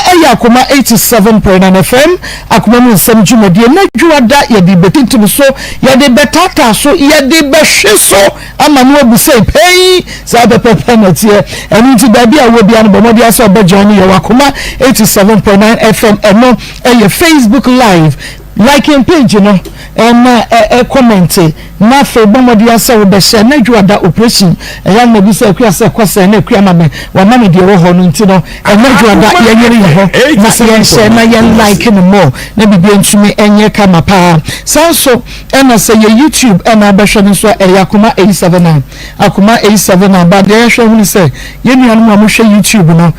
Ɛha ɛyɛ Akoma 87.9 FM, Akoma mu nsɛm dwumadie. Na dwoada yɛde bɛtintim so, yɛde bɛtaataa so, yɛde bɛhwe so ama no abu sɛ pɛn. Saa pɛpɛpɛ na ɛteɛ. Ɛno nti baabi a wɔ bia no, bɔ mmɔden sɛ ɔbɛjoin no. Yɛwɔ Akoma 87.9 FM, ɛno ɛyɛ Facebook Live. Like page no ɛna ɛ ɛ comment, na afei bɔ mmɔden sɛ wobɛhyɛ. Na dwoada operation ɛyɛ ama bi sɛ akua sɛ kɔ sɛ na akua ma me wama me deɛ ɛwɔ hɔ no. Nti no ɛna dwoada yɛnyere yɛ hɔ na yɛnhyɛ na yɛn like no more na biribi ntumi ɛnyɛ kama paa. Saa nso ɛna sɛ yɛ YouTube ɛna abɛhwɛ no nso a, ɛyɛ Akoma 879, Akoma 879. Ba deɛ yɛhwɛ ho no sɛ yɛn nuanom a mohwɛ YouTube no,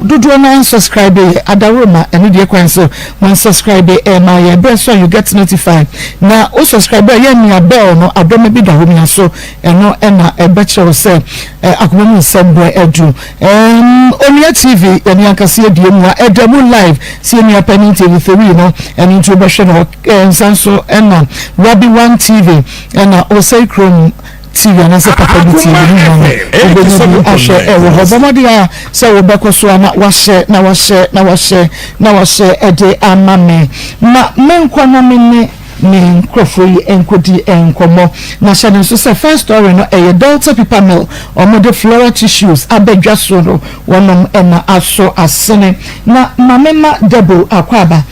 dodoɔ no unsubscribe yɛ adaworoma. Ɛno deɛ kwan so mo subscribe ɛma yɛ berɛ so a you get notified. Na o subscribe a, yɛn nua bell no adɔma bi da hɔ mia so. Ɛno ɛna ɛbɛkyerɛ wo sɛ Akoma mu nsɛm berɛ adu. Onua TV, yɛne ankasa yɛdie mu a ɛda mu live si yɛn nua panin TV3 no. Ɛno nti wobɛhwɛ no nsa nso ɛna Wabi One TV ɛna Osei Kurom TV anaasɛ Papa Bi TV ne nyinaa no, wobɛnya bi ahwɛ ɛwɔ hɔ. Bɔmmɔden a sɛ wobɛkɔ so a na wahyɛ na wahyɛ na wahyɛ na wahyɛ ɛde ama me ma menkɔ na me ne me nkurɔfoɔ yi nkɔdi nkɔmmɔ. Na hyɛ no nso sɛ first story no ɛyɛ Delta Paper Mill, wɔde floral tissues abɛdwa so no, wɔnom ɛna aso asene. Na maame ma Debo akɔ aba.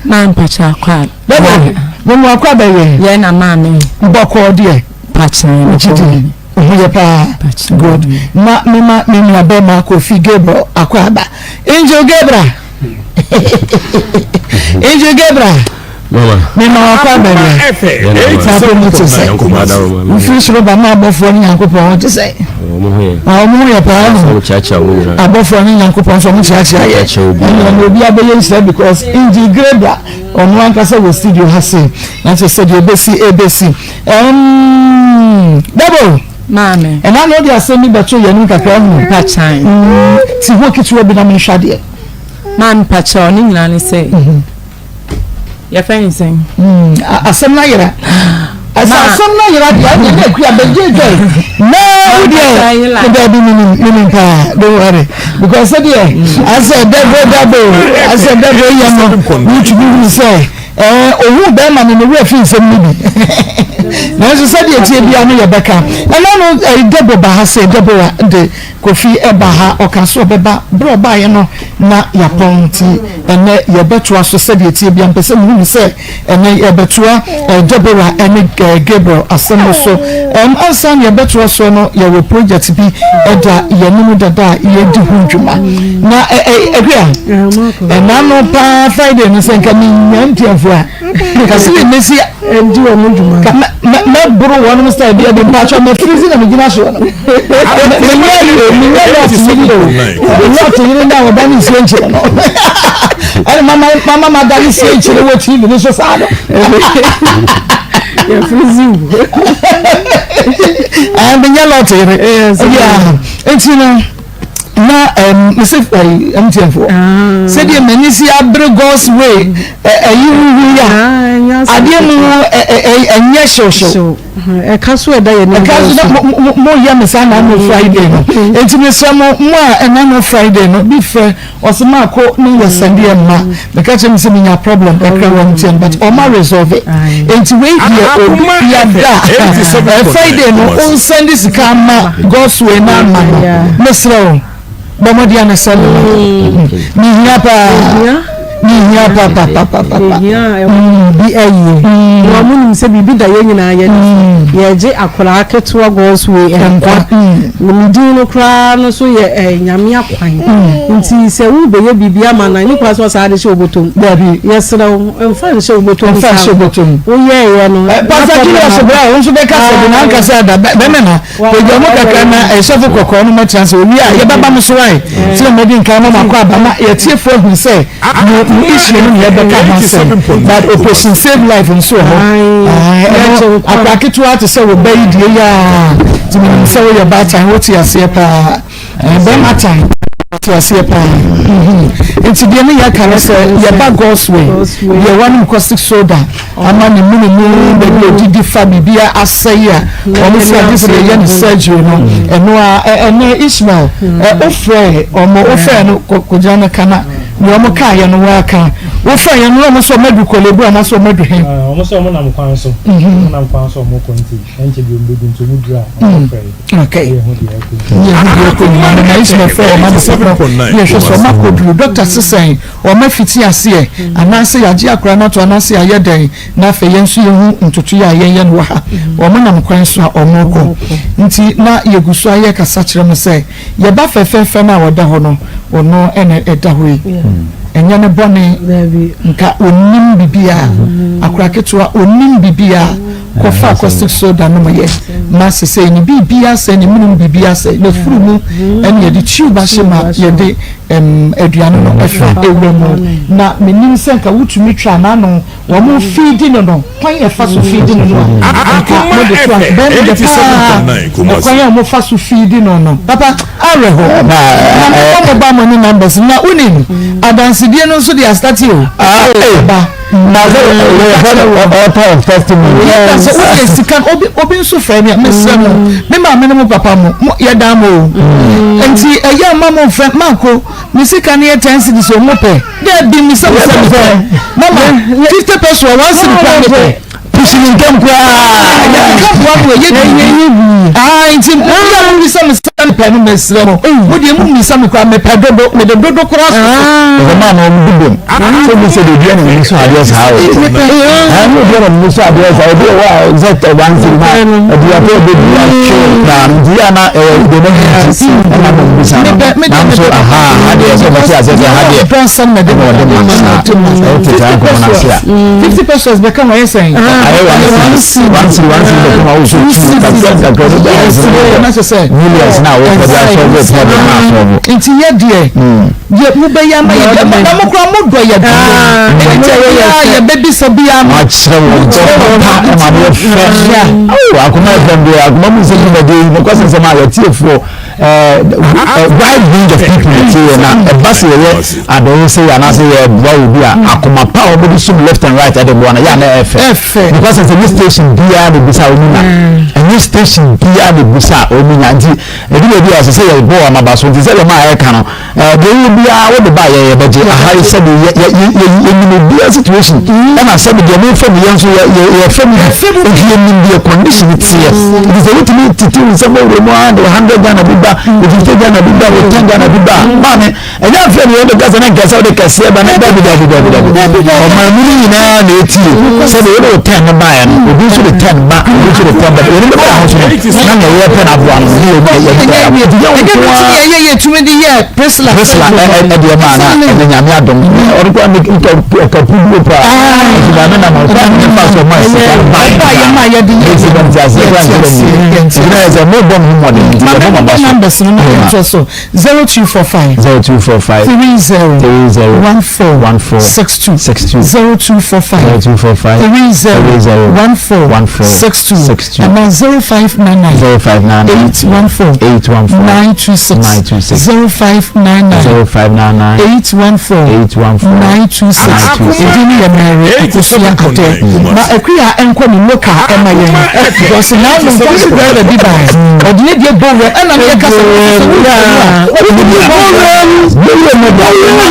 Maa mpakyɛ akɔ a. Debo, mo akɔ aba yɛ. Yɛn na maame. Bɔkɔɔ deɛ. Pakyɛ. Gyidi ho yɛ paa. Good. Na mema me nua bɛrima Kofi Gabriel akɔ aba. Angel Gabriel, Angel Gabriel, mema wakɔ aba yɛ na afei mu te sɛ mfiri soro ba ma abɔfoɔ ne Nyankopɔn ho te sɛ na wɔn ho yɛ paa no. Abɔfoɔ ne Nyankopɔn nso wɔn kyeakyea yɛ. Ɛna ɔno obi abɛyɛ nhyira because Angel Gabriel ɔno ankasa wɔ studio ha se na kyerɛ sɛ deɛ ebesi ebesi. Dabo. Maame. Ɛna na ɔde asɛm bi bɛto yɛn anim kakra hu. Mpakyan. Ti ho ketewa bi na menhwɛ adeɛ. Maame, mpakyɛw, ne nyinaa ne sɛ yɛfrɛ ne sɛn? Asɛm no ayera. Ɛsɛ asɛm no ayera deɛ, ɛnyɛ na akua bɛgye dwa na wo deɛ daabi, menim, menim paa. Don't worry, because sɛdeɛ asɛ dabo dabo asɛ dabo yɛ no, wotumi hu sɛ ohu bɛrima no ne werɛ fi nsɛm no bi. Nanso sɛdeɛ tie bia no, yɛbɛka ɛna no. Debo ba ha sɛ Debora de Kofi ɛba ha, ɔka so ɔbɛba berɛ ɔbaeɛ no na yɛapɔn. Nti ɛnɛ yɛbɛtoa so. Sɛdeɛ tie bia, mpɛ sɛ muhu sɛ ɛnɛ yɛbɛtoa Debora ɛne Gabriel asɛm no so. Ansa na yɛbɛtoa so no, yɛwɔ project bi ɛda yɛn dada a yɛdi ho dwuma. Na ɛhwɛ a ɛna no paa Friday no sɛ nka menya ntiafo a kasi yɛ mesi ɛdi wɔn dwuma. Ka mɛboro wɔn style bi ɛde mpatsɔ mɛfirizi na megyina soɔ no. Menyɛ Lot yiri o, Lot yiri na ɔda ne nsuo nkyerɛ no, ɛne mama ma da ne nsuo nkyerɛ wɔ TV ne so saa no. Yɛfirizi wo. Ɛɛ, menyɛ Lot yiri yeah. Nti no na mese MTN foɔ sɛdeɛ m'ani si abere God's way ɛyi huhu yi a adeɛ mu ɛnyɛ hyewhyew. Ɛka so ɛda yɛ. Ɛka so na mo yɛ me saa na no Friday no. Nti mesrɛ mo a ɛna no Friday no bi frɛ ɔsɛ maako ne yɛ sɛndeɛ mma meka kyerɛ me sɛ menya problem kakra wɔ MTN, but ɔma resolve it. Nti wei deɛ, obi biada Friday no onsɛnde sika ama God's way na ama no, mesrɛ wo, bɔ mmɔden a ne sɛ no mehia paa, mehia papapapapa. Bi ayie na ɔmo nim sɛ biribi da yɛn nyinaa yɛ ne so. Yɛgye akwaraa ketewa God's way nkwa ne din no koraa no so yɛ Nyame akwan. Nti sɛ wobɛyɛ biribi ama no ne kwan sɛ ɔsaa de hyɛ wobɔtɔm. Dabi. Yɛserɛ wo, mfa nhyɛ wobɔtɔm. Mfa nhyɛ wobɔtɔm. Woyɛɛyɛ no. Pastor Julius bra, wo nso bɛka sɛ de na ankasa da bɛmɛ na pagya mu kakra na ɛsɔfo kɔkɔɔ no mɛtena sɛ owie a yɛbɛba mo so ae sɛ mɛdi nkan ma makɔ aba ma yɛtiefoɔ ahu sɛ mo issue no ne yɛbɛka ho asɛm. But Operation Save Life nso wɔ hɔ. Ɛno akora ketewa te sɛ wo ba yi deɛ yi a, nti menim sɛ woyɛ baatan, wote aseɛ paa, bɛrima tan te aseɛ paa. Nti deɛ ne yɛka no sɛ yɛba God's way deɛ wanom caustic soda ama ne mene mu baabi a odidi fa biribi asɛe a wɔn sɛ agye sɛ yɛyɛ ne surgery no. Ɛno a ɛnɛ Ishmael ɛ ofrɛ ɔmo, ofrɛ no kɔgyina no kana. Deɛ wɔn kaa yɛ no wɔaka. Wofa yɛn no na wɔn sɛ wɔn adu Korle Bu anaasɛ wɔn adu he? Wɔn sɛ wɔn nam kwan so. Wɔn nam kwan so a wɔn kɔ nti ɛnkyɛ bi wɔn bɛdu nti wɔn duru a wɔn bɛfrɛ yɛ. Okay. Yɛ ho deɛ ɛkɔ nyinaa. Yɛ ho deɛ ɛkɔ nyinaa. Mama Ismail frɛ wɔn ade sɛ kɔ yɛ hwɛ sɛ wɔn akɔduru. Dɔkta sesɛn wɔn afiti aseɛ anaasɛ yɛagye akora no ato anaasɛ yɛayɛ dɛn na afei yɛn nso yɛhu ntotoeɛ a yɛyɛ no wɔ ha. Wɔn nam kwan so a wɔn rekɔ. Nti na yɛgu so a yɛkasa kyerɛ mo sɛ Yɛ ba fɛfɛɛfɛ no a ɔda hɔ no, ɔno na ɛda hɔ yi. Ɛnyɛ ne bɔne, nka ɔnnim biribiara. Akora ketewa, ɔnnim biribiara. Kɔfa caustic soda nom yɛ ma sesei ne biribiara asɛe, ne mene mu biribiara asɛe, n'afuru mu ɛne yɛde tube ahyɛ ma yɛde aduane no ɛfa ɛwura mu. Na menim sɛ nka wotumi twa n'ano. Wɔn feedi no no kwan a ɛfa so feedi no no a nka mo de to a bɛn mi dɛ paa ɛkwan a wɔn fa so feedi no no papa awerɛho na mo bɔ mo ba mo ne numbers na wonim adansedie no nso de asate o ba na sɛ yɛfɛ no author of testimony yɛka sɛ wode sika obi obi nso frɛ me a mesrɛ mo me maame ne mo papa mo yɛdaa mo o nti ɛyɛ ama mo mfrɛ maako Me sika no yɛ ten cedis o mo pɛ dɛbi mi sɛ mo sɛ mo pɛ mama 50 peso a one cedi kura mi pɛ. Pusi ne ntɛm koraa. Yɛ ka boa mo ɛyɛ bi. Aa nti mo yɛ mo mi sɛ mo sɛ mo pɛ no mɛ srɛ mo mo deɛ mo mi sɛ mo kura mɛ pɛ dodo mɛ de dodo kura so. Ɛfɛ maa na ɔmo dodom sɛ mi sɛ de obi ɛna mi sɔ adeɛ saa o. Ɛɛ mi obi ɛna mi sɔ adeɛ saa obi wɔ a sɛ tɛ one cedi na ɛdi atɔ ebi bi atwe na nti yɛ ana ɛyɛ de ne ho ti ɛna mo bisa no. Nanso aha ha deɛ sɛ ɔbɛte aseɛ sɛ ha deɛ ɛna ɔde ma saa ɛwote saa nkɔmmɔ no ase a 50 pesos bɛka ho ayɛ sɛn ayɛ one cedi one cedi one cedi bɛka ho so two kakra kakra bi bɛyɛ sɛ millions na wopɛ de asɔbo problem na asɔbo nti yɛ deɛ yɛ mobɛyɛ ama yɛ deɛ na mo kora mo dɔ yɛ deɛ nti yɛ yɛbɛbisa biara no akyerɛ wɔn dɔ papa ɛma no yɛ fɛ akoma fm deɛ akoma mu nsɛm dwumadie yi nokwa sɛ nsɛm a yɛtiefoɔ wide range of people na ɛte yɛ na ɛba sɛ yɛyɛ adɔyɛ sɛ yɛ anaasɛ yɛboa obi a akoma pa a wɔde som left and right ɛde boa no yɛ ana ɛfɛ because ɛsɛ nye station biara na ebisa wɔn nya ɛnyɛ station biara na ebisa wɔn nya nti ɛdi baabi a ɛsɛ sɛ yɛbɔ wɔn aba so nti sɛ deɛ maa ɛka no Deɛ ɛwɔ biara wode ba yɛ yɛbɛgye aha yi sɛde yɛ yɛ yɛ yɛnim obiara situation ɛna sɛde deɛ mefa mu yɛn nso yɛ yɛ yɛfa mu bi nti yɛnim deɛ condition teɛ nti sɛ wotumi tete wo nsɛm awura mu ara de 100 Ghana bi ba 50 Ghana bi ba 10 Ghana bi ba maame ɛnyɛ afei ne yɛbɛka sɛ ne nkɛsɛ wode kɛseɛ ba ne dabi dabi dabi dabi ɔman mu no nyinaa na ɛtie sɛde wode wo 10 no baeɛ no obi nso de 10 ba obi nso de 10 ba yɛne bɛba ho so no na nea yɛpɛ no aboa no ne yɛ yɛ yɛ tumi de yɛ Priscilla Priscilla ɛdeɛ maa na ɛnɛ nyame adom ɔno kora ne ɔka puduo paa nti maame nam ɔkora ne fa so ɔma sika ba yɛ ma yɛ de yɛ nti na nti aseɛ kora nkyerɛ mu nti na yɛ sɛ mebɔ me ho mmɔden nti yɛbɔ maba so numbers no na yɛntoɔ so 0245 0245 30 30 14 14 62 62 0245 0245 30 30 14 14 62 62 ɛna 0599 0599 814 814 926 926 0599 0599 814 814 926 926. Ɛdi ne yɛ Mary Akosua Adɛ ma Akua ɛnkɔ ne local ɛma yɛn because naa no taxi driver bi baa ɔde ne deɛ bɔ wura ɛna ne yɛ kasa ne sɛ wura wura wode bɔ wura mu bɔ wura mu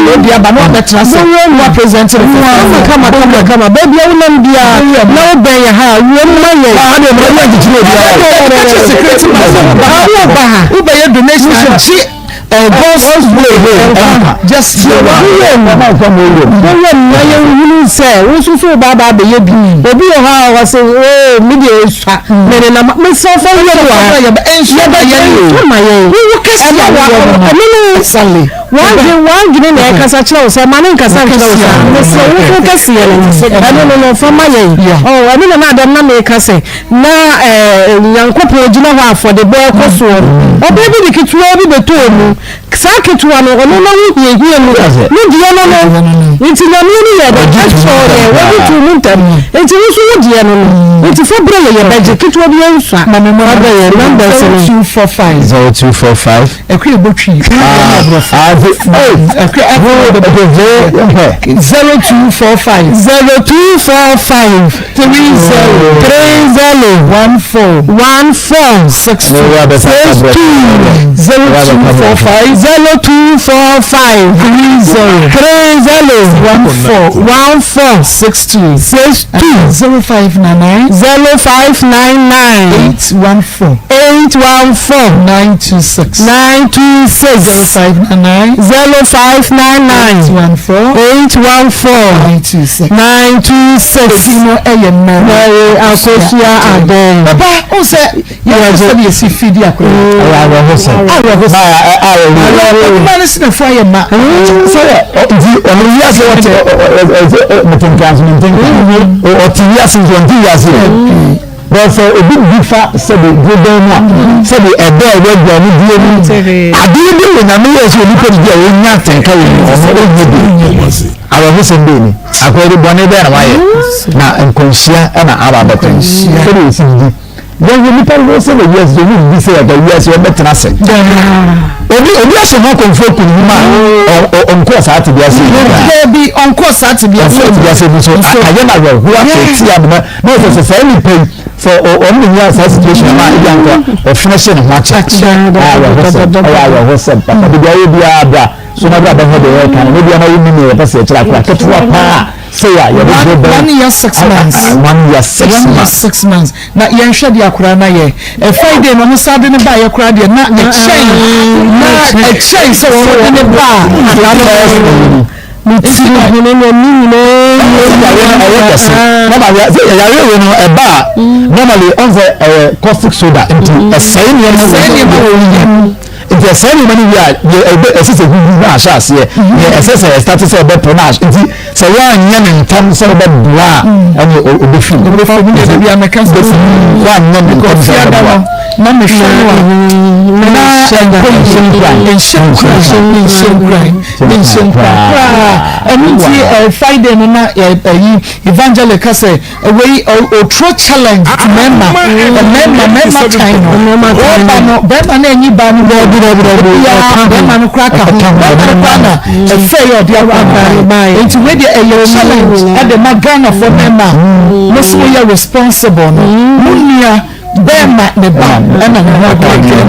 na ɔde aba na ɔbɛtena sɛ wa present ne Kama kama kama kama baabi a wonam biara na wobɛn yɛ ha a wura mu ma yɛn. Ah, ne mmerɛ yɛ nkyekyere obiara. Ɛka security man sɛ woba ha Woba ha. wobɛyɛ donation agye God's way just Wura mu na yɛhunu sɛ wo nso so woba aba abɛyɛ bi. Obi wɔ hɔ a ɔse oo me deɛ esua mene nam mesrɛ fa wura mu wɔ ha. Yɛbɛyɛ Yɛbɛyɛ ma yɛn. Wowo kɛseɛ Ɛma wɔ wa no. ɛno no Exactly. W'adwene na ɛkasa kyerɛ wo sɛ ma ne nkasa nkyerɛ wo saa. Mesrɛ wo wo kɛseɛ no ɛno no no fa ma yɛn. Ɔɔ ɛno na na adam na meka sɛ na ɛɛ Nyankopɔn gyina hɔ afɔdebɔ ɛkɔ soɔ no. Ɔbaa bi de ketewa bi bɛtɔɔ mu. Saa ketewa no ɔno na ho hiahia mu. Ne deɛ no no. Nti Nyame ani yɛ dɛ ɛsɔɔ yɛn wɔde too mu ntɛm. Nti wo nso wo deɛ no no. Nti fa brɛ yɛn yɛbɛgye ketewa bi ɛnsua. Fa brɛ yɛn numbers no. 0245 0245 Akua Botwi Akua 0245 0245. 30. 30. 14. 14. 62. 62. 0245. 0245. 30. 30. 14. 14. 62. 62. 0599. 0599. 814. 814. 926. 926. 0599. 0599. 814. 814. 926. 926. Edin no ɛyɛ Mary. Mary Akosua Adom. Papa, o sɛ yɛn sɛ de yɛsi fi di akora. Ɛyɛ awerɛhosɛm. Awerɛhosɛm. Awerɛhosɛm. Ɔduma ne sinafo ayɛ ma. Sɛ nti ɔno wiase ɔte ɔte mete nkan so mente nkan ɔte wiase nso ɔnte wiase bɛn sɛ obi bi fa sɛbi duro mu a sɛbi ɛbɛ a ɛwɔ aduane die mu adeɛ bi wɔ Nyame yɛ sɛ onipa didi a ɔnya atenka wɔ mu ɔno ɔnyɛ bi awerɛhosɛm bɛɛ ni akɔyɛ de bɔne bɛɛ na wayɛ na nkwanhyia ɛna aba abɛtɔ sɛdeɛ ɛsi didi yɛn nipa no sɛ wɔ wiase obi bi sɛ yɛka wiase ɔbɛtena ase obi obi ahyɛ ho akɔnfo kun mu ma ɔnkɔɔ saa te biase yi Daabi, ɔnkɔɔ saa te biase. ɔnkɔɔ te biase bi so ayɛ na awerɛhoɔ atete amena na ɔsɛ sɛ saa nipa yi sɛ ɔno ne nya saa situation ma ebi anka ɔfene hyɛ ne ho akyɛ awerɛhosɛm ɛyɛ awerɛhosɛm papa bibi ayɛ biara bra so na bra bɛhwɛ deɛ yɛka no ne bia na wonni ne yɛpɛ sɛ yɛkyerɛ akora ketewa paa sɛ yɛ a yɛde duro bɛn 1 year 6 months. 1 year 6 1 year months. 6 months. Na yɛnhwɛ deɛ akora no ayɛ. Friday no ɔmo saa de ne baayɛ koraa deɛ na ɛkyɛn na ɛkyɛn sɛ wɔn de ne baa. Ne ti hene na ne nyinaa. Ɛyɛ kɛse yare wei no ɛba a normally ɔn sɛ ɛyɛ caustic soda nti ɛsɛe nneɛma wɔ mu nti ɛsɛe nneɛma no wie a deɛ ɛbɛ ɛsɛ sɛ huhu na ahyɛ aseɛ deɛ ɛsɛ sɛ ɛstate sɛ ɛbɛpɔ na ahyɛ nti sɛ wɔanyɛ ne ntɛm sɛ ɔbɛboa a ɛne ɔbɛfi mu Ɔbɛfi mu deɛ bi a mɛka sɛ wɔanyɛ ne ntɛm sɛ Fiada ɔbɛboa no na mehwɛ no a na ɛnkɔ yie nhyɛ nkuran nhyɛ nkuran nhyɛ nkuran koraa ɛno nti Friday no na ɛyi evangel ka sɛ wei oturo challenge to mmarima mmarima mmarima tan no ɔba no bɛrima no anyi ba no Dabi, dabi, dabi. biara bɛrima no koraa ka ho bɛrima no koraa na ɛfɛ yɛ ɔde akɔ Bae. nti wei deɛ ɛyɛ challenge ɛde ma Ghanafoɔ mmarima mo so moyɛ responsible no mo nua bɛrima ne ba ɛna ne ho akɔ adwene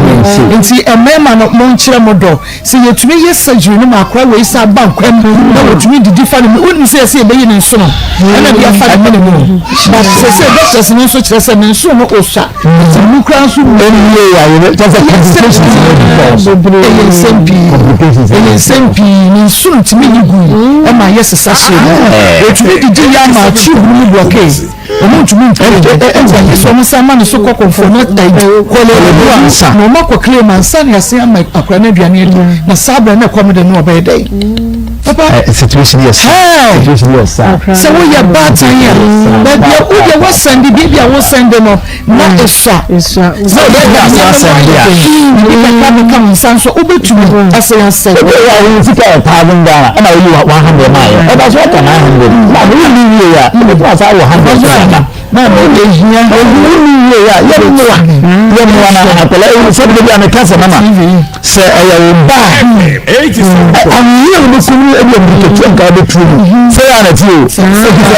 nti mmarima no monkyerɛ mo dɔ sɛ yɛtumi yɛ surgery no ma akora wei sɛ aba nkwam na wɔtumi didi fa ne mu wonim sɛ yɛsɛ yɛbɛyi ne nsono ɛna de afa ne mene mu but sɛ sɛ doctors no nso kyerɛ sɛ ne nsono no ɔsua nti mu koraa nso mu ɛnwie yɛ ayɛ kyɛ sɛ complications no bi dɔɔso ɛyɛ nsɛm pii complications ɛyɛ nsɛm pii ne nsono tumi yi gu yi ɛma yɛ sesa hyɛ mu wɔtumi didi yɛ ama tube no mu block ɔmo ntumi ntumi ɛnti sɛ ɔmo san ma ne so kɔ kɔnfɔ na ɛyi kɔlɛɛbu a na ɔmo akɔ claim ansa ne ase ama akora no aduane adi na saa abirɛ na ɛkɔm de no ɔbɛyɛ dɛ papa situation yɛ saa Hey! situation yɛ saa sɛ woyɛ baatan a baabi a wodeɛ wɔsɛnde biribi a wɔsɛnde no na esua Esua. sɛ wobɛka asa asɛnde a biribi kakra bɛka wo nsa nso wobɛtumi asɛn asɛn ebi wɔ hɔ a sika yɛ 1,000 Ghana ɛna woyi 100 maa yɛ ɛda so ɔka 900 na woyi ni wie a ebi asa wɔ 100 so aka na ehia woyi ni wie a yɛ mmoa yɛ mmoa na akwadaa yi sɛ ebi a meka sɛ mama sɛ ɛyɛ wo ba a ahoyie a wobɛkum no ebi a mmirikatu nka wobɛtuo mu sɛ yɛ anati o ɛfiri sɛ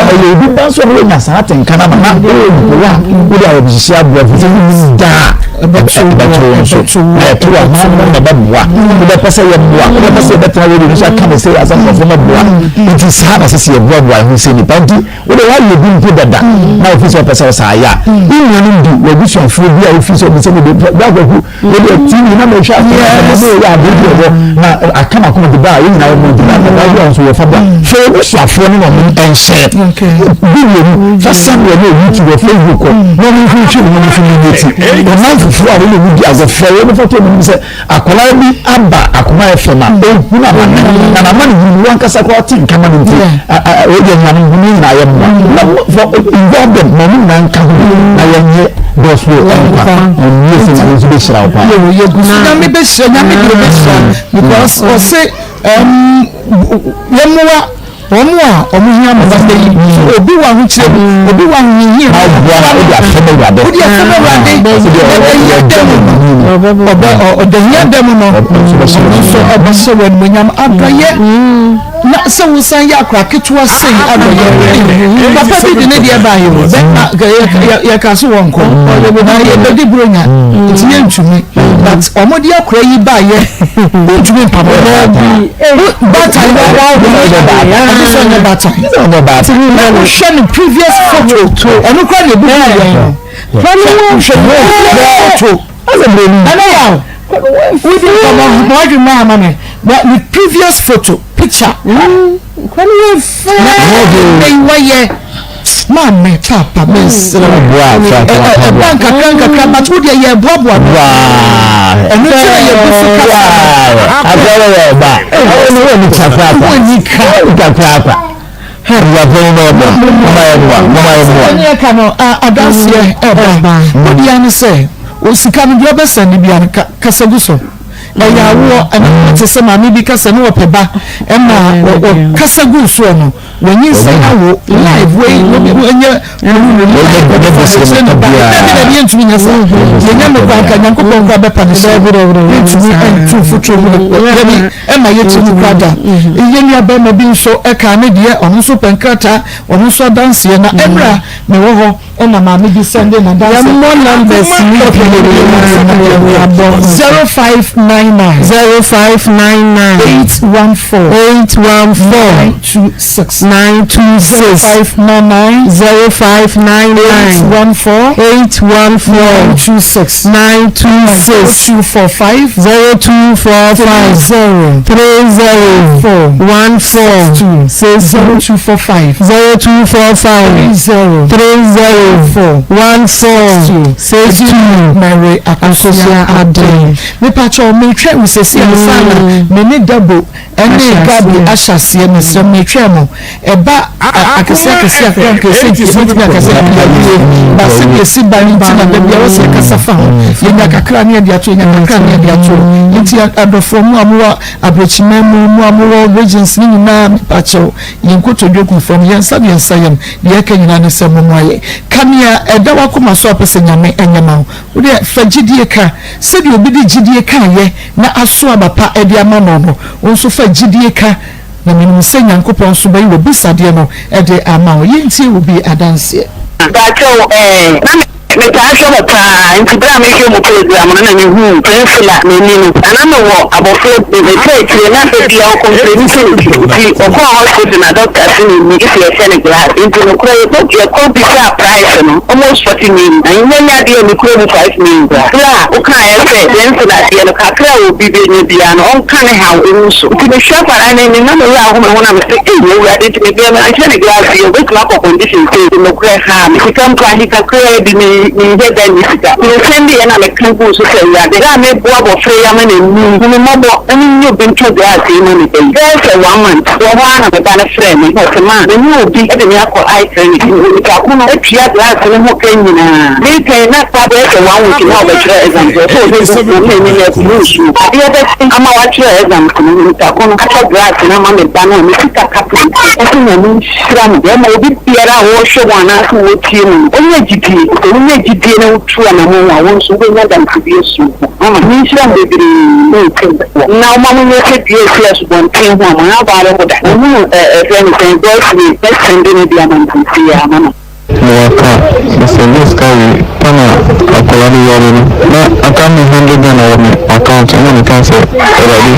ɛyɛ obi ba nso a woanya saa atenka no ama na woyɛ nipa a wode ayɛmhyehye aboa firi sɛ wonim daa ɛbɛto wo nso na ɛto a hwan mo na ɛbɛboa wobɛpɛ sɛ yɛmmoa wobɛpɛ sɛ yɛbɛtena radio no so aka ne sɛ yɛ asɛ nkurɔfoɔ mɛboa nti saa na sɛ sɛ yɛboaboa yɛ ho sɛ nnipa nti wode woayɛ bi mpo dada na wofiri sɛ wopɛ sɛ wo saa yɛ a wo nuanom bi w'abusuafoɔ bi a wofiri sɛ wobisɛ mede bɛakwaku wode TV na mehwɛ asɛ sɛ yɛ adeɛ bi wɔ na aka makoma de ba a yɛ nyinaa wɔmɔ di na akwadaa bi a nso wɔfa ba hwɛ w'abusuafoɔ no na ɔmo nhyɛ video mu fa send wɔ ne YouTube wɔ Facebook kɔ na ɔmo nso nhwɛ mu na ɔmo nso nyɛ ti ɔman fufuo a wɔn mu di agɔfrɛ wɔn fa to ɔmo sɛ akwadaa bi aba Akoma FM a ohun amane na n'amane hunu wɔn ankasa koraa ɔte nkama no nti ɔyɛ nyame hunu nyinaa yɛ mmoa na for involve them na ɔmo nyinaa nka ho na yɛnyɛ gospel nkwa ɔmo sɛ nyame nso bɛhyira wo paa. Yɛ yɛ gu so nyame bɛhyira nyame deɛ ɔbɛhyira because ɔse yɛmmoa wɔn a wɔn hia mo bàtɛ yi obi wɔ ahokyere mu obi wɔ ahohiahia na ɔboa na wode afɛm Awurade wode afɛm Awurade ɔbɛ hia dɛm no ɔbɛ ɔdɛ hia dɛm no ɔno nso ɔbɛhyɛ wɔn animuonyam adɔyɛ na. sɛ wosan yɛ akora ketewa sei abɛyɛ. Papa bi de ne deɛ baayɛ o, bɛma yɛka so wɔ nkɔ na yɛbɛdi buronya nti yɛntumi, but ɔmo de akora yi baayɛ, wontumi mpamɔ baatan ɔde sɛ ɔnyɛ baatan na wohwɛ no previous photo, ɛno kora na ebi hu yɛn no, hwɛ photo ɛnɛ yaw wodi nkɔmɔ ma wadwi mmaa ama me ne previous photo picture na ɛyi wayɛ maame papa mesrɛ ɛba nkakra nkakra, but wo deɛ yɛ boaboa no, ɛno nti na yɛbu so kasa. Akɔrɔ yɛ ɔba ɔno wɔ ni kakra wɔ ni ka kakra ɛne ɛka no adanseɛ ɛba wodeɛ ne sɛ osika no deɛ ɔbɛsɛn ne bia no kasa gu so, ɛyɛ awoɔ ɛna te sɛ maame bi kasa ne wɔpɛ ba ɛma ɔkasa gu soɔ no wɔnyi nsɛn awo live wei wɔnyɛ dabi dabi, yɛntumi nyɛ saa, yɛnya no kora nka Nyankopɔn kora bɛpa ne so, yɛntumi ntu mfoturo mu dabi ɛma yɛtumi kora da. Yɛ nua bɛrima bi nso ɛka ne deɛ, ɔno nso pɛ nkrataa, ɔno nso adanseɛ na ɛmra mewɔ hɔ ɛna maame bi sɛnde na danseɛ. Yɛmmɔ numbers ni. 0599 0599 814 814 926. 926. 0599 0599 814 814 926. 926. 245 0245 0 30 4 14 2 6 0245 0245 0 30 4 14 62. Mary Akosua Akosua Ade Ade. Mepakyɛ metwɛn wo sɛsi ansa na me ne Dabo ɛne Gabi ahyɛ aseɛ. Mesrɛ metwɛn mo ɛba akɛseɛ akɛseɛ akora nkɛseɛ yɛbɛtumi akɛseɛ yɛwie ba sɛdeɛ ɛsi ba no nti na da bia wɔ sɛ yɛkasa fa ho, yɛnya kakra ne yɛde ato, yɛnya kakra ne yɛde ato. Nti adɔfoɔ mu a mowɔ aborɔkyiman mu, mu a mowɔ regions ne nyinaa, mepakyɛw yɛn nkotodwe gu fam, yɛn nsa de yɛn nsa yam, deɛ ɛka nyinaa ne sɛ momo ayɛ kanea ɛda wakoma so a pɛ sɛ Nyame ɛnyɛ ma wo. Wodeɛ fa gyidie ka sɛdeɛ obi de gyidie kaayɛ na aso aba pa ɛde ama no no, wo nso fa gyidie ka na menim sɛ Nyankopɔn nso bɛyi wɔ bisadeɛ no ɛde ama wo. Yɛntie wo bi adanseɛ. Baakyɛw ɛɛ na metaa hwɛ mo paa, nti bere a mehwɛ mo program no na mehuu Priscilla n'ani no na na mewɔ abɔfra bi mepɛ akyire na da bia ɔcomplaini sɛ ne ti, nti ɔkɔɔ hospital na doctor se n'ani sɛ yɛhyɛ no glass, nti nokorɛ yɛkɔ yɛkɔ bisaa price no almost 40 million na nyɛ nyɛ adeɛ a mekura mu 5 million koraa. Bere a wokaeɛ sɛ Priscilla deɛ no kakra a obi bɛnya biara no ɔnka ne haw ɛmu so, nti mehwɛ akwadaa no anim na mewura ahome ho na mese, "Ei, Awurade, nti mebɛɛ me anhyɛ ne glass yi obɛtumi akɔ condition sei?" Nti nokorɛ ha me sika mpo ahe kakraa bi menhwɛ da nni sika mesɛn deɛ na meka guu so sɛ, "Awurade, berɛ a meboa abɔfra yi ama n'anim, hu me mmɔbɔ na menyɛ obi ntɔ glass yi ma me ba yi." Bɛyɛ sɛ one month wɔ hɔ ara na me ba no frɛɛ me na ɔsɛ ma me ne obi de me akɔ eye clinic na onipa ko no atua glass no ho ka nyinaa. Metwɛn na fa bɛyɛ sɛ one week na ɔbɛtwerɛ exams, ɔsɛ ɔbɛgu wɔn anim apue nsuo adeɛ bɛkye ama watwerɛ exams no, onipa ko no atɔ glass no ama me ba no a me sika kapra. Ɔsɛ Nyame nhyira mo bɛma obi biara a wɔrehwɛ mo anaasɛ wɔtie mu no ɔnyɛ gyidie, sɛ wonya gyidie na wotu anammɔn a, wo nso wobɛnya dansedie sononko. Mama menhyira mo bebree ne ntemfoɔ na ɔma mo nyɛ sɛ dua a ɛsi asubɔnten ho a mo ahaban no ho da ɔhunu ɛfrɛ no sɛn God's way bɛsɛnde no de ama no seesei ara mama. Mewɔ car, mesɛ me sika wei pa na akwadaa no yare no na aka me 100 Ghana wɔ me account, ɛna meka sɛ, "Awurade,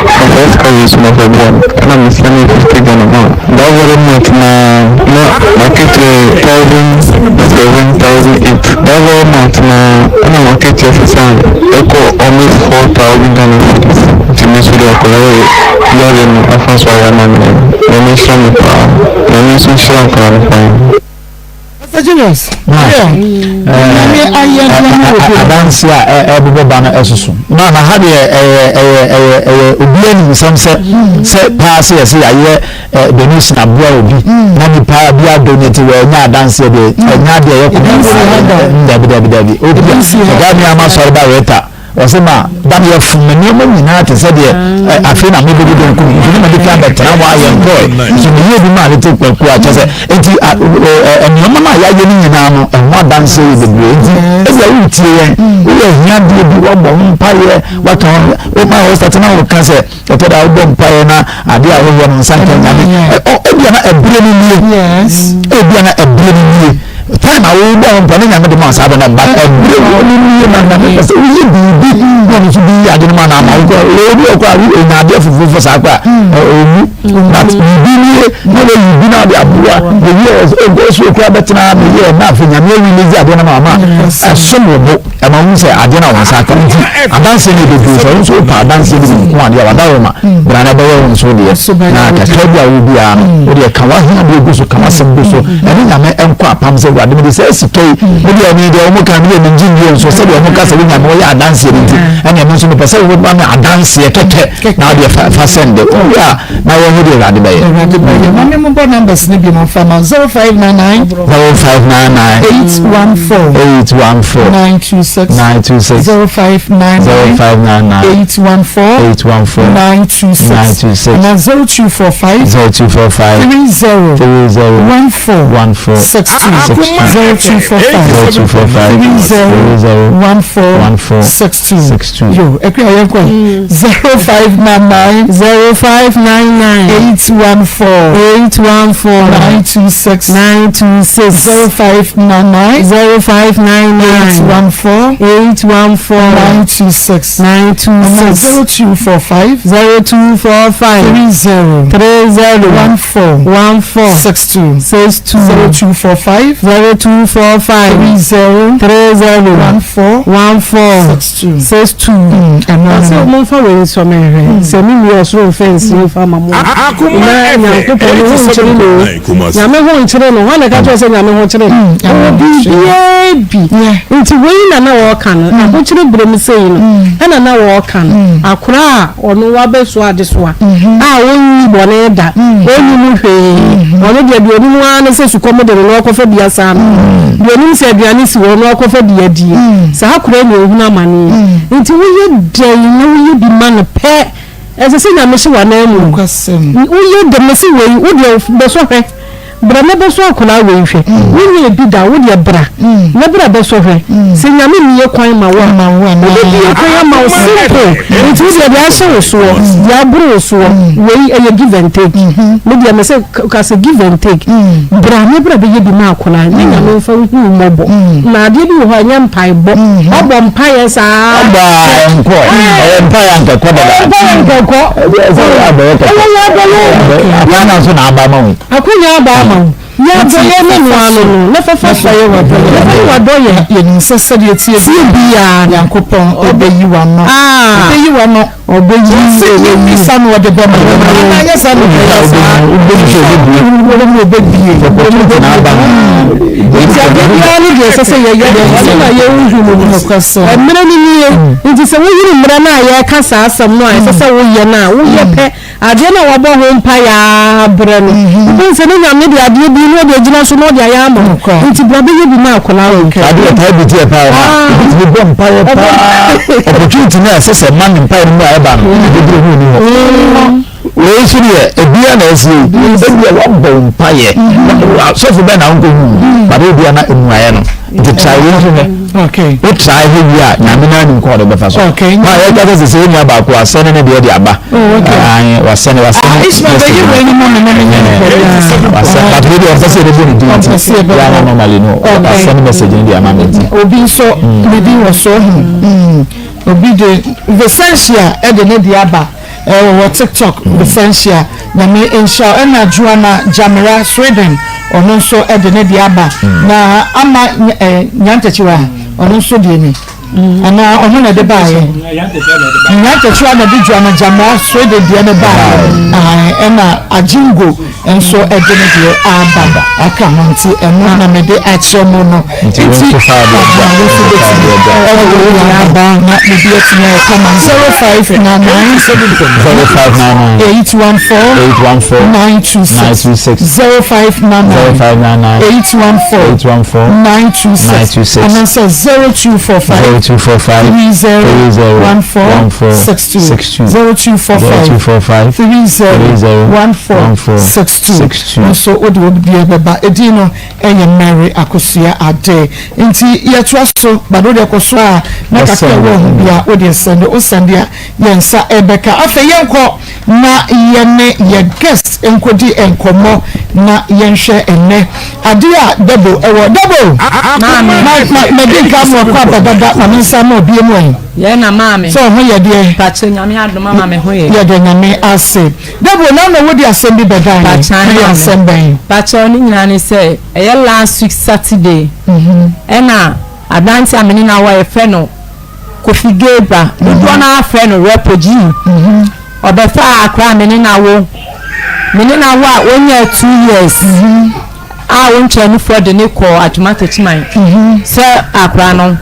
fa saa sika wei so na fa boa me," ɛna me sɛne 50 Ghana ma no. That very month naa na m'akatua yɛ 1,007, 1,008. That very month naa ɛna m'akatua sesae ɛkɔ almost 4,000 Ghana cedis. Nti me nso deɛ akwadaa wei yare no afa so ayɛ ama me no, Nyame nhyira me paa. Nyame nso nhyira akwadaa no paa. Pastor Julius, Nyame ayɛ nneɛma wɔ bi. Adanse a ɛbobɔ ba no ɛsoso na ha deɛ ɛyɛ obi anim nsɛm sɛ paa sɛ yɛsɛ yɛayɛ donation aboa obi na nipa bi adonate wɔ ɛnya adanseɛ deɛ, ɛnya adeɛ ɛyɛ kɔn. Dabi dabi dabi, obi a ɛga mi ama sɔre ba reta. Ɔse ma da no yɛfom me nneɛma nyinaa te sɛ deɛ afei na mebɛdi donko mu nti ne mede ka bɛtena hɔ a yɛnkɔɛ nso meyɛ bi maa ne te kwaku a kyɛ sɛ nti nneɛma no a yɛayɛ no nyinaa no ɛho adanseɛ yɛ bebree nti ebi a woretie yɛn woyɛ ahiadeɛ bi woabɔ ho mpaeɛ waka ho woma hɔ sate na woka sɛ Ɛtɔ da a wobɔ mpaeɛ na adeɛ a woyɛ no nsa nka Nyame. Ebia na ɛberɛ no nie. Ebia na ɛberɛ no nie. Time a wobɔ ho mpaeɛ na Nyame de ma saa bɛ no but ɛberɛ no nie na Nyame pɛ sɛ woyɛ biribi na ɔno nso bi yi ade no ma na ama wo kɔ. Obi wɔ kɔ a ɔnya adeɛ fofofo saa kɔ a ɔwu but biribi nie na wayi bi na ɔde aboa bɛyi a ɔsɛ ɔkɔ kura bɛtena meyɛ na afei Nyame awilezi adeɛ no ma ama ɛsom wo bo. Ɛma wohu sɛ adeɛ no a wɔn nsa aka nti adanseɛ no yɛ bebree. Sɛ wo nso wopɛ adanseɛ no bi nko adeɛ a wadaworoma bra na ɛbɛyɛ wo nso deɛ na kakra bi a wo biara no wo deɛ ka w'ahiadeɛ gu so ka w'asɛm gu so ɛne Nyame nkɔ apam sɛ Awurade mede saa sika yi me deɛ me deɛ wɔn ka me deɛ mengye nnie nso sɛdeɛ wɔn ka sɛ wo Nyame wɔyɛ adanseɛ no nti ɛne ɛno nso mepɛ sɛ woma me adanseɛ kɛkɛ na wodeɛ fa fa sɛnde wowie a na yɛhu deɛ Awurade bɛyɛ. Awurade bɛyɛ. Maame mo bɔ numbers no bi mo nfa ma 0599. 0599. 814. 814. 926. 926. 0599. 0599. 814. 814. 926. 926. Na 0245. 0245. 30. 30. 14. 14. 62. 0245. 0245. 30. 30. 14. 14. 62. 62. Yo, ekura yɛn kɔ. 0599. 0599. 814. 814. 926. 926. 0599. 0599. 814. 814. 926. 926. 0245. 0245. 30. 30. 14. 14. 62. 62. 0245. 0245. 30. 30. 14. 14. 62. 62. Ɛno Ɔsɛ ano. momfa wei nsɔ me nhwɛ sɛ me nua ɔsoro mfa nsie mfa ma mo Akoma na FM Nyankopɔn ne ho nkyere no o. 87.9 Kumasi. Nyame ho nkyere no. Hwan na ɛka kyerɛ wo sɛ Nyame ho kyere no? Ɔwɔ biribiara bi. Nti wei na na wɔreka no. Ahokyere berɛ mu sei no ɛna na wɔreka no. Akora a ɔno wabɛsoa adesoa a ɔnni bɔne da, ɔnnim hwee. Ɔno deɛ deɛ ɔnim ara ne sɛ sukɔm de no na ɔkɔfa bi asa ano. Deɛ ɔnim sɛ aduane si hɔ na ɔkɔfa bi adie. Saa akora yi na ɔhunu amaneɛ. Nti woyɛ dɛn na woyɛ bi ma no pɛ, ɛsɛ sɛ Nyame hyɛ w'ananmu. Woyɛ dɛn, mese wei, wo deɛ bɛsɔ hwɛ. Bra na bɛsɔ akwadaa wei hwɛ. Wonyɛɛ bi da, wo deɛ bra na bra bɛsɔ hwɛ. Sɛ Nyame mmue kwan ma wo a, ɔbɛbue kwan ama wo simple. Nti wo deɛ deɛ ahyɛ wo soɔ, deɛ aboro wo soɔ, wei ɛyɛ give and take. Me deɛ mese ka sɛ give and take. Bra na bra bɛyɛ bi ma akwadaa na Nyame mfa nhu wo mmɔbɔ. Na adeɛ bi wɔ hɔ a ɛnyɛ mpaebɔ. Wabɔ mpaeɛ saa. Ɔbɔ a ɛnkɔ. Ɛyɛ mpaeɛ a nkɛkɔ dada. Ɛyɛ mpaeɛ a nkɛkɔ. Ɛsɛ yɛ abɛyɛ kɛkɛ. Ɛyɛ yɛ abɛyɛ. Akwannya nso na aba ama wo. Akwannya aba ama wo. Yɛ adɔyɛ ne no ano no, na fa fa so. Na fa yɛ w'adɔyɛ. Na fa yɛ w'adɔyɛ. Yɛnim sɛ sɛdeɛ ɛteɛ Teɛ biara no. Nyankopɔn ɔbɛyi w'ano. Ɔbɛyi w'ano. Ɔbɛyi. Sɛ yɛmmisa no ɔde bɛma yɛn. Anaa anyɛ saa na ɔbɛyɛ saa. Wobɛyi sɛ ɔbɛbue. Wobɛyi ɔbɛbue. Opportunity na aba no. Nti adeɛ biara ne deɛ ɛsɛ sɛ yɛyɛ no, ɛno na yɛnhunu no. Nokwasɛm. Mmerɛ no nie. Nti sɛ wohunu mmerɛ no a yɛreka saa asɛm no a ɛsɛ sɛ woyɛ no a, woyɛ pɛ. Adeɛ no a wabɔ ho mpaeɛ ara berɛ no, wobɛhu sɛ ne Nyame de adeɛ bi na ɔde agyina so na ɔde ayɛ ama wo. Nti bra bɛyɛ bi ma akwadaa wei. Adeɛ ɔtaa bi tiɛ paa ɔma obi tumi bɔ mpaeɛ paa opportunity no a ɛsɛ sɛ ma ne mpaeɛ no mu a ɛba no ɛbɛduru ho ni hɔ. Wei nso deɛ ebia na ɛsi ebia wabɔ mpaeɛ sɔfo bɛn na wonkɔ hu but ebia na mmuaeɛ no nti try wei nso hwɛ. Okay. Wo try hwɛ wie a nyame no anim kɔn ɔde bɛfa so. Okay. Ma yɛ kasa sɛ sɛ onua baako asɛne ne deɛ de aba. Oh, okay. Ayi wasɛne wasɛne. Ah, Ishmael bɛ yi wei ni mu ne ne ne ne. Wasɛne but wei deɛ ɔmpɛ sɛ yɛbɛbɔ ne din nti. Ɔmpɛ sɛ yɛbɛbɔ. Yɛ ana normally no wasɛne message no de ama me nti. Obi nso ne din wɔ so. Obi de Vicentia ɛde ne deɛ aba. Wɔwɔ tiktok Vicentia Nyame nhyira wo ɛna Joanna Gyamera Sweden ɔno nso de ne deɛ aba na ama Nyantakyiwa ɔno nso deɛ ni anaa ɔno na ɛde baayɛ Nyantakyiwa na ɛde Joanna Gyamera Sweden deɛ ne baayɛ ɛna Ajingo nso ɛde ne deɛ aba aka ho nti ɛno na mede akyerɛ mo no Nti wo nso fa adeɛ bra. Wo nso bɛtumi ɛde wo deɛ aba na biribi atumi ayɛ kama. 0599 0599 814 814 926 926 0599 0599 814 814 926 926 anaasɛ 0245 0245 0245 30 30 14 14 62 62 0245 0245 30 30 14 62 62. Nso wode wɔ biribiara bɛba. Edin no ɛyɛ Mary Akosua Ade. Nti yɛtoa so bade wode kɔ so a na kakra Yɛsɛn wɔ ho bia wode sɛnde wo sɛnde a yɛn nsa ɛbɛka. Afei yɛnkɔ na yɛne yɛ guest nkɔdi nkɔmmɔ na yɛnhwɛ ɛnnɛ ade a Debo ɛwɔ. Debo! Maame. Madi nka ma ɔkɔ aba dada ma me nsa ma obie mu ɛ. Yɛn na maame. Sɛ ɔho yɛ deɛ. Pakyɛ Nyame adom ama me ho yɛ. Yɛda Nyame ase. Debo na na wode asɛm bi bɛdan yɛn. Pakyɛ Ɛyɛ maame. asɛm bɛn? Pakyɛ ne nyinaa ne sɛ ɛyɛ last week Saturday ɛna aberante a me ne no awɔ yɛfrɛ no Kofi Gabriel dodoɔ no ara frɛ no Repo G. Ɔbɛfaa akora a me ne no awo me ne no awo a ɔnyaa 2 years a wɔntwa nufoɔ de ne kɔɔ Atwoma Takyiman sɛ akora no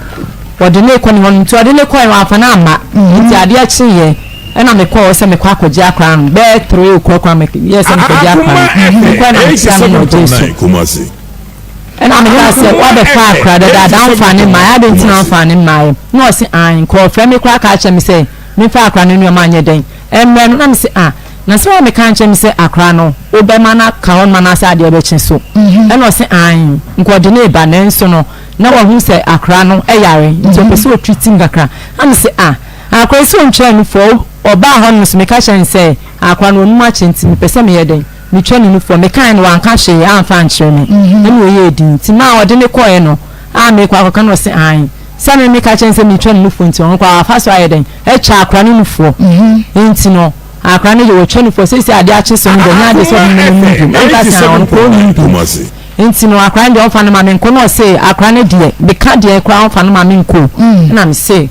wɔde ne kɔ ne hɔ no, nti ɔde ne kɔɛ no wamfa no amma. Nti adeɛ kyeeɛ ɛna mekɔɔ hɔ sɛ mekɔ akɔgye akora no bɛyɛ 3 o'clock a meyɛɛ sɛ mekɔgye akora no, mekɔɛ na mekyia no na ɔgyee so. Ɛna mekaa sɛ wabɛfa akora dadaada womfa ne mmaeɛ, adɛn nti na womfa ne mmaeɛ? Na ɔse ae, nka ɔfrɛ me koraa kaa kyerɛ me sɛ memfa akora no nneɛma nyɛ dɛn ɛmmrɛ no. Na mese ah, na sɛ woammɛka ankyerɛ me sɛ akora no wobɛma no aka hɔ nom anaasɛ adeɛ bɛkye so? Ɛna ɔse ae, nka ɔde no reba, nanso no na wahu sɛ akora no yare nti ɔpɛ sɛ ɔtreat no kakra. Na mese ah, akora yi sɛ ɔntwaa nufoɔ, ɔbaa hɔ nom so meka kyerɛ no sɛ akora no ɔnum akyɛ nti mepɛ sɛ meyɛ dɛn metwa ne nufoɔ. Mekaeɛ no wanka hwee amfa ankyerɛ me, ɛna ɔyɛɛ dinn. Nti maa ɔde no kɔeɛ no a merekɔ akɔka no ɔse ae, sɛ me meka kyerɛ no sɛ metwa ne nufoɔ nti ɔno koraa wafa so ayɛ dɛn atwa akora no nufoɔ. Nti no akora no deɛ wɔtwa nufoɔ seesei adeɛ akye so no deɛ ɛnyɛ adeɛ sɛ ɔde no nom bio. Ɛnka sɛ ɔno koraa ɔnnim bio. Nti no akora no deɛ ɔmfa no ma menkɔ. Na ɔse akora no deɛ meka deɛ koraa ɔmfa no ma menkɔ. Ɛna mese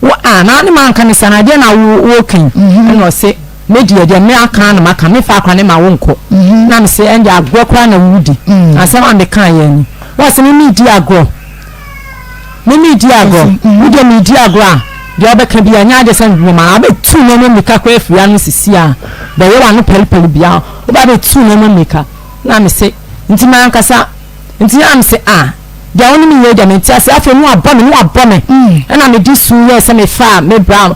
wo a na ne manka ne saa na adeɛ na wo woka yi. Ɛna ɔse me deɛ deɛ me aka na maka, mefa akora ne ma wo nkɔ. Na mese ɛnde agorɔ koraa na wodi. Asɛm a meka yɛ ni. Wɔse me medi agorɔ, me medi agorɔ, wo deɛ medi agorɔ a deɛ wobɛka bi a nyɛ adeɛ sɛ mema abɛtu nneɛma mmirika koraa afiri ano sisi a bɛyɛ w'ano pɛlipɛli bia woba bɛtu nneɛma mmirika. Na mese nti mankasa nti na mese a deɛ wo ne me yɛ deɛ mente ase. Afei ne wabɔ me, ne wabɔ me, ɛna mede su yɛɛ sɛ mefaa me bra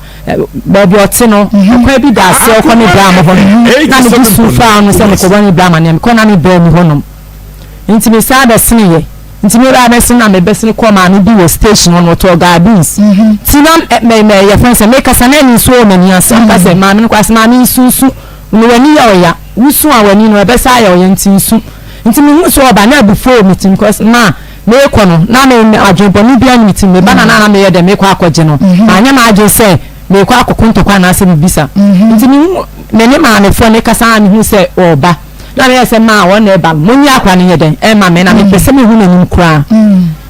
baabi ɔte no, ɔkwan bi da aseɛ ɔkɔ me bra mo hɔ no, na mede su faa no sɛ mekɔbɔ me bra amaneɛ. Mekɔ na me bra mu hɔnom nti mesan bɛseneeɛ. Nti me baa bɛsene na mebɛsene kɔɔ maame bi wɔ station hɔ no, ɔtɔɔ gaa beans. Nti na mɛ mɛ yɛfrɛ no sɛ mekasa na nsuo wɔ m'ani ase. Meka sɛ maame no kɔ ase, maame nsu nsu no w'ani yɛ ɔya, wusu a w'ani no ɛbɛsa ayɛ ɔya nti nsu. Nti mehu sɛ ɔba na abufuo wɔ me tirim cause ma meekɔ no na me adwene bɔne biara ne me tirim. Meba na na meyɛ dɛ meekɔ akɔgye no, manyɛ m'adwene sɛ meekɔ akɔko ntɔkwa anaasɛ biribi sa. Nti mehu me ne maamefoɔ no kasa a mehu sɛ ɔreba na meyɛ sɛ maa wɔn na ɛba no, monyi akora no nyɛ dɛn ɛmma me na mepɛ sɛ mehu n'anim koraa.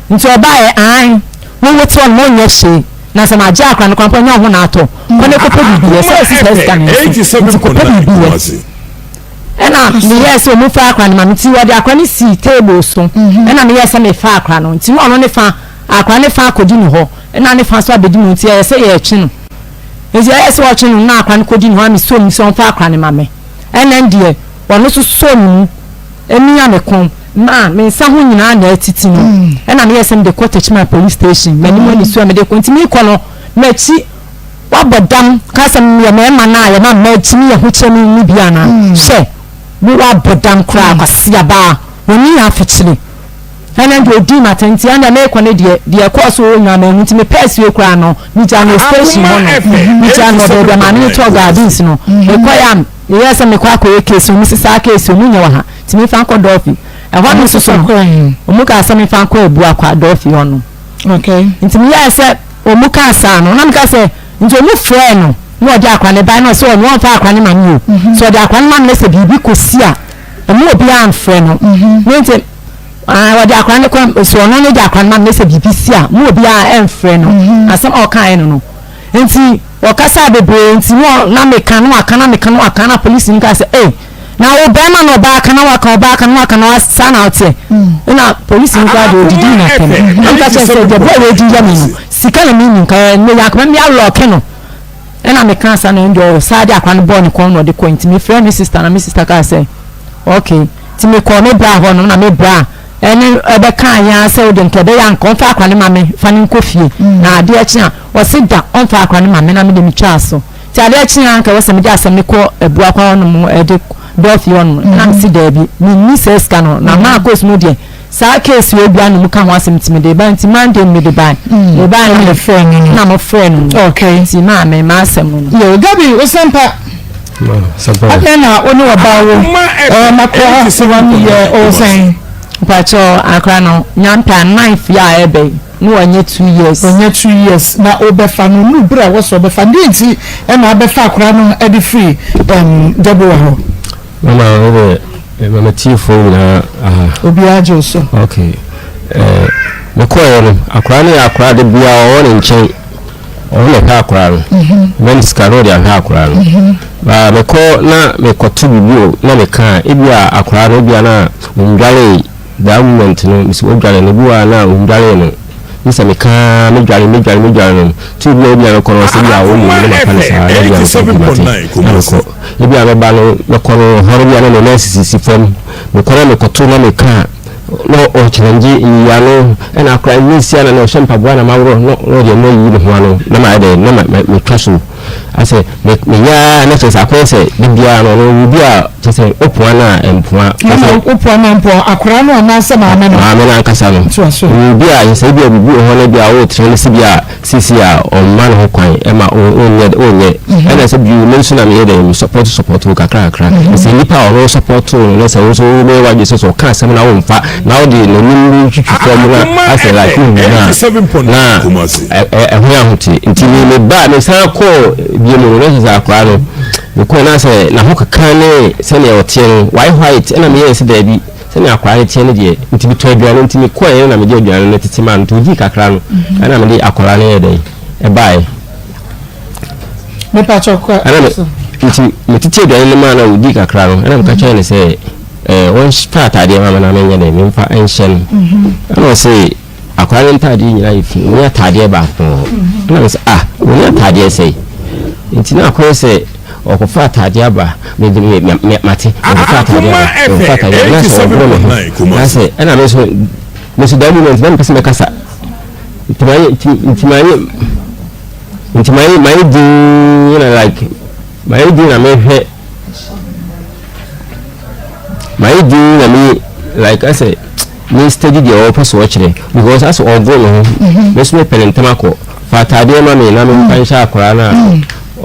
Nti ɔbaeɛ, aane, wowo te hɔ no monyɛ hwee na sɛ magye akora no koraa mpo ɛnyɛ wo ho na atɔ, kɔ na kɔpɛ biribi yɛ sɛ ɛsi saa sika no nso nti kɔpɛ biribi yɛ. Ɛna meyɛɛ sɛ ɔmu fa akora no ma me, nti wɔde akora no sii table so, ɛna meyɛɛ sɛ mefa akora no, nti na ɔno ne fa akora ne fa akɔdi ne hɔ ɛna ne fa nso abɛdi me hɔ, nti ɛyɛ sɛ yɛretwe no, nti ɛyɛ sɛ ɔtwe no na akora no kɔdi ne hɔ a mesɔ mu sɛ ɔmfa akora no ma me. Ɛnna deɛ ɔno nso sɔɔ me mu mia me kɔn maa me nsa ho nyinaa na atiti no. Ɛnna meyɛɛ sɛ mede kɔ Techiman police station, m'anim anisuo a mede kɔ. Nti merekɔ no, m'akyi wabɔ dam ka sɛ meyɛ mmarima no a yɛma mmaa tumi yɛ ho kyerɛ me no bi anaa? Hwɛ, wo wabɔ dam koraa, kwasiabaa, w'ani yɛ afikyire. Ɛnna deɛ ɔdii m'atɛn nti, ɛnna merekɔ no deɛ, deɛ ɛkɔɔ so hɔ nyinaa manhu. Nti mepɛɛ sue koraa no, megyaa no wɔ station hɔ no. Megyaa no wɔ baabi a maame no tɔɔ gardens no. Mekɔeɛ a, meyɛɛ sɛ mekɔ akɔyɛ case no, wɔse saa case yi, wɔnyɛ wɔ ha, nti memfa nkɔ Dɔɔfi. Ɛhɔ no nso so no, wɔkaa sɛ memfa nkɔ Abuakwa, Dɔɔfi hɔ no. Nti meyɛɛ sɛ wɔkaa saa no, na meka sɛ, nti wɔfrɛɛ no na ɔde akwadaa no baeɛ na ɔse ɔno ɔmfa akwadaa no ma me o. Sɛ ɔde akwadaa no ma me na sɛ biribi kɔsi a, ɛma obiara mfrɛ no. Ne nti Ah, wɔde akwadaa no kɔ so, ɔno ne de akwadaa no ma no sɛ biribi si a mo obiara ɛmfrɛ no. Asɛm a ɔkaeɛ no no nti ɔkasa bebree nti no na meka no aka na meka no aka na polisi no ka sɛ ee na wo bɛrima na ɔbaa ka na waka ɔbaa ka na waka na saa na ɔteɛ. Na polisi no koraa deɛ ɔdidi na atɛm na meka kyerɛ sɛ deɛ bɔɔ wɔadi yɛ me no sika na menim ka ne yɛ akoma mi alɔɔke no. Ɛna meka saa na ɛnde ɔsaa de akwadaa no bɔɔ ne kɔn na ɔde kɔ. Nti mefrɛ me sister na me sister kaa sɛ okay. Nti mekɔɔ me bra hɔ nom na me bra. Ɛne ɛbɛkaa yɛn ara sɛ wode nka ɛbɛyɛ a nka ɔmfa akora no ma me fa no nkɔ fie na adeɛ kye a ɔse da ɔmfa akora no ma me na mede metwaa so nti adeɛ kye a nka ɛwɔ sɛ mede asɛm no kɔ Abuakwa hɔnom ɛde dɔɔ fie hɔnom na mese daabi menni saa sika no na maa course mu deɛ saa case wei bia na mu ka ho asɛm nti mede ba nti Monday mede ba mede ba na na mofrɛ no okay nti maa me m'asɛm no. Yo Gabi wo sɛmpa adɛn na wo ne ɔbaa wo ɛɛ makora one year o sɛn. Mpakyɛw akora no nyampɛ a ninth yɛ a ɛbɛ yi na wanya 2 years. Wanya 2 years na wobɛfa no nu bere a wɔsɔ ɔbɛfa no deɛ nti ɛna abɛfa akora no ɛde firi Deborah hɔ. Mama wo de mama tiefoɔ nyinaa aha. Obiara gye wo so. Okay. Eh, mekɔɛ no akora no yɛ akora de bia ɔwɔ ne nkyɛn ɔno na ɛhwɛ akora no mɛ ne sika no ɔde ahwɛ akora no ba mekɔ na mekɔto biribi o na meka ebi a akora no ebi a na ɔndware that moment no mesi ɔdware no ebi wɔ a na ɔndware no ne sɛ meka medware medware medware no tu bi a ebi a mekɔ no ɔsɛ bi a wɔn mu no maka no saa na ebi a mekɔ bi mate na mekɔ ebi a mɛba no mɛkɔ no hɔ no bi a na ne nan sisisi fam mekɔ na mekɔto na meka na ɔkyerɛngye yiyia no ɛna akora ne nsia na na ɔhyɛ mpaboa na maworɔ na ɔde ɛno ayi ne ho ano na mayɛ dɛ na metwa so asɛ meyɛ na kyerɛ sɛ akɔyɛ sɛ de biara no ɔno obi a kyerɛ sɛ wopoa no a mpoa wopoa no mpoa akora no anaasɛ maame no maame no ankasa no obi a sɛ bi a biribi wɔ hɔ no bi a wotrɛ no sɛ bi a sisi a ɔmma ne ho kwan ɛma ɔnyɛ ɔnyɛ ɛna sɛ bio me nso na meyɛ dɛ me support support wo kakra kakra sɛ nipa a ɔno support wo no sɛ wo nso wobɛyɛ w'adwene sɛ sɛ ɔka asɛm na womfa na wode n'anim twitwi fam na asɛ like wohu na na ɛho yɛ ahote nti me me ba me san kɔɔ bie mu no na sɛ akwaraa no mekɔɔ na sɛ n'aho keka ne sɛnea ɔteɛ no wayɛ white ɛna meyɛɛ sɛ daabi sɛnea akwaraa no teɛ no deɛ nti metɔ aduane nti mekɔɛ na mede aduane no tete maa no nti ɔdii kakra no ɛna mede akwaraa no yɛ dɛn ɛbaeɛ ɛna nti metete aduane no maa no a ɔdii kakra no ɛna meka kyerɛ no sɛ ɛɛ wɔmfa ataadeɛ ma me na menyɛ dɛn memfa nhyɛ no ɛna ɔse akwaraa no ntaadeɛ nyinaa yɛ fi ɔni ataadeɛ baako wɔ hɔ ɛna me sɛ ah ɔni ataadeɛ sɛe nti na akɔyɛ sɛ ɔkɔfa ataadeɛ aba mede me me mate ɔkɔfa ataadeɛ aba ɔkɔfa ataadeɛ aba na sɛ ɔboro me ho na sɛ ɛna me nso me nso that moment na mepɛ sɛ mɛkasa nti mayɛ nti nti mayɛ nti mayɛ mayɛ dinn na like mayɛ dinn na mehwɛ mayɛ dinn na me like asɛ me steady deɛ ɔpɛ so ɔkyerɛ because asɛ ɔgo ne ho me nso mepɛ ne ntɛm akɔ fa ataadeɛ ma me na memfa nhyɛ akwaraa no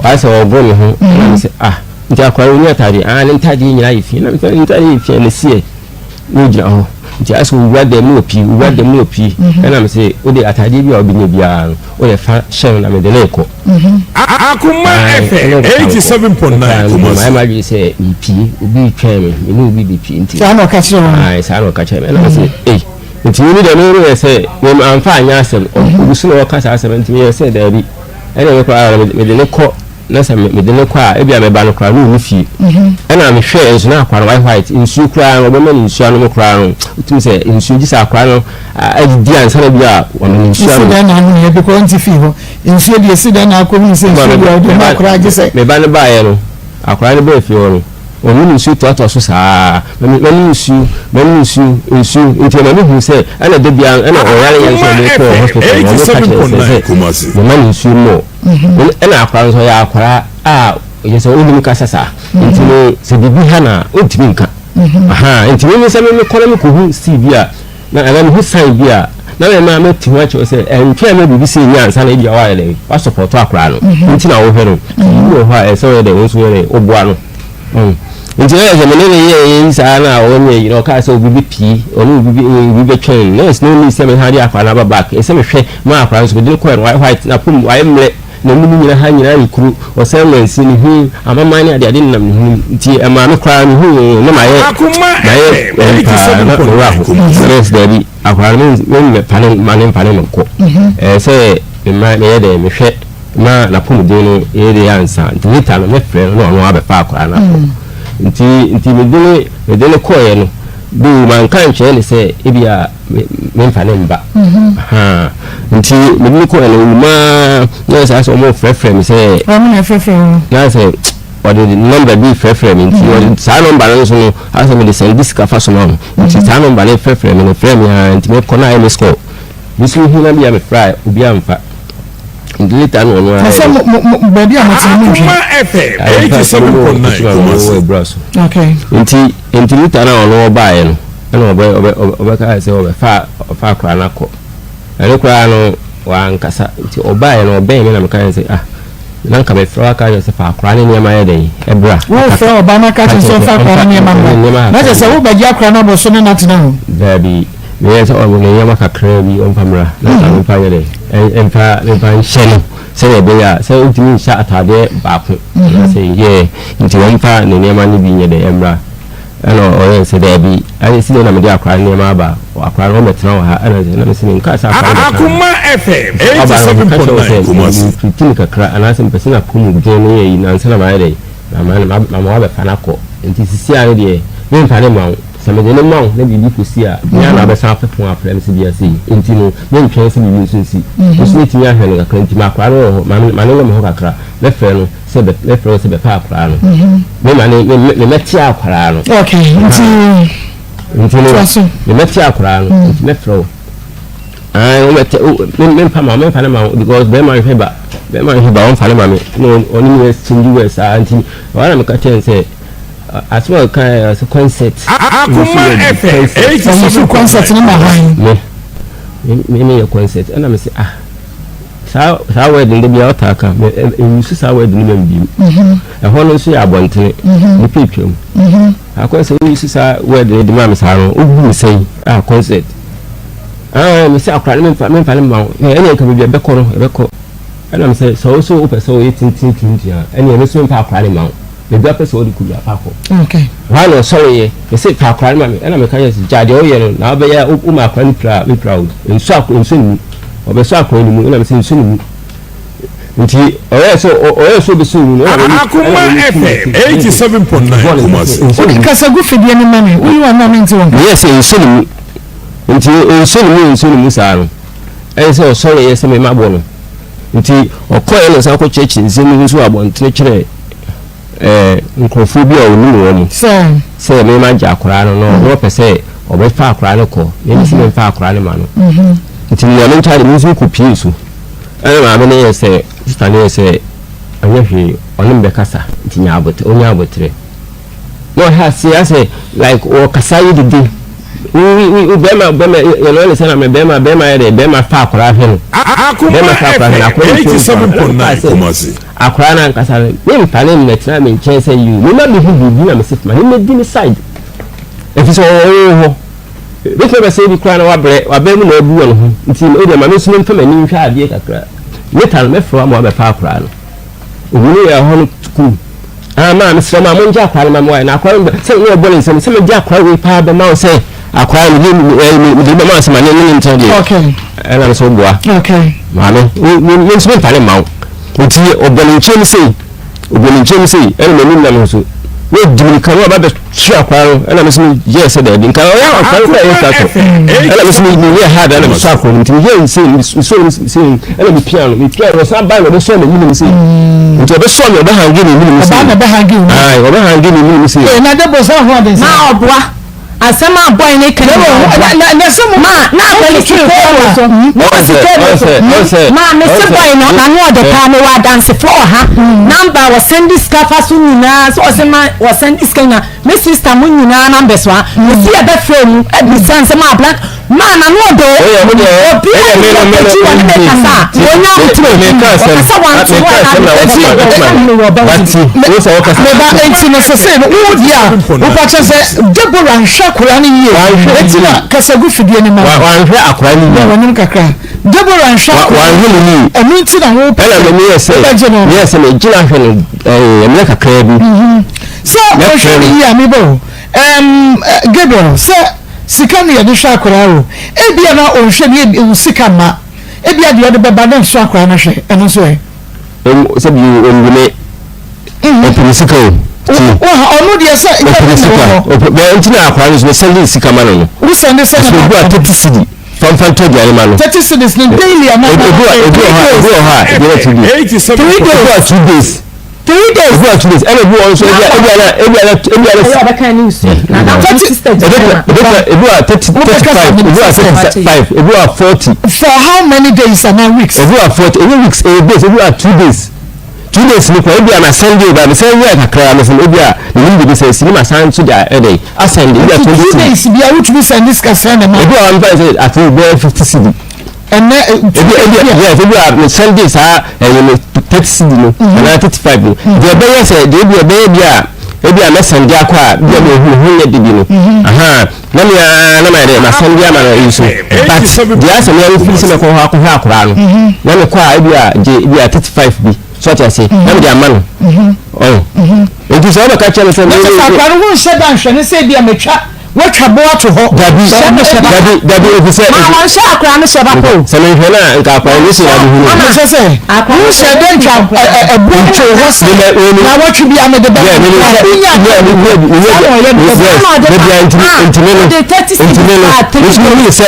a asɛ ɔgo ne ho na me sɛ ah nti akwaraa no ɔni ataadeɛ ah ne ntaadeɛ nyinaa yɛ fi na me sɛ ne ntaadeɛ yɛ fi a na si na ogyina hɔ nti asɛ owura dɛm na opie owura dɛm na opie ɛna me sɛ wode ataadeɛ bi a wobɛnya biara no wode fa hyɛ no na mede ne kɔ Akoma FM 87.9 Kumasi. Mayɛ m'adwene sɛ mepie obi retwɛn me me ne obi bɛpie nti saa na ɔka kyerɛ wɔn ae saa na ɔka kyerɛ me ɛna me sɛ ei nti me deɛ me yɛ sɛ me amfa anyɛ asɛm obi so na ɔka saa asɛm nti meyɛ sɛ daabi ɛna me koraa mede ne kɔ na sɛ mede no kɔ a ebia mɛba no koraa na ɔnni fie ɛna mehwɛɛ nso na akwadaa no wayɛ white nsuo koraa no ɔbɛma no nsuo anom koraa no wotumi sɛ nsuo gye sɛ akwadaa no adidi ansa na bi a wɔma no nsuo anom. Esi dɛn na ano yɛ because ɔnte fie hɔ nsuo deɛ esi dɛn na akɔhunu sɛ nsuo deɛ ɔde ma akwadaa gye sɛ. Me ba no baeɛ no akwadaa no baa fie hɔ no ɔnom nsuo toatoa so saa mɛnom nsuo mɛnom nsuo nsuo nti ɛma mehu sɛ ɛna da biara ɛna ɔyare yɛn nso ɔmo kɔɔ hospital no ɔmo ka kyerɛ sɛ sɛ mema no nsuo mmɔ ɛna akwadaa nso ɔyɛ akwadaa a yɛ sɛ ɔnnim kasa saa nti no sɛ biribi ha na ɔntumi nka nti meme sɛ meme kɔ na mekɔhu sii bi a na ɛna mehu sign bi a na mema mɛte ho akyerɛ sɛ ɛntwɛn ma biribi sɛ ɛnya ansa na ebi a woayɛ dɛn woasɔpɔtɔ akwadaa no nti na wohwɛ no biribi wɔ hɔ a ɛsɛ woyɛ dɛn wo nso yɛ dɛn woboa no nti na sɛ mene ne yɛ yi saa na ɔnyɛ yi na ɔkaa sɛ obi bɛpie ɔne obi obi bɛtwɛn na ɛsɛ na ɔni sɛ meha de akwadaa no aba back ɛsɛ mehwɛ ma akwadaa no so mede no kɔɛ no wayɛ white na pom wayɛ mmerɛ na mu nyina ha nyinaa yɛ kuru ɔsɛn mansi ne ho amaman ne adeade nenam ne ho nti ɛmaa me koraa me hu na mayɛ mayɛ ɛyi paa na mewura ho sɛ daabi akwadaa no memmɛpa ne ma ne mfa ne no nkɔ ɛɛ sɛ mema meyɛ dɛ mehwɛ ma n'apɔmuden no yɛ de ansa nti later no mɛfrɛ no na ɔno abɛfa akwadaa no akɔ nti nti mede ne mede ne kɔɔeɛ no do manka nkyerɛ ne sɛ ebi a memfa ne mba nti mede ne kɔɔeɛ no owumaa na saa sɛ ɔmo frɛfrɛ me sɛ ɔmo na ɛfrɛfrɛ wo na sɛ. ɔde nɔmba bi frɛfrɛ me nti ɔde saa nɔmba no nso no asɛ mede sɛnde sika fa so ma no nti saa nɔmba no frɛfrɛ me no frɛ me ara nti mekɔ na ayɛ miss call me nso mehu na bia mefrɛ a obi amfa nti later no ɔno ara Na sɛ mo mo mo baabi a mote no mo nhwɛ. Akoma FM 87.9 Kumasi. Abura so Okay. nti nti later na ɔno ɔbaeɛ no ɛna ɔbɛ ɔbɛ ɔbɛka sɛ ɔbɛfa ɔfa akora no akɔ Ɛno koraa no, wankasa. Nti ɔbaeɛ no, ɔbɛn me na meka kyerɛ no sɛ, ah, na nka mefrɛ wo aka kyerɛ sɛ fa akwadaa no nneɛma yɛ dɛn, bra. Wofrɛ ɔbaa no aka kyerɛ sɛ ɔmfa akwadaa no nneɛma mmra. Na kyerɛ sɛ wobɛgye akwadaa no abɔ so ne no atena hɔ. Daabi, meyɛɛ sɛ ɔno ne nneɛma kakraa bi ɔmfa mmra, na nka memfa nyɛ dɛn, mfa memfa nhyɛ no sɛdeɛ ɛbɛyɛ a sɛ ɔntumi nhyɛ ataadeɛ baako anaasɛ yɛ nti ɔmfa ne nneɛma no bi nyɛ dɛn mmra. Ɛna ɔyɛɛ sɛ, Daabi, ayɛ sɛ dɛn na mede akwadaa no nneɛma aba? Akwadaa no, ɔmmɛtena wɔ ha. Ɛna sɛ, na mese menkaa sɛ akwadaa no bɛtena ha. Akoma FM Nti ɔbaa no, meka kyerɛɛ wo sɛ 87.9 Kumasi. meretreati no kakra, anaasɛ mepɛ sɛ n'apɔmuden no yɛ yi na ansa na mayɛ dɛn? Mama no, mama woabɛfa no akɔ. Nti seesei ara no deɛ, meremfa no mma wo. Sɛ mede no ma wo na biribi kɔsi a, me ara na wobɛsan afɛ fon afrɛ me sɛ bia sei. Nti no, mentwɛn sɛ biribi nso nsi. Wo nso mɛtumi ahwɛ no kakra, nti ma akwadaa no wɔ hɔ, ma no wɔ me hɔ kakra. Mɛfrɛ no. sɛ bɛ mɛfrɛ wo sɛ bɛfa akwaraa no me ma ne me me mɛte akwaraa no. ok nti nti no me mɛte akwaraa no mm. nti mɛfrɛ wo ayi wo mɛte me me nfa ma me nfa ne ma wo because bɛrima nhwɛ ba bɛrima nhwɛ ba wɔnfa ne ma me na ɔne me exchange words saa nti wɔn na meka kyɛn sɛ asɛm a ɔka yɛ ɔsɛ concert. Akoma FM 87.9 concert ne ma hwan. Me me me yɛ concert ɛna me sɛ ah. Saa saa word no da biara ɔtaa ka me nsu saa word no ma me bio. Ɛhɔ no nso yɛ abɔntene nipa atwam. Akɔ sɛ woyi su saa word no de ma me saa no wobu me sɛn ah concert. Ah me sɛ akora no memfa memfa no ma wo. Ɛne nka baabi a ɛbɛkɔ no ɛbɛkɔ. Ɛna me sɛ sɛ wo so wopɛ sɛ woyɛ tenten tuntua ɛne ɛno nso memfa akora no ma wo. Baabi a wopɛ sɛ wode kɔ biara fa kɔ. Okay. Hɔ a na ɔsɔreeɛ me se fa akora no ma me ɛna meka kyerɛ sɛ gya deɛ woyɛ no na wobɛyɛ a woma akora no pira a mɛpira wo nso akora nso ne mu ɔbɛsɔ akora no mu ɛna me sɛ nso ne mu nti ɔyɛ sɛ ɔyɛ sɛ ɔbɛsɔ mu no ɛna Akoma FM 87.9 Kumasi. Wode kasa gu fidie no ma me woyi w'ano a mente wo nka. Meyɛ sɛ nso ne mu nti nso ne mu nso ne mu saa no ɛyɛ sɛ ɔsɔreeɛ sɛ mema bɔ no nti ɔkɔeɛ na ɔsan kɔkyerɛkyerɛ nsɛm mu nso wɔ abɔntene kyerɛɛ ɛɛ nkurɔfoɔ bi a ɔnim wɔn sɛ me ma gye akwaraa no na ɔpɛ sɛ ɔbɛfa akwaraa no kɔ na ɛmi sɛ memfa akwaraa no ma no nti nea me nkyɛn de me nso kɔ pie so ɛna maame no yɛ sɛ sista no yɛ sɛ ɔnyɛ hwee ɔne me bɛkasa nti nya abotere ɔnya abotere na ɔhɛ aseɛ asɛ like ɔkasa yi dede wo bɛrima bɛrima yɛn no ɛne sɛ na mɛ bɛrima bɛrima yɛ dɛ bɛrima fa akwaraa hwɛ no bɛrima fa akwaraa hwɛ no akwaraa no nsuo nfa Akwadaa no ankasa no, memfa no mmɛtena me nkyɛn sɛ yiw, memma mehu biribi na mese ma no mmɛdi me side. Ɛfiri sɛ ɔwɔ wo hɔ. Bɛtumi aba sɛ ebi koraa na wabrɛ, wabrɛ mu na abu wɔn ho. Nti wo deɛ ma me nso memfa m'ani nhwɛ adeɛ kakra. Later no, mɛfrɛ wo ama woabɛfa akwadaa no. Ohunu yɛ hɔ no kum. Ah, maa mesrɛ mo a mongye akwadaa no ma me wae. Na akwadaa no sɛ ne ɔbɔ ne nsam sɛ megye akwadaa wei paa bɛma wo sɛ akwadaa no mede mede bɛma wo sɛ ma ne ne ntena deɛ. Okay. Ɛna me sɛ woboa. Okay. Maame, me me nso memfa ne mma wo. Nti ɔbɔ ne nkyɛn mu sei, ɔbɔ ne nkyɛn mu sei, ɛna m'anim nam ho so. Na ɔdi mirika na ɔba bɛhwe akwadaa no, ɛna me nso meyɛɛ sɛ daabi. Nka ɔyɛ akwadaa no koraa yɛ twa tɔ. Ɛna me nso meyɛɛ hard ɛna mesɔ akwadaa no mu. Nti meyɛɛ sei, mesɔ no sei, ɛna mepia no, mepia no, ɔsan bae na ɔbɛsɔ m'anim sei. Nti ɔbɛsɔ me, ɔbɛhange m'anim sei. Ɔbaa na ɛbɛhange wo. Ae, ɔbɛhange m'anim sei. Ee, na de bɔ saa ho aden saa. Na ɔboa. Asɛm a boy ne ka nyinaa ɔboa. Ma na akɔ ne sika wɔ so. Na wɔ sika wɔ so. Ma me se boy no na no ɔde paa me wɔ adansefo wɔ ha. Number wɔ send sika fa so nyinaa so ɔse ma wɔ send sika nyinaa. Me sister mo nyinaa numbers wɔ ha. Me se yɛ bɛ frɛ mu ebisa nsɛm a blank. Ma na no ɔdɔ obi a yɛ akyi wɔ ne bɛ kasa a wɔnya abotire ɔkasa wanto hɔ a na meba enti no sese no wo di a wopa kyɛ sɛ Deborah nhwɛ akora no yie eti na kasa gu fidie no ma wanhwɛ akora no yie wɔnim kakra Deborah nhwɛ akora wanhwɛ no yie ɛno nti na wo pɛ ɛna mɛ yɛ sɛ wobɛgye no meyɛ sɛ megyina hwɛ no ɛɛ mmerɛ kakra bi sɛ ɔhwɛ no yie a mebɔ Gabriel sɛ Sika na yɛde hwɛ akwadaa o. Ebia na ɔnhwɛ no yie, wo sika mma. Ebia deɛ ɔde bɛba na ɛnso akwadaa no hwɛ, ɛno nso ɛ? Sɛ bi ɔngu ne, ɔpɛ ne sika o. Ti. Ɔno deɛ sɛ yɛ ne sika. Ɔpɛ bɛ nti na akwadaa no nso mɛ sɛnde sika ma no no. Wo sɛnde sɛ na obi a 30 cedi fanfa ntɔ aduane ma no. 30 cedis no daily ana? Ebi wɔ hɔ a, ebi wɔ hɔ a, ebi wɔ 2 days. 3 days. Ebi wɔ 2 days. Three days. Ebi wɔ 2 days ɛna ebi wɔ nso ebi a ebi a na ebi a na ebi a na. Ɛyɛ ɔbɛka ne nsu. Na na 30 sister ebi gyina. ebi wɔ 30 35 ebi wɔ 35 ebi wɔ 40. For how many days and weeks? Ebi wɔ 40 ebi weeks ebi days ebi wɔ 2 days 2 days ni kɔ ebi a na Sunday ba mi sɛ ebi a kakra mi sɛ ebi a ne nim bibi sɛ esi ne ma san so de a ɛdɛ asɛn de ebi a 20 cedi. 2 days bi a wotumi send sika sɛn ne ma. Ebi a wɔn fa sɛ ati bɛyɛ 50 cedi. Ɛnɛ ebi ebi yes ebi a me Sunday saa ɛyɛ me 30 cedi no anaa 35 no deɛ ɛbɛyɛ sɛ deɛ ebi ɛbɛyɛ bi a ebi a mɛ send akɔ a bi a mɛ hu hu nyɛ de bi no ahan na mi aa na ma yɛ dɛ ma send ama no yi so, but deɛ asɛ mi a mi firi sɛ mɛ kɔ hɔ akɔhwɛ akɔraa no na mi kɔ a ebi a gye ebi a 35 bi so ɔte ase na mi de ama no ɔn nti sɛ ɔbɛka kyerɛ mi sɛ Na kyɛ sɛ akora no ho nhyɛ da nhwɛ ne sɛ ebi a metwa watwa bo ato hɔ. Dabi dabi dabi, efi sɛ Ma wɔn hyɛ akora no hyɛ baako. Sɛ mi nhwɛ na nka akɔraa no si na adi hu no. Na kyɛ sɛ wohyɛ dɛ ntwa ɛbo ntwe hɔ sɛ na wɔtwe bi a mede bɛ wonya Ntumi no nso mehu sɛ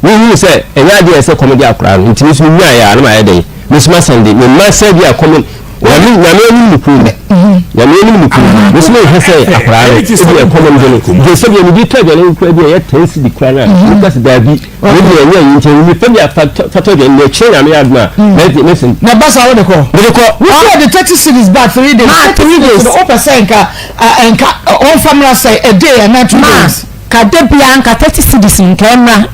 mehu sɛ ɛnyɛ adeɛ sɛ kɔm de akora no, ntumi nso menya yɛ a na mayɛ dɛn me nso masɛnde me mma sɛ bi a kɔm. Nyame nyame anim no kuro nyame anim no kuro me nso mehwɛ sɛ akora no ebi ɛkɔm de no gye sɛ bi a mede tɔ aduane kora bi a ɛyɛ 10 cedi kora no a meka sɛ daabi me deɛ ɛnyɛ ayi nti mefa bi a fa tɔ aduane na ɛkyerɛ Nyame adom a mɛde mɛsɛn. Na ba saa wode kɔ. Mede kɔ. Wosi ɔde 30 cedis ba 3 days. Ma 3 days. Wopɛ sɛ nka ɔmfa mmra sɛ a day anaa two Ma days? ka de bia nka 30 cedis nka ɛmra.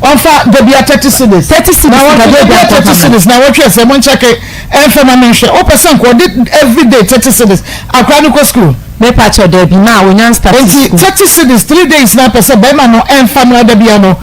Ɔmfa da bia 30 cedis. 30 cedis na nka wɔtwe de da bia bia nka 30 ɔmfa mmra. cedis na wɔtwe sɛ mo nkyɛke ɛmfa ma menhwɛ. Wopɛ sɛ nka ɔde every day 30 cedis akora no kɔ school? Mepa kyɛ daabi ma wonya start Nti school. 30 cedis 3 days na pɛ sɛ bɛrima no ɛmfa mmra da bia no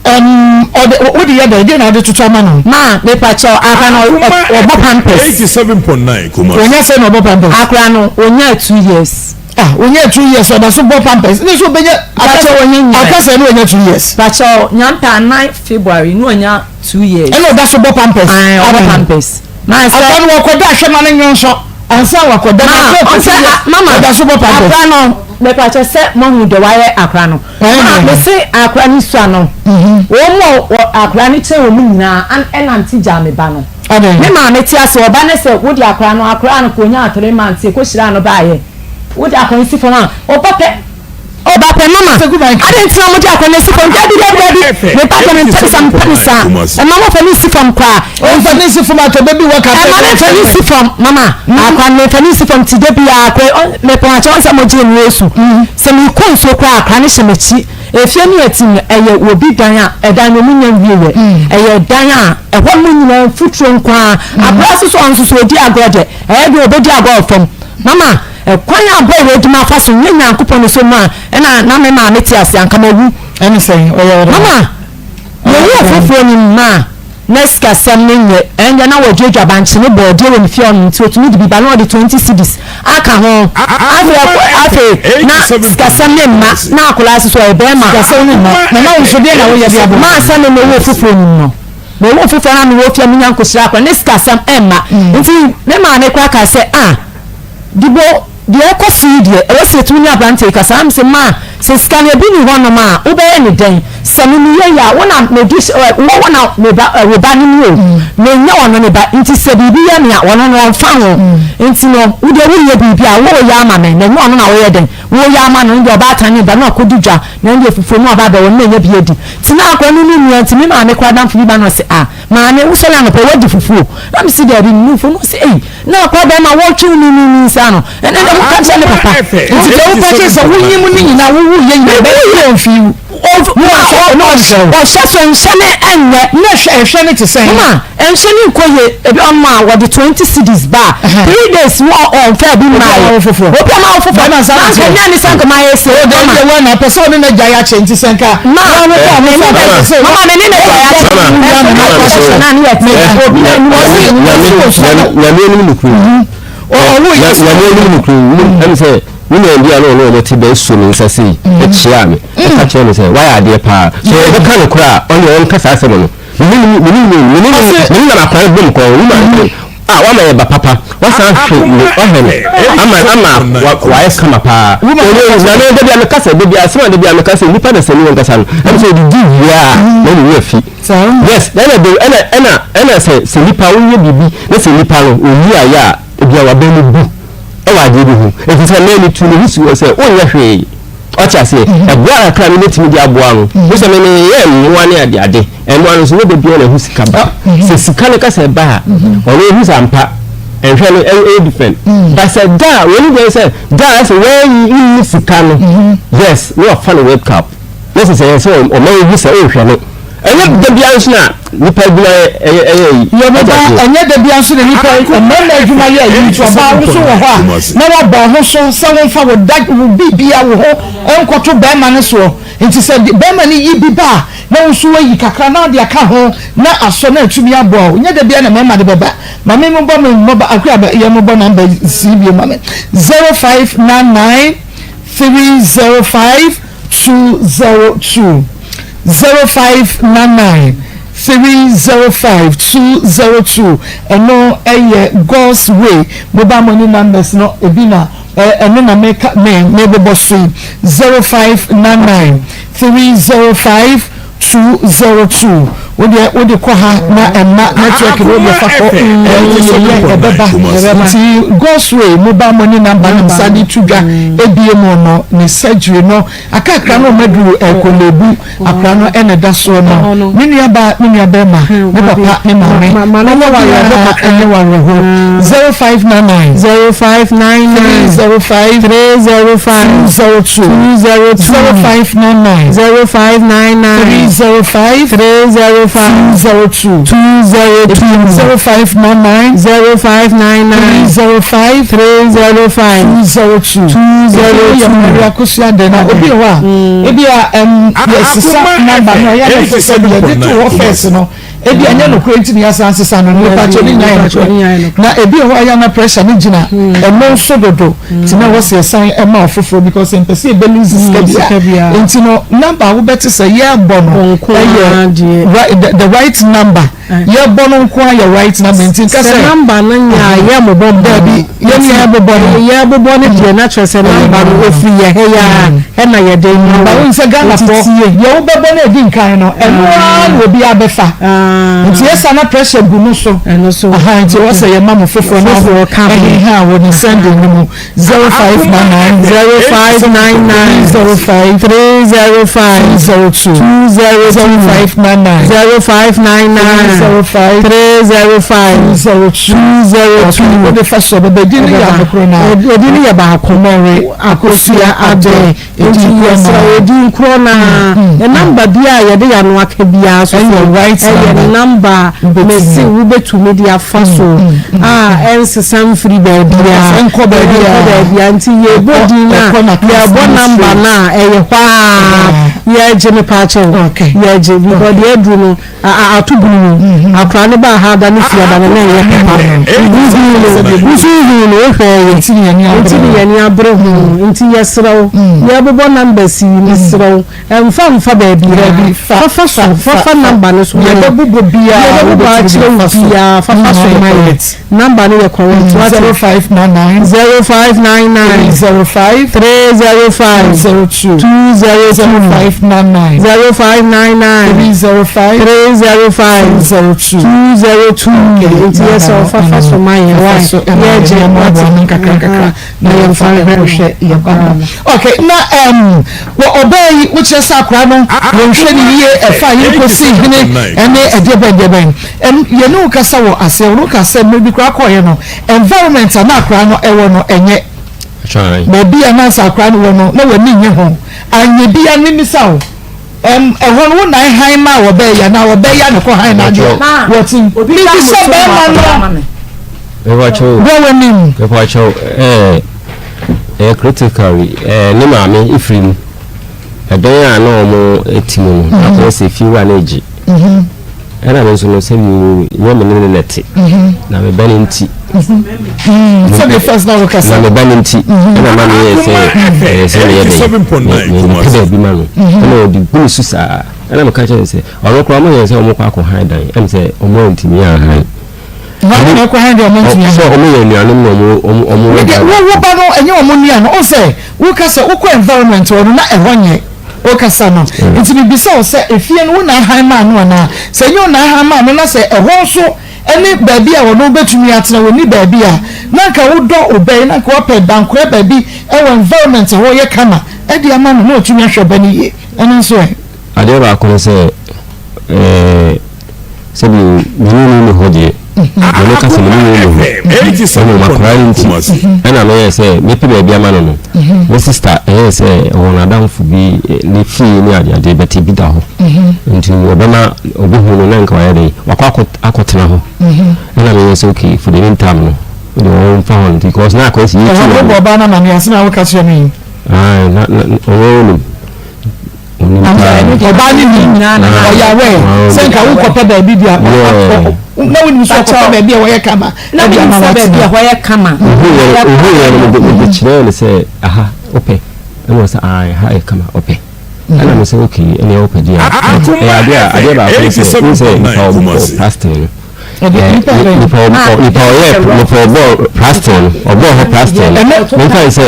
ɔde wode yɛ dɛ ɛdeɛ na ɔde toto ama no? Ma mepa kyɛ akora no ɔbɔ pampers. 87.9 Kumasi. Wɔnyɛ sɛ na ɔbɔ pampers? Akora no onya 2 years. Ah, wɔnyɛ 2 years ɔda so bɔ pampers ne so ɔbɛnya? Pakyɛ wɔnyɛ nyɛ. Aka sɛ ne wɔnyɛ 2 years. Pakyɛ nyampa 9 February ne onya 2 years. Ɛna ɔda so bɔ pampers? Ayi, ɔbɔ pampers. Ma sɛ Akora no wɔkɔda ahwɛ ma no nyɛ nsɔ ansa wakɔda ma na akɔ ɔsɛ 2 years mama ɔda so bɔ pampers. Akora no mepakyɛ sɛ mohu de wayɛ akora no. Ma mese akora no sua no wɔn mu a akora no kyɛn wɔn mu nyinaa ɛnante gya me ba no. Ɔdɛn? Me maame te ase ɔba ne sɛ wode akora no kɔ onya 3 months kɔ hyira no baayɛ wode akora no si fam a ɔba pɛ ɔba pɛ mama ade ntina mo de akora no si fam. Dabi dabi dabi, me ba pɛ me mpɛ sa mpɛ ne saa ɛma mo fɛ ne si fam koraa. Ɔmfa ne si fam atɔ bɛbi wɔ ka. Ɛma me fɛ ne si fam mama akora no me fɛ ne si fam ti de bi akora mepɔn akyɛ wɔn sɛ mo gye ne Yesu sɛ me kɔ nsuo koraa akora ne hyɛ m'akyi. Efie no yɛ ti no ɛyɛ obi dan a ɛdan no mu nya nwie yɛ ɛyɛ dan a ɛhɔ no nyinaa mfuturo nko ara. Akora soso ɔno soso odi agorɔ deɛ ɛyɛ deɛ obedi agorɔ wɔ fam mama ɛkwan a bɔɔl wɔ edwuma afa so nyɛ Nyankopɔn ne so mu a ɛna na me maame te ase anka ma wu. Ɛne sɛ ɔyɛ ɔdɔ. Mama yɛwu foforɔ ni mu a na sikasɛm no nyɛ ɛndeɛ na wɔdwedwa bankye ne bɔɔdeɛ wɔ ne fie ɔno nti otumi de bi ba na ɔde 20 cedis aka ho. Afei afei na sikasɛm ne mma na akwadaa soso ɔyɛ bɛrima. Sikasɛm ne mma na na wo nso deɛ na woyɛ de abɔ. Maa sɛ me mewɔ foforɔ nim no mewɔ foforɔ na mewɔ fie menya nkosira akora ne sikasɛm ɛmma nti me maame kora ka sɛ ah dibo deɛ ɛkɔ so yi deɛ ɛwɔ sɛ yɛtumi ne aberanteɛ yi kasa. Am sɛ maa sɛ sika no ebi ni hɔnom a wobɛyɛ ne dɛn sɛ me meyɛ yi a wo na medi ɛ wo wo na me ba ɛ wo ba ne mi o menyɛ ɔno ne ba nti sɛ biribi yɛ me a ɔno no ɔmfa ho nti no wo deɛ woyɛ biribi a woyɛ ama me na ɛnyɛ ɔno na woyɛ dɛn woyɛ ama no. Deɛ ɔbaatan ne ba na ɔkɔdi dwa na ɛndeɛ fufuo no ɔba abɛwɔ no na ɛnyɛ bi adi nti na akɔrɔ no ne nua nti me maame kora damfo bi ba no ɔsɛ ah maame wosɔre anɔpɛ wadi fufuo na mesi daabi nnu fufuo na ɔsɛ ei na akɔrɔ bɛrima wɔtwe ne ne ne nsa no ɛnɛ dɛ woka kyerɛ ne papa. Nti sɛ wopɛ kyerɛ sɛ wonyim ne nyinaa wowu yɛ nyinaa bɛyɛ yɛ ɔmfi wo. Ɔhyɛ so nhyɛ ne ɛnyɛ. Na ɛhwɛ ne te sɛn? Mama ɛnhyɛ ne nkɔ yie. Ebi ɔmo a wɔde 20 cedis ba 3 days wɔ ɔnfɛ bi maa yɛ foforɔ. Obi ama wo foforɔ Bɛrima saa na nka nyɛ ne sɛ nka maa yɛ se. O de yɛ wɔn na pɛ sɛ ɔne na gya yɛ akyɛ nti sɛ nka. Ma mama me ne ne gya yɛ akyɛ ɛfɛ na ne yɛ te obi na ni wɔsi. Nyame anim no kuro Ɔwɔ yɛ Nyame anim no kuro ɛne sɛ me nua bi a na ɔne ɔmo te bɛn so ne nsa sei ɛkyia me ɛka kyerɛ me sɛ wayɛ adeɛ paa sɛ ɔbɛka no koraa ɔne ɔnka saa asɛm no mene mene mene mene nam akwan bom kɔn wuma a wama yɛ ba papa wasan hwɛ ne ɔhwɛ no ama wayɛ kama paa. Ɔne Nyame da bi a meka sɛ da bi a asɛm a da bi a meka sɛ nipa da sɛ ne wɔn kasa no ɛne sɛ ɔdidi wie a na ne werɛ fi. Yes, ɛna de ɛna ɛna ɛna sɛ nipa woyɛ biribi na sɛ nipa no oyi ayɛ a. Ebia w'abam mu bu wɔ adeɛ bi ho, ɛfiri sɛ na metu me ho si hɔ sɛ wonyɛ hwee. Ɔte aseɛ? Ɛboa kakra a mebɛtumi de aboa no. Wo sɛ me meyɛ mmoa ne adeade. Mmoa no nso, nyɛ da biara na ɛho sika ba. Sɛ sika no ka sɛ ɛba a, ɔno ɔhu sɛ ampa, nhwɛ no ɛyɛ different. But sɛ da a, wei ne deɛ sɛ da a sɛ wɔayi wonni sika no, yes, na wafa no wake up. Na sɛ sɛ yɛ sɛ ɔma wohu sɛ wohwɛ no. Ɛnyɛ da biara nso na nipa adwuma yɛ ɛyɛ ɛyɛ yi. Yɛbɛba ɛnyɛ da biara nso na nipa mmarima adwuma yɛ ayi nti ɔbaa wo nso wɔ hɔ a na wabɔ ho so sɛ womfa wo da wo biribia wo ho nkɔto bɛrima no soɔ nti sɛ bɛrima no yi bi ba a na wo nso wayi kakra na ɔde aka ho na asɔ na atumi aboa wo. Nyɛ da biara na mmarima de bɛba. Ma me mobɔ me mɔba akua yɛ mobɔ namba sii bio ma me 0599 305 202 0599 305 202 ɛno yɛ God's way mobile money numbers no ebi na ɛno na meka me mebobɔ so yi 0599 305 202 wo deɛ wode kɔ ha na ɛma network no wodeɛ fa kɔ ɛyɛ ɛbɛba nti God's way mobile money number no nsa de to dwa ebie mu no ne surgery no Aka akra no ɔma duru Korle-Bu akra no ɛna ɛda soɔ no me nua baa me nua bɛɛma me papa me maame mama biara ɛnyɛ wo awerɛhoɔ 0599 0599 305 305 202 202 0599 0599 305 305 202 202 0599 0599 305 305 202 202. Maria Akosua dɛ na obi wɔ hɔ a ebi a ɛm yɛsesa namba no ɛyɛ na sɛ yɛde to hɔ fɛs no ebi a nyɛ nokorɛ nti na yɛasan sesa no nipa kyɛ ne nyinaa yɛ nokorɛ na ebi wɔ hɔ a yɛ na pressure ne gyina ɛno nso dodo nti na wɔ sɛ yɛsan ɛma ɔfoforɔ because mpɛ sɛ yɛbɛ lose sika bia nti no namba a wobɛte sɛ yɛbɔ no ɛyɛ the right number. Yɛbɔ no nko ara yɛ right number nti nka sɛ. Sɛ number no nyɛ a yɛ mobɔ mbɔ no. Dabi yɛn ni yɛbobɔ no. Yɛbobɔ no deɛ na kyerɛ sɛ number no ofiri yɛ ha yi ara ɛna yɛde ma wo. Ba wohu sɛ Ghana foɔ deɛ wobɛbɔ no adi nkan no ɛno ara na obiara bɛfa nti yɛsa na pressure gu no so. Ɛno so. Aha nti ɛwɔ sɛ yɛma mo foforɔ na ɛheha wɔ ne sending no mu. 0599 0599 305 305 202 202 0599 0599 305 305 202 202. Wode fa so bɛbɛ din no yɛ adekoro na Edin no yɛ baako. Mary Akosua Adeh. Nti yɛsrɛ wo edin korɔ no ara. Yɛ number biara a yɛde yɛn ano aka biara nso so Ɛyɛ right ɛyɛ number. number a Wobɛtumi. mese wobɛtumi de afa so a ɛnsesa mfiri baabiara. Ɛnkɔ baabiara. Ɛnkɔ baabiara. Nti yɛbɔ Ɛkɔ- din no a, ɛkɔ n'atrase yɛbɔ no number straight. no a, ɛyɛ hɔ ara. Yɛgye mepaakyɛw. Okay. Yɛgye because deɛ aduru no Ato bunu mu. Akwadaa no baa ha da ne fie aba no na ɛnyɛ papa. Wohuu no, wo nso wohuu no, wohwɛɛ yɛ. Nti ne yɛn ani abere. Nti ne yɛn ani abere ho. Nti yɛsrɛ wo, yɛbobɔ numbers yi, mesrɛ wo, mfa mfa baabiara. Fafa so, fafa number no so ma yɛn. Yɛbɛbobɔ biara, Yɛbɛbobɔ akyerɛ wo biara, fafa so ma yɛn. Number no yɛ correct wate. 0599. 0599. 305. 305. 202. 202. 0599. 0599. 305. 305. 202. 202. Nti yɛ sɛ ɔfafa so ma yɛn wa yɛ gye wate nkakra nkakra na yɛn fa nhwɛ yɛ ba no. Okay na um, wɔ ɔbaa yi wokyerɛ sɛ akora no wɔnhwɛ ne yie ɛfa yere kɔsi hene ɛne ɛdeɛ bɛn deɛ bɛn. Ɛn yɛne wo kasa wɔ aseɛ wo ka sɛ mmerɛ bi koraa kɔɔeɛ no environment a na akwadaa no ɛwɔ no ɛnyɛ baabi a na sɛ akwadaa no wɔ no na w'ani nnye ho anyɛ bi a memisa wo ɛm ɛhɔ no wo nan han ma wɔbɛyɛ anaa wɔbɛyɛ na ɛkɔ han na adeɛ wɔte mebisa bɛrima no Mepakyɛw bɔ w'anim mepakyɛw ɛɛ ɛyɛ critical ɛɛ ne maame efiri mu ɛdan a na wɔn ti mu no akɔyɛ sɛ fiewura na egye. Ɛna me nso no sɛ nyɛ me ne ne na ɛte na me ba no nti sɛdeɛ first na wokasa na me ba no nti ɛna ma meyɛ sɛ ɛyɛ sɛ meyɛ dɛn mepɛ baabi ma no ɛna ɔde gu me so saa ɛna meka kyerɛ no sɛ ɔno koraa ɔmo yɛ sɛ ɔmo kɔ akɔ han dan ɛm sɛ ɔmo antumi anhan sɛ ɔmo yɛ anuanom na ɔmo ɔmo ɔmo wɔ dan wo ba no ɛnyɛ ɔmo nua no ɔsɛ wokasa wokɔ environment hɔ no na ɛhɔ nyɛ wokasa no. Nti mebisa wo sɛ, efie no wo na ahan maa no anaa? Sɛ ɛnyɛ wo na ahan maa no na sɛ ɛhɔ nso ne baabi a ɔno bɛtumi atena, ɔnni baabi a, na anka wodɔ wo ba yi, na anka woapɛ dankorɛ baabi wɔ environment a hɔ yɛ kama de ama no na watumi ahwɛ ba no yie. Ɛno nso ɛ? Adeɛ baako ne sɛ, ɛɛ, sɛdeɛ me ne no nni hɔ deɛ, deɛ mɛka sɛ me ne no nni hɔ, na mmom akwadaa no nti ɛna meyɛɛ sɛ mɛpɛ baabi ama no no. Me sista ɛyɛɛ sɛ ɔwɔ n'adamfo bi ne fie ne adeade but ebi da hɔ nti ɔbɛma ɔbɛhu no na nka wayɛ dɛn wakɔ akɔtena hɔ ɛna meyɛɛ sɛ okay for the meantime no wode wɔn mfa hɔ no because na akɔyɛ sɛ yɛtu Ɛhɔ wɔn. wobɔ ɔbaa no amaneɛ ansa na woka kyerɛ no yi? Ae, na na ɔno ɔnim. Ɔbaa no nim, ɔyɛ aware sɛ nka wokɔpɛ baabi di a, na wonim sɛ ɔkɔpɛ baabi a wɔyɛ kama ɛde ama watena. Baabi a wɔyɛ kama. Ohu yɛ no mede kyerɛɛ no sɛ aha wopɛ, ɛna ɔsɛ ae ha yɛ kama ɔpɛ. Ɛna me sɛ okay ɛnea wopɛ deɛ a, ɛyɛ adeɛ a adeɛ baako ne sɛ wohu sɛ nipa ɔbɔ plastic no. Nipa nipa ɔyɛ nipa ɔbɔ plastering no ɔbɔ hɔ plastering no nipa yi sɛ.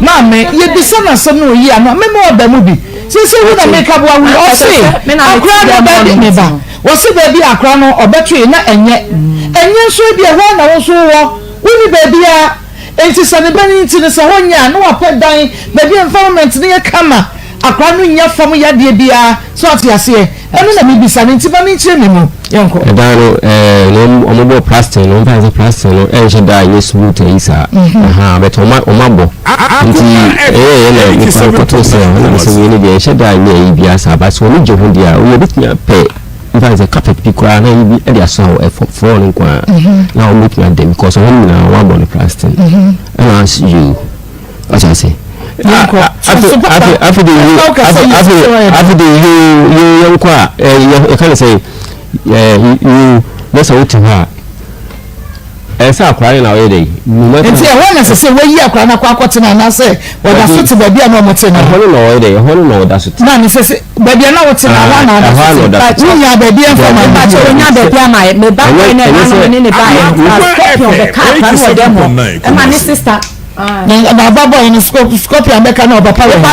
Maame yɛbisa no asɛm na oyi ano mɛma ɔba mu bi sese wo na meka boa wo yi ɔse akora no baabi me ba wɔse baabi akora no ɔbɛtoe na ɛnyɛ ɛnyɛ nso ebi ɛhɔ na wo nso wowɔ wonni baabi a enti sɛ ne ba no nti no sɛ hɔ nyɛ a na wapɛ dan baabi environment no yɛ kama Akora no nnya fam yadeɛ biara, so ate aseɛ? Ɛno na mebisa no, nti ma menkyerɛ me mu. Yɛnkɔ. Ɛdan no ɛɛ na wɔn wɔn bɔ plastering no, wɔn fa sɛ plastering no ɛnhyɛ da ɛnyɛ smooth ayi saa. Ahaa but wɔn wɔn abɔ. Nti ɛyɛ yɛ na nipa no kɔtɔ sɛ ɛna mo sɛ wei no deɛ ɛnhyɛ da ɛnyɛ ayi biara saa but sɛ wɔn gye ho deɛ a wɔn bɛtumi apɛ nfa sɛ carpet bi koraa na ayi bi ɛde asɔ hɔ ɛfɔ floor no nko ara na wɔn bɛtumi ada because wɔn nyinaa wɔn abɔ no plastering ɛna as you. Wate ase? Afe de yo afe de yo yo yɛnkɔ a yɛka ne sɛ yo na sɛ wote hɔ a ɛyɛ sɛ akwaraa no na ɔyɛ dɛ. Nti ɛhɔ na ɛsɛ sɛ wɔyi akwaraa no akɔ akɔtena anaasɛ wɔda so te baabi a na wɔte no. Ɛhɔ no na ɔyɛ dɛ ɛhɔ no na ɔda so te. Na ne sɛ sɛ baabi a na wote no ɛhɔ na ɔda so te. Wonya baabi ɛmfa ma no. Mpakyɛ wonya baabi ama yɛ me ba kɔɛ na ɛna no ne ne ba yɛ scorpion bɛka akwaraa no wɔ dɛm hɔ ɛma ne sister. Na na aba bɔ no scorpion bɛka na ɔpapa wɔ hɔ.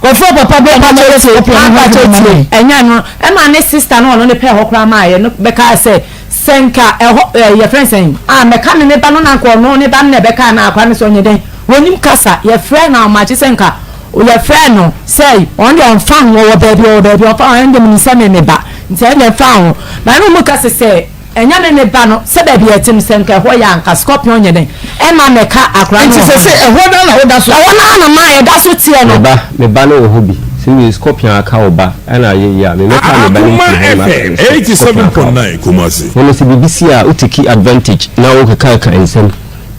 Kɔfrɛ papa bɛ na ɔyɛ scorpion no ho adwuma ma no. Ɛnyɛ no ɛma ne sister no ɔno ne pɛ hɔ koraa maa yɛ no bɛka sɛ sɛ nka ɛhɔ ɛɛ yɛfrɛ sɛn a mɛka me ne ba no na nka ɔno ne ba no na ɛbɛka na akora no sɛ ɔnyɛ dɛn wɔnim kasa yɛfrɛ no ahomakye sɛ nka yɛfrɛ no sɛ ɔno deɛ ɔmfa ho ɔwɔ baabi ɔwɔ baabi ɔmfa ho ɛno deɛ menim sɛ me me ba nti ɛno deɛ mfa ho na ɛno mu kasa sɛ Ɛnyɛ me me ba no, sɛ baabi a ɛte no, sɛ nka ɛhɔ yɛ a, nka scorpion nyɛ dɛn ɛmma mmɛka akwadaa no Nti wɔ hɔ sese no. ɛhɔ no ara na woda so? Ɛhɔ no ara na maa yɛda so teɛ no. Me ba, me ba no wɔ hɔ bi. Sɛ wie scorpion aka wo ba ɛna ayɛ yie a, me mɛfa me ba no mfiri hɔ na maka no sɛ scorpion aka wo. Ɛno sɛ biribi si a, wo take advantage na wo keka keka nsɛm.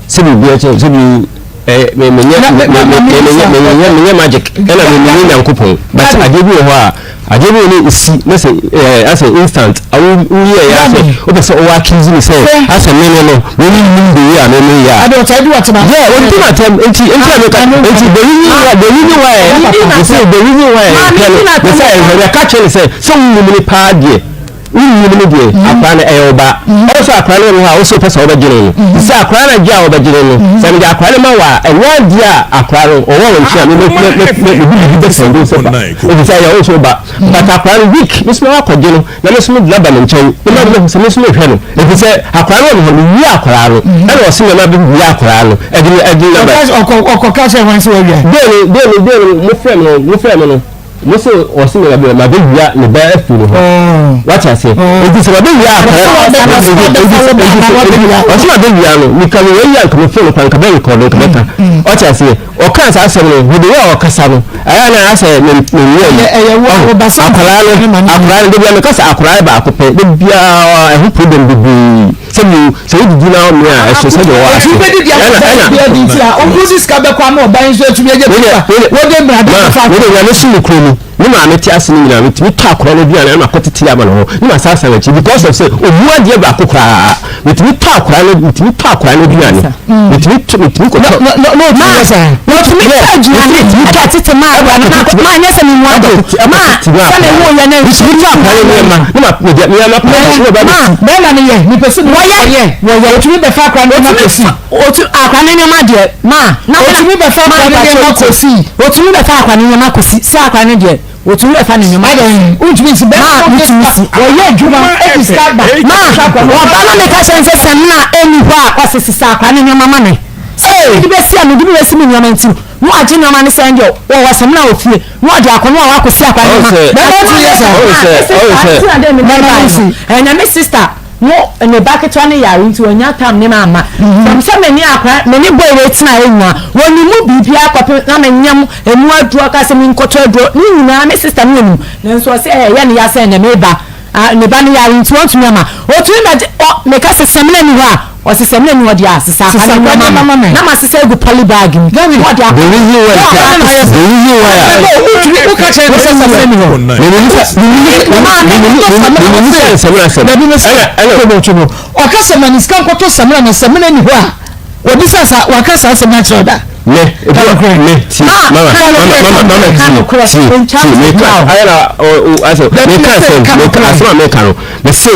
Sɛ biribi akyɛ, sɛ bi eh, me menyɛ me me me menyɛ menyɛ menyɛ magic ɛna me menyɛ Nyankopɔn. But adeɛ bi wɔ hɔ a, adeɛ bi wɔ no esi na sɛ ɛɛ asɛ instant awo woyɛ yɛ asɛ wopɛ sɛ ɔwɔ accuse me sɛ asɛ me no no me me nim the way a me me yɛ a. Ade ɔtaa di watena. Yeah, ɔdi ma tɛm nti nti a meka nti the reason why the reason why me say the reason why ɛhwɛ no me sɛ ɛhwɛ no ɛka kyerɛ ne sɛ sɛ wo nim ne paa deɛ. Wo nnim no deɛ, akwadaa no ɛyɛ wo ba. Ɛwɔ sɛ akwadaa no wɔ hɔ a, wo sɛ wopɛ sɛ wobɛgye no no. Sɛ akwadaa no agye a wobɛgye no no, sɛ mede akwadaa no ma wo a, ɛnyɛ adeɛ a akwadaa no ɔwɔ wo nkyɛn a me me me me mede biribi bɛsɛn wo sɛ fa. Ɛfiri sɛ ɛyɛ wo nso wo ba. But akwadaa no week, me nso mɛkɔ akɔgye no na me nso mede no aba me nkyɛn na ma mahu sɛ me nso mehwɛ no. Ɛfiri sɛ akwadaa no wɔ me hɔ, mewie akwadaa no ɛna ɔse me mabɛwie akwadaa no ɛde no ɛde no aba. Ɔkɔka kyerɛ hwan sɛ wawia? Dee no dee no dee no mofrɛ me no mofrɛ me no. Mo se ɔse me ma bɛ wia ne ba afiri ne hɔ wate aseɛ nti sɛ ma bɛ wia akora ɔse ma bɛ wia no meka me wei a nka me fone kora nka bɛ record nka bɛka ɔte aseɛ ɔka saa asɛm no the way a ɔkasa no ɛyɛ na asɛ me me wia yi akwaraa no akwaraa no debia meka sɛ akwaraa baako pɛ debia ɛho problem bebree sɛ mi sɛ wodidi na ɔmea a ɛso sɛ deɛ ɔwɔ ase wobɛdidi ɛna akɔfa ɛna obi adi nti a ɔnkosi sika bɛkɔ ama ɔban nso atumi agye Wode pepa wode wode mmara de ma bɛfa wode nyame so no kuro mu ne maame te ase no nyinaa metumi tɔ akora no aduane ama kɔtete ama no hɔ ne ma saa san akyi because of sɛ ɔmu adeɛ baako koraa metumi tɔ akora no metumi tɔ akora no aduane metumi tɔ metumi kɔtɔ na na na ɔtumi yɛ saa Wɔtumi tɔ aduane ɛde tete ma akora no na ma nyɛ sɛ mehu ade o ma sɛ mehu yɛ no metumi tɔ akora no nneɛma ne ma mede nneɛma pa ne ba ma bɛrima no yɛ mepɛ sɛ Wɔyɛ. wɔyɛ wɔyɛ ɔtumi bɛfa akora no nneɛma kɔsi otu akora no nneɛma deɛ ma na ɔtumi bɛfa akora no nneɛma kɔsi otumi bɛfa akora no nneɛma kɔsi sɛ akora no deɛ. Wɔtumi bɛfa ne nneɛma. Adɛn wontumi nsi bɛrima Ma no metumi si. Wɔyɛ adwuma ɛdi sika ba. Ma wɔba na meka kyerɛ no sɛ samina ɛnni hɔ a ɔse sesa akwadaa no nneɛma ma me. Sɛ mede bɛsi a mede bi bɛsi me nneɛma nti na wagye nneɛma no sɛ ɛndeɛ wɔwɔ samina wɔ fie na ɔde akɔ na wakɔ si akwadaa no nneɛma. Bɛrima tumi yɛ saa. Ɛnna me sister no ne ba ketewa no yare nti wanya tam ne ma amma. Fam sɛ me ne akwadaa me ne boy wei tenaeɛ nyinaa wɔnim mu biribiara kɔpem na menyam emu aduro ɔka sɛ menkɔtɔ aduro ne nyinaa me sister no nim nanso ɔsɛ ɛyɛ ne ya sɛ ɛnɛ meba ne ba no yare nti wɔntumi ama ɔtumi bɛgye ɔ meka sɛ samina ni hɔ a ɔsɛ samina ni hɔ deɛ a sesa akwa ne nneɛma ma me na ma sesa egu poly bag mu na ɔde akɔ The reason why the reason why a woka kyerɛ ne sɛ samina ni hɔ menim sɛ samina asɛm dabi me sɛ twobotwobo ɔka sɛ ma ne sika nkɔtɔ samina na samina ni hɔ a wɔbisa sa waka saa asɛm no akyerɛ wo da me ebi me ti mama mama mama mama ti ti ti me ka ayɛ na ɔ ɔ asɛ me ka asɛm me ka asɛm a me ka no me se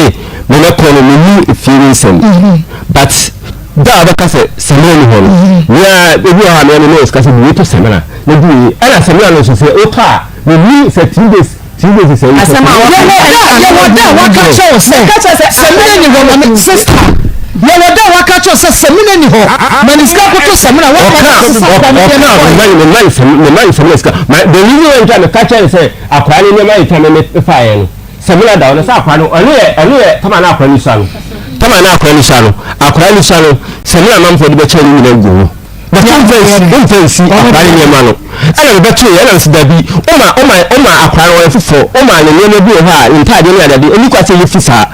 me na kɔ no me ni efie ne nsɛm but da a bɛka sɛ samina ni hɔ no nea ebi wɔ hɔ a me ne sika sɛ bi wotɔ samina na bi wɔ ɛna samina no nso sɛ wotɔ a me ni sɛ 3 days 3 days sɛ Asɛm a yɛwɔ da yɛwɔ da a waka kyerɛ wo sɛ samina ni hɔ ma me sister yɛwɔ da a waka kyerɛ wo sɛ samina ni hɔ ma ne sika koto samina wɔn ma ne sisa akwa ne nneɛma kɔ me ma ne samina sika ma the reason why nta me ka kyerɛ ne sɛ akwaraa ne nneɛma yɛ twa me me fa yɛ no samina da hɔ no sɛ akwaraa no ɔno yɛ ɔno yɛ tama na akwaraa no sua no tama na akwaraa no sua no akwaraa no sua no samina manfoɔ de bɛkyɛ ne nyinaa gu hɔ but womfa nsi womfa nsi akwaraa ne nneɛma no ɛna mebɛto yɛ ɛna mesi dabi ɔma ɔma ɔma akwaraa no ɔyɛ foforɔ ɔma ne nneɛma bi wɔ hɔ a ne ntaadeɛ ne adeade ɛni kwa sɛ yɛfi saa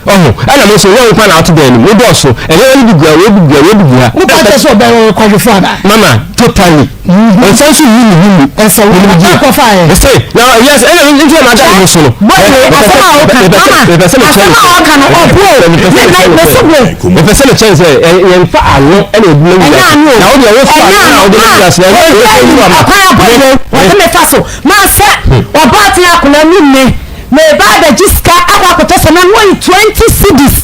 ɔho ɛna mo nso nyɛ wo nkwa na ato dan no mu dɔɔso ɛnneɛma no bi gu ha wei bi gu ha wei bi gu ha. Wopa kyɛ sɛ ɔbɛyɛ ɔkwadwofoɔ anaa? Mama totally ɔnsa nso nyi ne ho mu. Ɛsɛ wo na akɔfa yɛ. Ɛsɛ na yes ɛna nti na mada ne ho so no. Bɔyɛ asɛm a ɔka mama asɛm a ɔka no ɔbo o me me me so bo. Mepɛ sɛ mekyɛn sɛ yɛmfa ano ɛna ebi na Ɛnyɛ ano o na wo deɛ wofa ɛnyɛ ano na ano wode ma no ase na ɔyɛ ɛnyɛ ɔkwan abɔdeɛ wɔde me fa so ma sɛ ɔbaa te akonnwa mu me meba abɛgye sika akɔ akɔtɔ sɛmina na wɔyi 20 cedis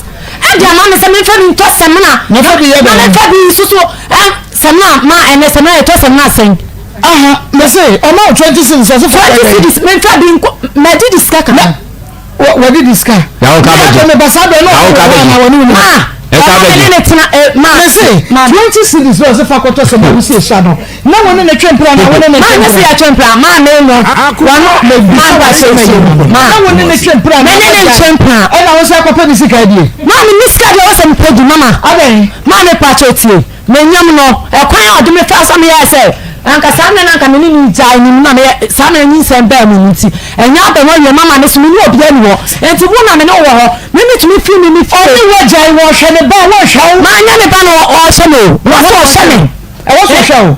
ɛde ama me sɛ memfa bi ntɔ sɛmina Na fa bi yɛ na dɛn? memfa bi nso so ɛ sɛmina ma ɛnɛ sɛmina yɛtɔ sɛmina sɛn Aha mese ɔma wo 20 cedis ɔso fa 20 yɛ dɛn? cedis memfa bi nkɔ mɛgye di sika kakra Wɔde di sika. Na wo ka bɛgye. Me ba saa bɛn na Na wo ka ɔwɔ bɛgye. na wɔne wo ni. ma Ɛka ɔma me bɛgye. ne ne tena ɛ ma Mese ma 20 cedis na ɔse fa kɔtɔ sɛ ma wo si esua no na wo ne ne twe mpena na wo ne ne ma twe ne se mpena. yɛtwe mpena ma me no wɔno ma ba hyɛ nsuo ma Na wo ne ne twe mpena me ne ne ntwe mpena ɛna wo sɛ akɔpɛ ne sika adie. ma me ne sika deɛ wɔsɛ mepɛ di mama Adɛn? ma me pakyɛ tie menyam no ɛkwan a ɔde me fa so meyɛɛ sɛ anka saa mmerɛ no anka me ne ne gyae no mu na meyɛ saa mmerɛ nyinsɛn baa mu no nti ɛnyɛ abɛn awie mama me so me ne obia ni hɔ nti wo na me ne wo wɔ hɔ me metumi firi me me fie Ɔne wo agyae wɔhwɛ ne ba wɔhwɛ wo. maanyɛ ne ba no ɔhyɛ me o wɔ sɛ ɔhyɛ me Ɛwɔ so ɔhwɛ wo.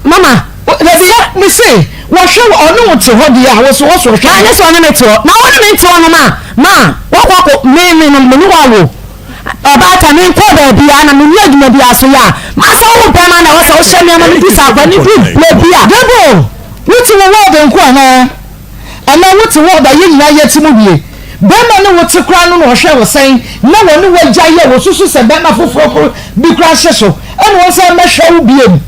mama Dabi mese wɔhwɛ wo ɔne wo te hɔ deɛ a wo so wɔ so ɔhwɛ maanyɛ sɛ ɔne me te hɔ na ɔne me nte hɔ no ma ma wɔkɔ akɔ me me no me ne wo awo ɔbaata me nkɔ baabi a na me ni adwuma bi aso yɛ a ma sɛ wo bɛrima na ɛwɔ sɛ wohyɛ nneɛma no bi sɛ akwa ne bi berɛ bi a Debo wote wo world nko anaa? Anaa wote world a yɛn nyinaa yɛte mu bie? Bɛrima ne wo te koraa no na ɔhwɛ wo sɛn na wɔne wo agya yɛ wo susu sɛ bɛrima foforɔ koro bi koraa hyɛ so ɛna wɔn san mɛhwɛ wo biem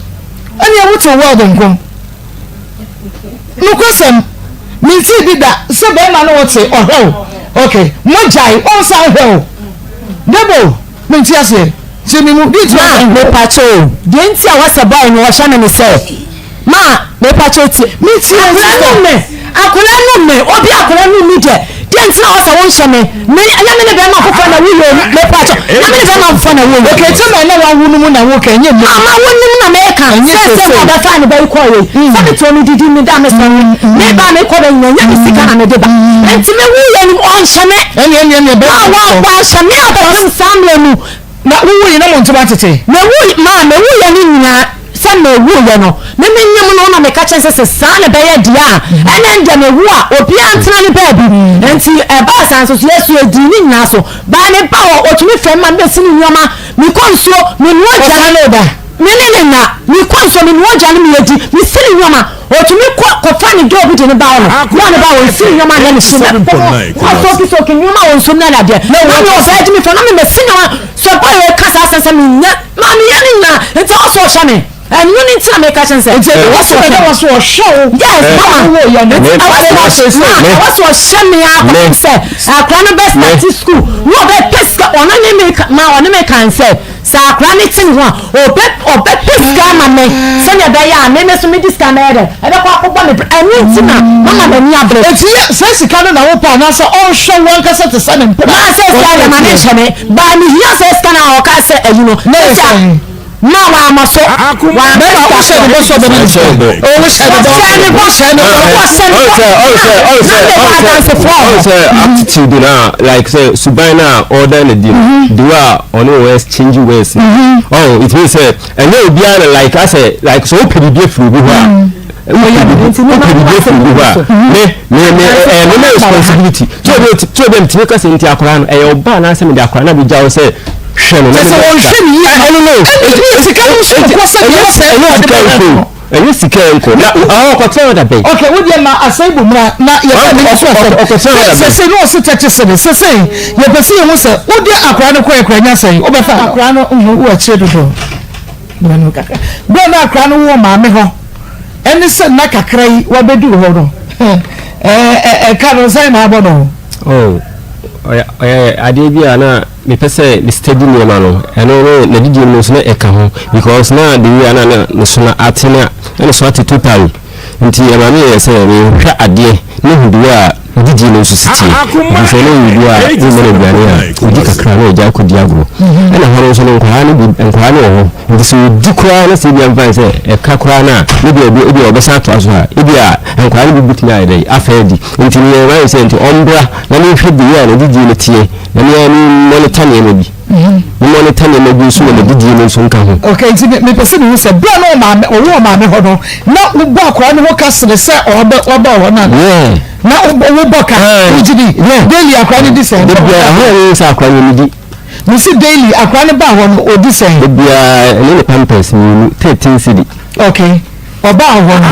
ɛneɛ wote wo world nko. Nokwasɛm, mentee bi da sɛ bɛrima ne wo te ɔhwɛ wo ok mogyae ɔnsan hwɛ wo Debo mente aseɛ tie me mu deɛ nti ma ɔnsan hwɛ wo. mepakyɛ o deɛ nti a wɔsɛ bɔe no wɔhyɛ me ne sɛ ma mepakyɛ tie Me tie akwadaa sister. no me akwadaa no me obi akwadaa no mi deɛ deɛ nti na wɔsɛ wɔnhyɛ me me ɛnyɛ me ne bɛrima foforɔ na woyɛ o mepakyɛ na me ne bɛrima foforɔ na woyɛ Okay, sɛ na ɛna wawo no mu na woka ɛnyɛ nnɛ. Ama wonim na meka Ɛnyɛ sɛ sɛ seesei. na ɔbɛfa ne bɛyi kɔɔ yei sɛ metɔn me didi me da me sɔre me ba me kɔ bɛ nyina nyɛ me sika na mede ba nti me wuyɛ no ɔnhyɛ me Ɛne ɛne ɛne ma ɛbɛyɛ wa wanhyɛ me abɛpem saa mmerɛ mu Na wowu yi na mo ntoma tete. Mewu ma mewuyɛ no nyinaa sɛ mewuyɛ no me menyem no na meka kyerɛ sɛ sɛ saa na ɛbɛyɛ deɛ a ɛnɛ deɛ mewu a obiara ntena ne baabi nti ɛbaa saa nso so yɛsu edi ne nyinaa so baa ne ba hɔ otumi fɛm ma mebɛsi ne nneɛma mekɔ nsuo menoa gya Ɔsan ne wo ba. me ne ne na mekɔ nsuo menoa gya no meyɛ di mesi ne nneɛma otumi kɔ kɔfa ne dɔɔ bi de ne ba hɔ no na ne ba hɔ nsi ne nneɛma nyɛ ne hye na ɔsoki soki nneɛma wɔ nsuom na adeɛ na me ɔbaa gye me fɛ na me mesi nneɛma sɛ bɔyɛ ka saa asɛm sɛ menyɛ ma meyɛ ne nyinaa nti ɔsɔ ɔhyɛ me. Ɛno ne nti na meka kyerɛ no sɛ. Nti ɛwɔ sɛ ɔda wɔ so ɔhwɛ wo. Yes mama. Ɛwɔ sɛ ɛwɔ sɛ ɔhyɛ me ara kɔpem sɛ akora no bɛ start school na ɔbɛpɛ sika ɔno ne me ma ɔne me kan sɛ sɛ akora no te ne ho a ɔbɛ ɔbɛpɛ sika ama me sɛnea ɛbɛyɛ a me me so mede sika no bɛyɛ dɛ ɛbɛkɔ akɔbɔ me bra ɛno nti na mama m'ani abere. Nti yɛ sɛ sika no na wopɛ anaasɛ ɔnhwɛ wo ankasa te sɛ ne mpena. Maa sɛ sika deɛ ma ne nhyɛ me baa mehia sɛ sika no a ɔka sɛ ayi no. Na yɛ sɛn? Ma wama so. Bɛma wohyɛ ne bɔ sɛ ɔbɛma ne sika. Oh, wohyɛ ne bɔ. Wɔhyɛ ne bɔ. Wohyɛ ne bɔ. Wɔhyɛ ne bɔ. Ɔnsɛ Na mewɔ adansefoɔ wɔ ɔnsɛ attitude na like sɛ suban na ɔda ne di no the way a ɔne wɔ exchange words no oh it means sɛ ɛnyɛ obiara na like asɛ like sɛ wopɛ biribi afiri obi hɔ a wopɛ biribi afiri obi hɔ a me me me ɛyɛ me me responsibility tí obi tí obi ntumi kasa nti akwaraa no ɛyɛ ɔba anaasɛ mede akwaraa no abɛgya wo sɛ hwɛ no na sɛ wɔnhwɛ ne yie ɛno no ɛne sika no nso kɔ sɛ deɛ wɔsɛ ɛnyɛ sika nko ɛnyɛ sika nko na ɔkɔtena hɔ da bɛn. Ok wo deɛ ma asɛe bu mmra na yɛfa ne nso asɛm ɔkɔtena hɔ da bɛn. Sese ne ɔse tɛte sene sese yɛpɛ sɛ yɛhu sɛ wode akwaraa no kɔɛ kora nya sɛn wobɛfa akwaraa no ho wo akyire dodo berɛ na akwaraa no wɔ maame hɔ ɛne sɛ nna kakra yi wabɛduru hɔ no ɛka no sɛn na abɔ no. Oh, ɔyɛ adeɛ bi a na mepɛ sɛ me steady nneɛma no ɛno ne n'adidie mu nso na ɛka ho because na the way a na ne so na ate na ne so ate totally nti ɛma me yɛ sɛ mehwɛ adeɛ ne hu the way a didie no nso si teɛ ɛfiri sɛ na ɔyɛ obi a woma no aduane a ɔdi kakra na ɔgya akɔdi agorɔ ɛna hɔ no nso no nkwadaa no bi nkwadaa no wɔ hɔ nti sɛ ɔdi koraa na sɛ ebia mfa sɛ ɛka koraa no a ne deɛ ebi ebi a ɔbɛsan atoa so a ebi a nkwadaa no bi bɛtumi ayɛ dɛ afa adi nti ne yɛn ayɛ sɛ nti ɔmbra na mehwɛ the way a n'adidie no teɛ na me ara me monitor nneɛma bi me monitor nneɛma bi nso wɔ m'adidie no nso nka ho. Okay, nti mepɛ sɛ mehu sɛ berɛ a na ɔmaame ɔwɔ ɔmaame hɔ no na wobɔ akwadaa no ho ka sene sɛ ɔbɛ ɔba hɔ no Yeah. na wobɔ wobɔ ka wogye di daily akwadaa no di sɛn Da biara ɛhɔ yɛ sɛ akwadaa no di. Mesi daily akwadaa no ba hɔ no ɔdi sɛn. Da biara ɛne ne pampers mmienu 13 cedi. Okay. Ɔbaa hɔ no.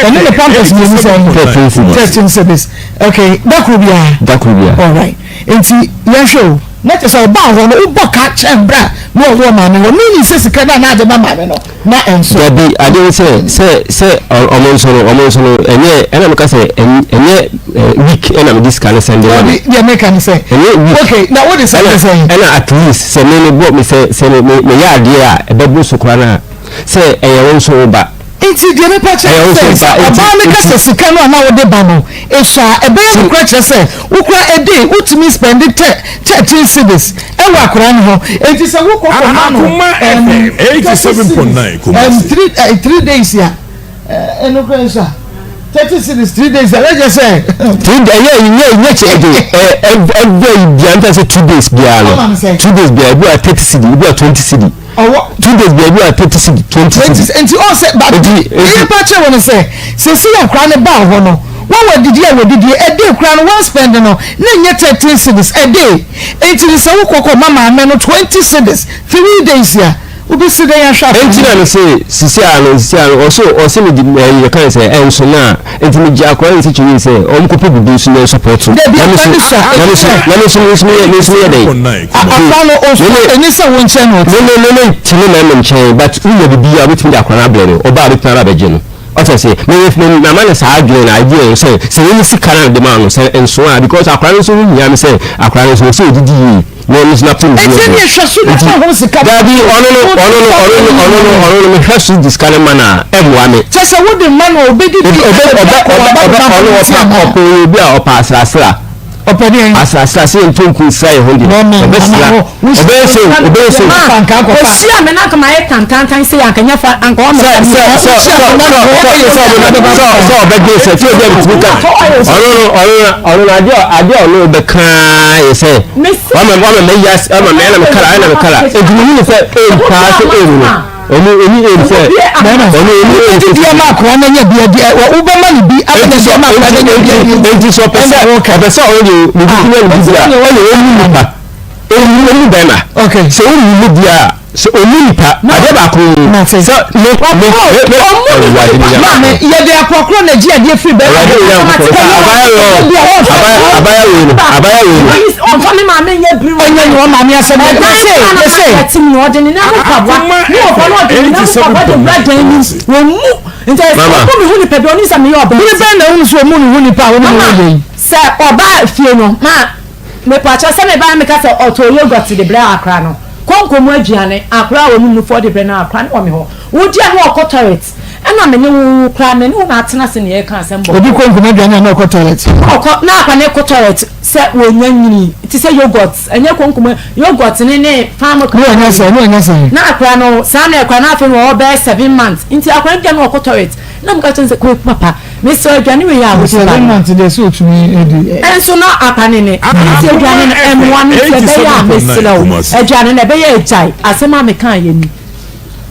Ɛne ne pampers mmienu sɛn. 13 cedis. 13 cedis. Okay, da koro biara. Da koro biara. All right. Nti yɛnhwɛ o. Na kyerɛ sɛ ɔbaa hɔ no wobɔ ka kyɛn berɛ a na ɔwɔ maame hɔ. Meaning sɛ sika no a na ade ma maame no na ɛnso. Dabi, ade ne sɛ sɛ sɛ ɔmo nso no ɔmo nso no ɛnyɛ ɛna meka sɛ ɛnyɛ week ɛna mede sika no sɛnde ma no. Dabi, deɛ meka ne sɛ. Ɛnyɛ week. Okay, na wode sɛnde sɛn? Ɛna at least sɛ me mebɔ me sɛ sɛ me meyɛ adeɛ a ɛbɛbo so koraa no a sɛ ɛyɛ wo nso wo ba. Nti deɛ mepa kyerɛ ne sɛ, sɛ ɔbaa no ka sɛ sika no a na wode ba no esua a, ɛbɛyɛ nokorɛ kyerɛ sɛ wo koraa a day wotumi spɛnde 13 cedis ɛwɔ akwadaa no ho. Nti sɛ wokɔ kɔma no 30 cedis 3 days a, ɛno koraa esua. 30 cedis 3 days a, ɛkyerɛ sɛ. 3 days ɛyɛ ɛnyɛ ɛnyɛ kyɛ ɛde ɛvɛ bia nfa sɛ 2 days biara no 2 days biara ebi wa 30 cedi ebi wa 20 cedi. Ɔwɔ. 2 days bia ebi wa 30 cedi 20 cedi. Nti ɔn sɛ ba eyi pa kyerɛ wɔn sɛ sɛsi akora no baa hɔ no wɔn wɔ didi a wɔdidi a day kora no wɔn spend no na nyɛ 13 cedis a day nti no sɛ wokɔ kɔ ma maame no 20 cedis 3 days a wobɛsi dɛn ahwɛ akora no. Nti na me se sisi a no sisi a no ɔso ɔse me di ɛyi yɛ kan sɛ ɛnso na nti me gye akora no sɛ kyerɛ sɛ ɔmo kɔpɛ bibi nso na support Dabi na me akora so no sua na me so na me so me nso meyɛ me nso meyɛ dɛn. Akora no ɔsua ɛni sɛ wo nkyɛn na ɔte. Me me me ntumi na me nkyɛn but wonya bibi a wobɛtumi de akora no abrɛ no ɔba a wobɛtumi aba abɛgye no ɔte ase me me mama no saa adwene na idea no sɛ sɛ wɔn sika no de ma no sɛ nso a because akora no nso ho hia me sɛ akora no nso sɛ ɔdidi yie na ɔno nso n'apem di ɛdi ɛni ehwɛ so na fa ho sika dabi ɔno no ɔno no ɔno no ɔno no ɔno no mehwɛ so di sika no ma na ɛmoa me kyɛ sɛ wode ma no ɔbɛdi di ɔbɛ ɔbɛ ɔbɛ ɔbɛ ɔno ɔpa ɔpɛ obi a ɔpa asrasra Ɔpɛ deɛn? Asrasra sɛ yɛntɔ nku nsra yɛn ho deɛ, ɔbɛsra, ɔbɛyɛ sɛ o, ɔbɛyɛ sɛ o. Ɔhyia me na anka mayɛ tantantan sei anka nyɛ fa anka ɔma Sɛ sɛ sɛ sɛ sɛ sɛ sɛ sɛ ɔbɛgye sɛ tí obi a bitumi ka ɔno no ɔno no ɔno no adeɛ adeɛ a ɔno bɛka yɛ sɛ wama wama mɛ yas wama mɛ ɛna mɛ kala ɛna mɛ kala eti mi hu sɛ ɛm paa sɛ ɛm no. Ɔno ɔni aim sɛ Bɛrima ɔno ɔni aim sɛ wobɛdi ama akora no anya bi adi ɛ wobɛma no bi ama no adi ama akora no anya bi adi nti sɛ ɔpɛ sɛ ɔpɛ sɛ ɔyɛ deɛ ne bi nya ne bi a ɛna ɔmu nipa ɔmu ɔmu bɛrima okay sɛ ɔmu mu di a. Sɛ ɔmu nipa, adeɛ baako sɛ me me me Awurade me Nyankopɔn. Maame, yɛde akorɔkorɔ na gye adeɛ firi bɛrima Awurade me Nyankopɔn, sɛ abaya wei ɔ, abaya abaya wei no, abaya wei no. Ɔmfa me maame nyɛ biri wɔ. Ɛnyɛ nyɛ maame asɛm yɛ Ɛdan sɛ kora na yɛ sɛ. maame ɛte mu ɔde ne nan ho mpaboa ne ɔba no ɔde ne nan ho mpaboa de wura dan mu wɔn mu nti ɛsɛ ɔmo mi hu nipa bi ɔne sɛ meyɛ ɔbɛn. Bere bɛn na ohun sɛ ɔmu ne ho nipa a wɔn ne wɔn yɛ yi. Sɛ ɔbaa fie no ma mepakyɛ sɛ mebaa meka sɛ ɔtɔ yogurt de brɛ akora no konko mu aduane akora a ɔnum nufoɔ de brɛ no akora no wɔ me hɔ wodi a na ɔkɔ toilet ɛna me ne wo koraa me ne wo na atena ase na yɛka asɛm bɔkɔɔ. Odi konko mu aduane a na ɔkɔ toilet. Ɔkɔ na akora no kɔ toilet sɛ wɔnya nyini te sɛ yogurt ɛnyɛ konko mu yogurt ne ne farm Ne wanya sɛn ne wanya sɛn. Na akora no saa na akora no afei no ɔwɔ bɛyɛ 7 months nti akora no di a na ɔkɔ toilet na meka kyerɛ no sɛ kɔ papa. Mesrɛ aduane wei a wode ba no. 7 months deɛ sɛ ɔtumi di. Nso na apa ne ne. Nti aduane no ɛmmoa me nti ɛbɛyɛ a mesrɛ wo aduane no ɛbɛyɛ agyae asɛm a mekaeɛ ni.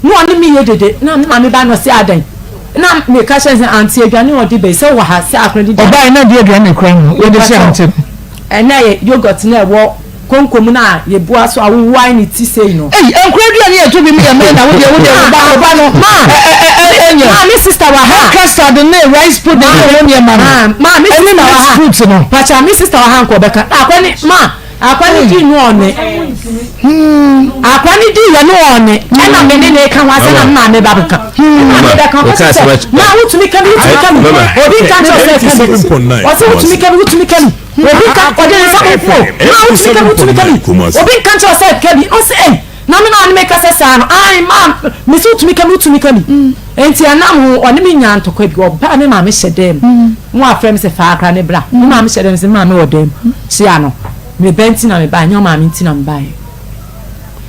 Na ɔne me yɛ dede na me maame ba no ɔse adɛn na meka kyerɛ no sɛ auntie aduane a ɔde ba yi sɛ wɔ ha sɛ akora didi a. Ɔbaeɛ na deɛ aduane na ɛkura no wode hyɛ auntie no. Ɛnɛ yɛ yogurt no a ɛwɔ konko mu no a yɛbua so a wowae ne ti sei no. Ei nkora aduane yɛ to bi mu yɛ mɛn na wodeɛ wodeɛ wo ba wo ba no ɛ ɛ ɛ ɛnyɛ. Maa me sister wɔ ha. Hot custard ne rice pudding ne ho nneɛma no. Maa me Ɛne sister wɔ mixed ha. fruit no. Pakyɛ me sister wɔ ha nka ɔbɛka. Akwa ne ma akwa ne di no ɔne. Akwa ne di yɛ no ɔne. Ɛna me ne ne ka ho asɛm na me maame ba bɛka. Me maame bɛka ɔka sɛ ma wotumi ka bi wotumi ka bi. Obi nka nkyerɛ sɛ ka bi. Ɔsɛ wotumi ka bi wotumi ka bi. Obi nka ɔde ne nsa kɔnkɔn o maa wotumi ka bi wotumi ka bi obi nka nkyerɛ sɛ ka bi ɔsɛ ɛy na me na ɔne me kasa saa no ae maa me sɛ wotumi ka bi wotumi ka bi nti ɛnam ho ɔne me nyaa ntɔkwa bi ɔbaa me maame hyɛ dɛm mu wɔn afrɛ me sɛ fa akora ne bra me maame hyɛ dɛm sɛ me maame wɔ dɛm kyia no me ba nti na me ba nyɛ ɔmaame nti na me ba yɛ.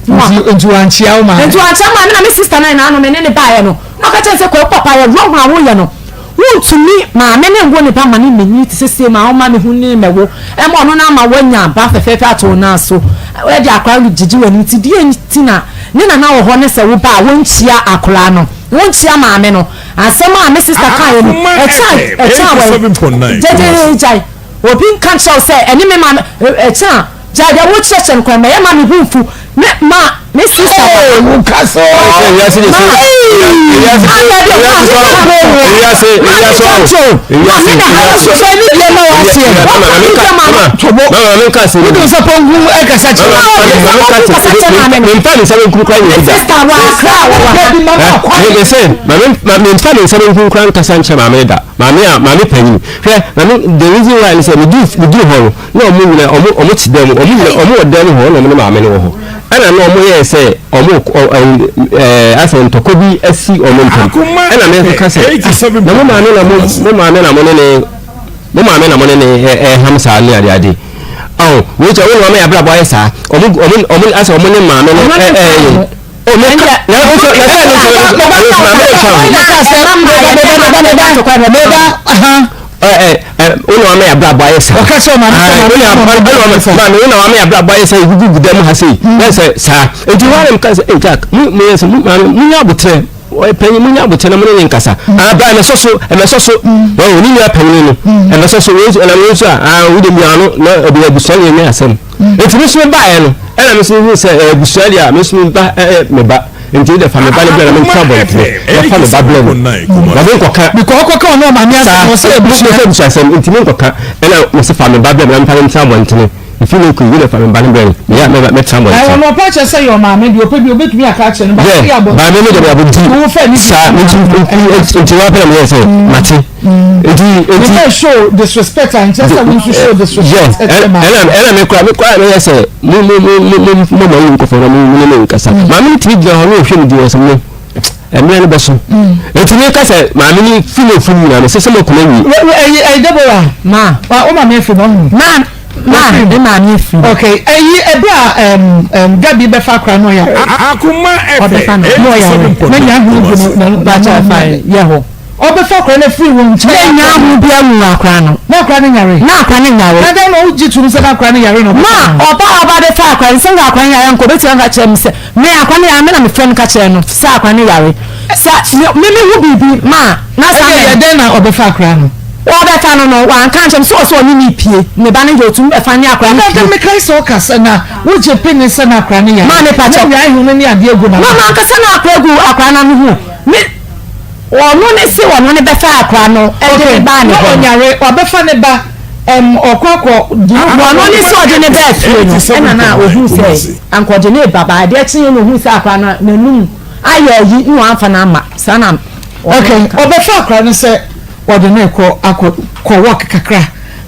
Nti nti wankyia wo maame. Nti wankyia maame na me sister na ɛna ano me ne ne baeɛ no na ɔka kyerɛ sɛ kwaku papa yɛ wrong a woyɛ no wontumi maame ne nwo ne ba ma ne manyini te sɛ sei ma ɔma me ho ne mɛwo ɛma ɔno na ama wanya ba fɛfɛɛfɛ ato wo nan so ɛde akora no gyegye w'ani nti deɛ nti na ne nana wɔ hɔ ne sɛ wo ba a wonkyia akora no wonkyia maame no asɛm a me sister kaeɛ no ɛkyɛ ɛkyɛ a wɔ gyegye gyae obi nka nkyerɛ wo sɛ ɛne me maame ɛkyɛ a Gyae deɛ wokyerɛkyerɛ no kwan mɛyɛ ma me bo mfu me ma me sister ba. Ee wo kasa o. Ewiase de se ewiase ewiase ewiase ewiase ewiase sɛ ne deɛ ma waseɛ. Tobo mama mi nka se. Wode nsa pɔnku ɛkasa kyerɛ. Mama mi nfa ne nsa benkum kura nyɛ da. Sister wa akra wɔ wa. Mɛ sɛ maame nfa ne nsa benkum kura nkasa nkyerɛ maame da maame a maame panyin hwɛ maame the reason why ne sɛ mi du mi duru hɔ no. Na ɔmo nyina ɔmo ɔmo te dan mu ɔmo nyina ɔmo wɔ dan mu hɔ ɛna ɔmo ne maame no wɔ hɔ ɛna na ɔmo yɛɛ sɛ ɔmo ɔ ɛyi ɛɛ asɛ ntɔkwa bi asi ɔmo ntam ɛna me nso ka sɛ ah na mo maame na mo mo maame na mo ne ne mo maame na mo ne ne ɛ ɛham saa ne ade ade ɔn wei kyɛ wo na ɔmo yɛ abrabɔ ayɛ saa ɔmo ɔmo ɔmo asɛ ɔmo ne maame no ɛ ɛyɛ. Wona wama yɛabrabɔ ayɛ saa wona wama yɛabrabɔ ayɛ saa ɛgugu gu dɛm ha sei na sɛ saa nti hɔ ara mka sɛ ei Jack moyɛ sɛ monya aboterɛ panyin monya aboterɛ na mo ne ne nkasa abra ɛmɛsɔ so ɛmɛsɔ so wɔn ne nua panyin no ɛmɛsɔ so wei ɛnam wei nso a wode mia no na ɛde abusua ne ɛnyɛ asɛm Nti me nso mebaeɛ no, ɛna me nso mehuu sɛ ɛyɛ abusua deɛ a, me nso me ba ɛyɛ me ba. Nti wode fa me ba no brɛ na mentra abɔntene, na fa me ba brɛ no. Na menkɔka. Because ɔkɔka ɔne ɔmaame asɛm, ɔsɛ abusua. Saa, abusua asɛm, nti menkɔka. Ɛna mese fa me ba brɛ me na memfa no ntra abɔntene. Efi ne kɔ yi, wode fa me ba no brɛ me, meyɛ a mɛtra abɔntene. Ɛwɔ no ɔpɛ kyerɛ sɛ yɛ ɔmaame deɛ ɔpɛ bi ɔbɛtumi aka akyerɛ no, but woyɛ abɔntene. Maame no deɛ meyɛ abɔntene. Saa, nti wapɛ na meyɛ sɛ mate. Nti nti. Mepɛ show disrespect a nkyɛn sɛ wo nso show disrespect ɛkyɛ maame. Ɛna ɛna me kura me kura me yɛ sɛ mo mo mo mo mo mo mo yi nkɔfɔ na mo mo ne me nkasa. Maame no tumi gyina hɔ na ɔhwɛ me di wɔ sɛ mo mmerɛ no bɛso. Nti mi ka sɛ maame no fi mo fi nyinaa no sɛ sɛ mo kɔn awie. Ɛyi ɛyi Deborah. Ma. Wa o maame efiri mu ɔhun. Ma ma me maame efiri. Okay ɛyi ɛbɛ a ɛm ɛm Gabi bɛfa akora no ɔyare. Akoma Ɔbɛfa FM no. No ɔyare. Na nya ahun gu no na Bakyɛ fa yɛ hɔ. Ɔbɛfa akora no afiri wo nkyɛn. Na nya ho bi awu akora no. Na akora no nyare. Na akora no nyare. Na dɛn na wogye tom sɛ na akora no yare na ɔbɛfa Ma no? ɔba a ɔba abɛfa akora no, sɛ nka akora no yare a, nka ɔbɛtumi aka akyerɛ me sɛ, me akora no yare, me na mefrɛ no ka kyerɛ no sɛ akora no yare. Sɛ me mehu biribi ma na saa Ɛnna na. ɛyɛ dɛn na ɔbɛfa akora no? Wɔbɛfa no no, wanka ankyerɛ me sɛ ɔsɛ ɔne me pie. Ne ba no deɛ ɔtumi bɛfa ne akora no pie. Na mekae sɛ ɔka sɛ na wogye pene sɛ na akora no yare. Maame pakyɛ. Na nwae ho no ne adeɛ gu n'ano. Na mankasa na akora gu akora no ano ho. Me ɔno ne se ɔno ne bɛfa akora no ɛde ne ba ne hɔ. Na ɔnyare wabɛfa ne ba ɛm ɔkɔ akɔ di. Ɔno ne se ɔde ne baa fie no ɛna na ohuu sɛ anka ɔde ne ba ba adeɛ kyeeɛ na ohuu sɛ akora no n'anum ayɛ ayi na wamfa no amma saa na. Okay ɔbɛfa akora no sɛ. Wɔde no rekɔ akɔ kɔ work kakra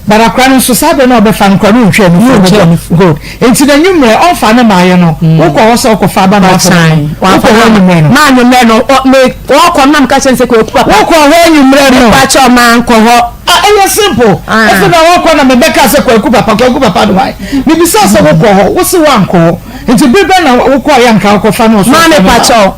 but akora no nso saa berɛ no a ɔbɛfa no koraa no ɔntwaa nufoɔ no good nti n'anwummerɛ ɔmfa no maayɛ no wokɔ hɔ sɛ wokɔfa aba na wafa no wokɔ hɔ anwummerɛ no. Maa anwummerɛ no me wɔkɔ no na meka kyerɛ no sɛ kwaku papa. Wokɔ hɔ anwummerɛ no. Mepa kyɛw mankɔ hɔ. Ah ɛyɛ simple ɛfɛ na wɔkɔ na mebɛka sɛ kwaku papa kwaku papa no hwan mebisa sɛ wokɔ hɔ wose woankɔ hɔ nti bere bɛn na wokɔ a yɛ anka wokɔfa no ɔso Maa mepa kyɛw.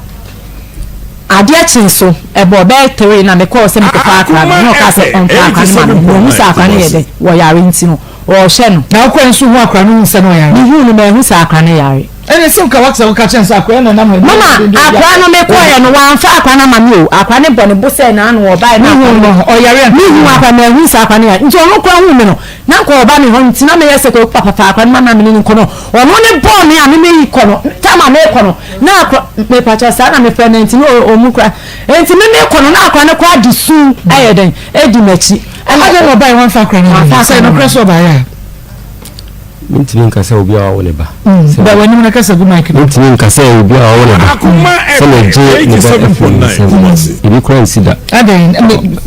Adeɛ kyee so, ɛbɔɔ bɛyɛ teree na mekɔɔ sɛ mekɔfa akora no, na ɔkaa sɛ ɔmfa akora no ma me, na ɔhu sɛ akora no yɛ dɛn, wɔyare nti no, ɔrehwɛ no. Na wokɔɛ nso wohuu akora no wohu sɛ na ɔyare? Mehuu no, manhu sɛ akora no yare. Ɛne sɛ nka woate sɛ woka kyerɛ no sɛ akora no na nam hɔ Mama, akora no mekɔeɛ no, wamfa akora no ama me o, akora no bɔ ne bo sɛ naano ɔbaeɛ na akora no. Wohuu no, ɔyare anka? Mehuu akora no, manhu sɛ akora no yare, nti ɔno koraa huu me no, Na nka ɔba me hɔ nti na meyɛ sɛ kwaku papa fa akora no ma na mene no nkɔ no ɔno ne bɔɔ me a me meyi kɔ no tam a mekɔ no na akora mepakyɛ saa na mefrɛ no nti na ɔmu kora nti me mekɔ no na akora no kora de su ɛyɛ dɛn ɛdi m'akyi ɛna adɛn na ɔbaeɛ wamfa akora no ma sɛ nokorɛ sɛ ɔbaeɛ a. Mentumi nka sɛ obi a wawo ne ba. Da w'anim na kasa gu mic no. Mentumi nka sɛ obi a wawo ne ba sɛ megye ne ba afiri ne nsam. Ebi koraa nsi da.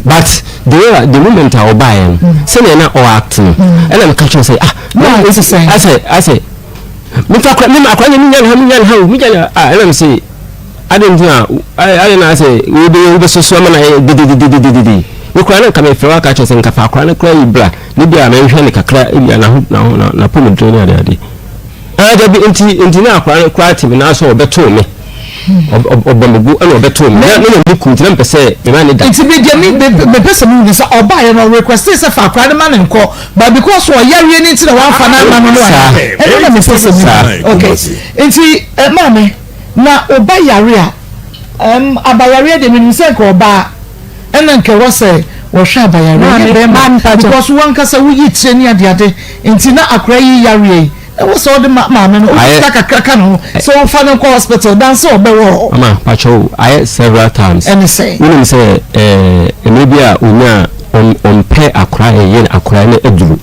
But the way the moment a ɔbaeɛ no, sɛnea na ɔact no, ɛna meka kyerɛ sɛ ah, asɛ asɛ mefa akora me akora ne menya ne ha menya ne ha o menya ne ha ah ɛna me se adɛn nti na adɛn na asɛ wobɛyɛ wobɛsoso ama no ayɛ dededededede me koraa na nka mefrɛ wo aka kyerɛ sɛ nka fa akora no koraa yi bra Ne bi a menhwɛ no kakra ebia n'aho n'aho n'apɔmuden ne adeade. Ah dabi nti nti na akwadaa no koraa te me nan so ɔbɛtoo me. Ɔbɔ me bo ɛna ɔbɛtoo me. Na na me ku nti na mepɛ sɛ me ma ne da. Nti me deɛ me mepɛ sɛ mehu ne sɛ ɔbaeɛ no ɔrequeste sɛ fa akwadaa no ma no nkɔ but because ɔyareɛ no nti na wamfa no amma no no anaa? Ɛno na mepɛ sɛ mehu. Okay nti maame na ɔba yare a ɛm abayareɛ deɛ menim sɛ nka ɔbaa Ɛna nka ɛwɔ sɛ wɔhwɛ abayareɛ ɛnyɛ bɛɛma because wankasa woyi tire ne adeade nti na akora yi yareɛ yi ɛwɔ sɛ ɔde ma maame no wode sika kakra ka ne ho sɛ ɔmfa no nkɔ hospital dan sɛ ɔbɛwɔ hɔ. Mama pakyɛw ayɛ several times. Ɛne sɛn? Wonim sɛ ɛɛ mmerɛ bi a onya a ɔmpɛ akora ɛyɛ akora no aduru.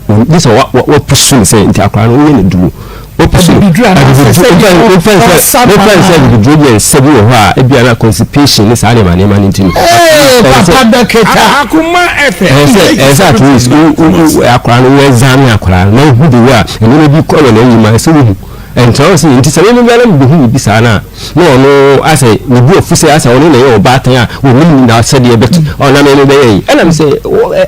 Gye sɛ wa wa wapusu no sɛ nti akwadaa no woyɛ no duro wapusu no Abibiduro anaasɛ sɛ abibiduro bi nfa nfa ɔsa nfa ma sɛ abibiduro deɛ nsa bi wɔ hɔ a ebi ana constipation ne saa nneɛma nneɛma no nti no Ee, ɛwɔ sɛ papa dɔkita. Akoma FM ɛwɔ sɛ ɛwɔ sɛ at least wo wo wo akwadaa no wo examine akwadaa no na wohu de wo a nneɛma bi kɔ wɔ n'anim a ɛsɛ wohu ɛntra wo sɛ nti sɛ mímí biara mi bɛhu biribi saa no a na ɔno asɛ ne bu afu sɛ asɛ ɔno na ɛyɛ ɔbaatan a ɔnim na asɛdeɛ bɛt ɔna mɛmɛ bɛyɛ yi ɛna mi sɛ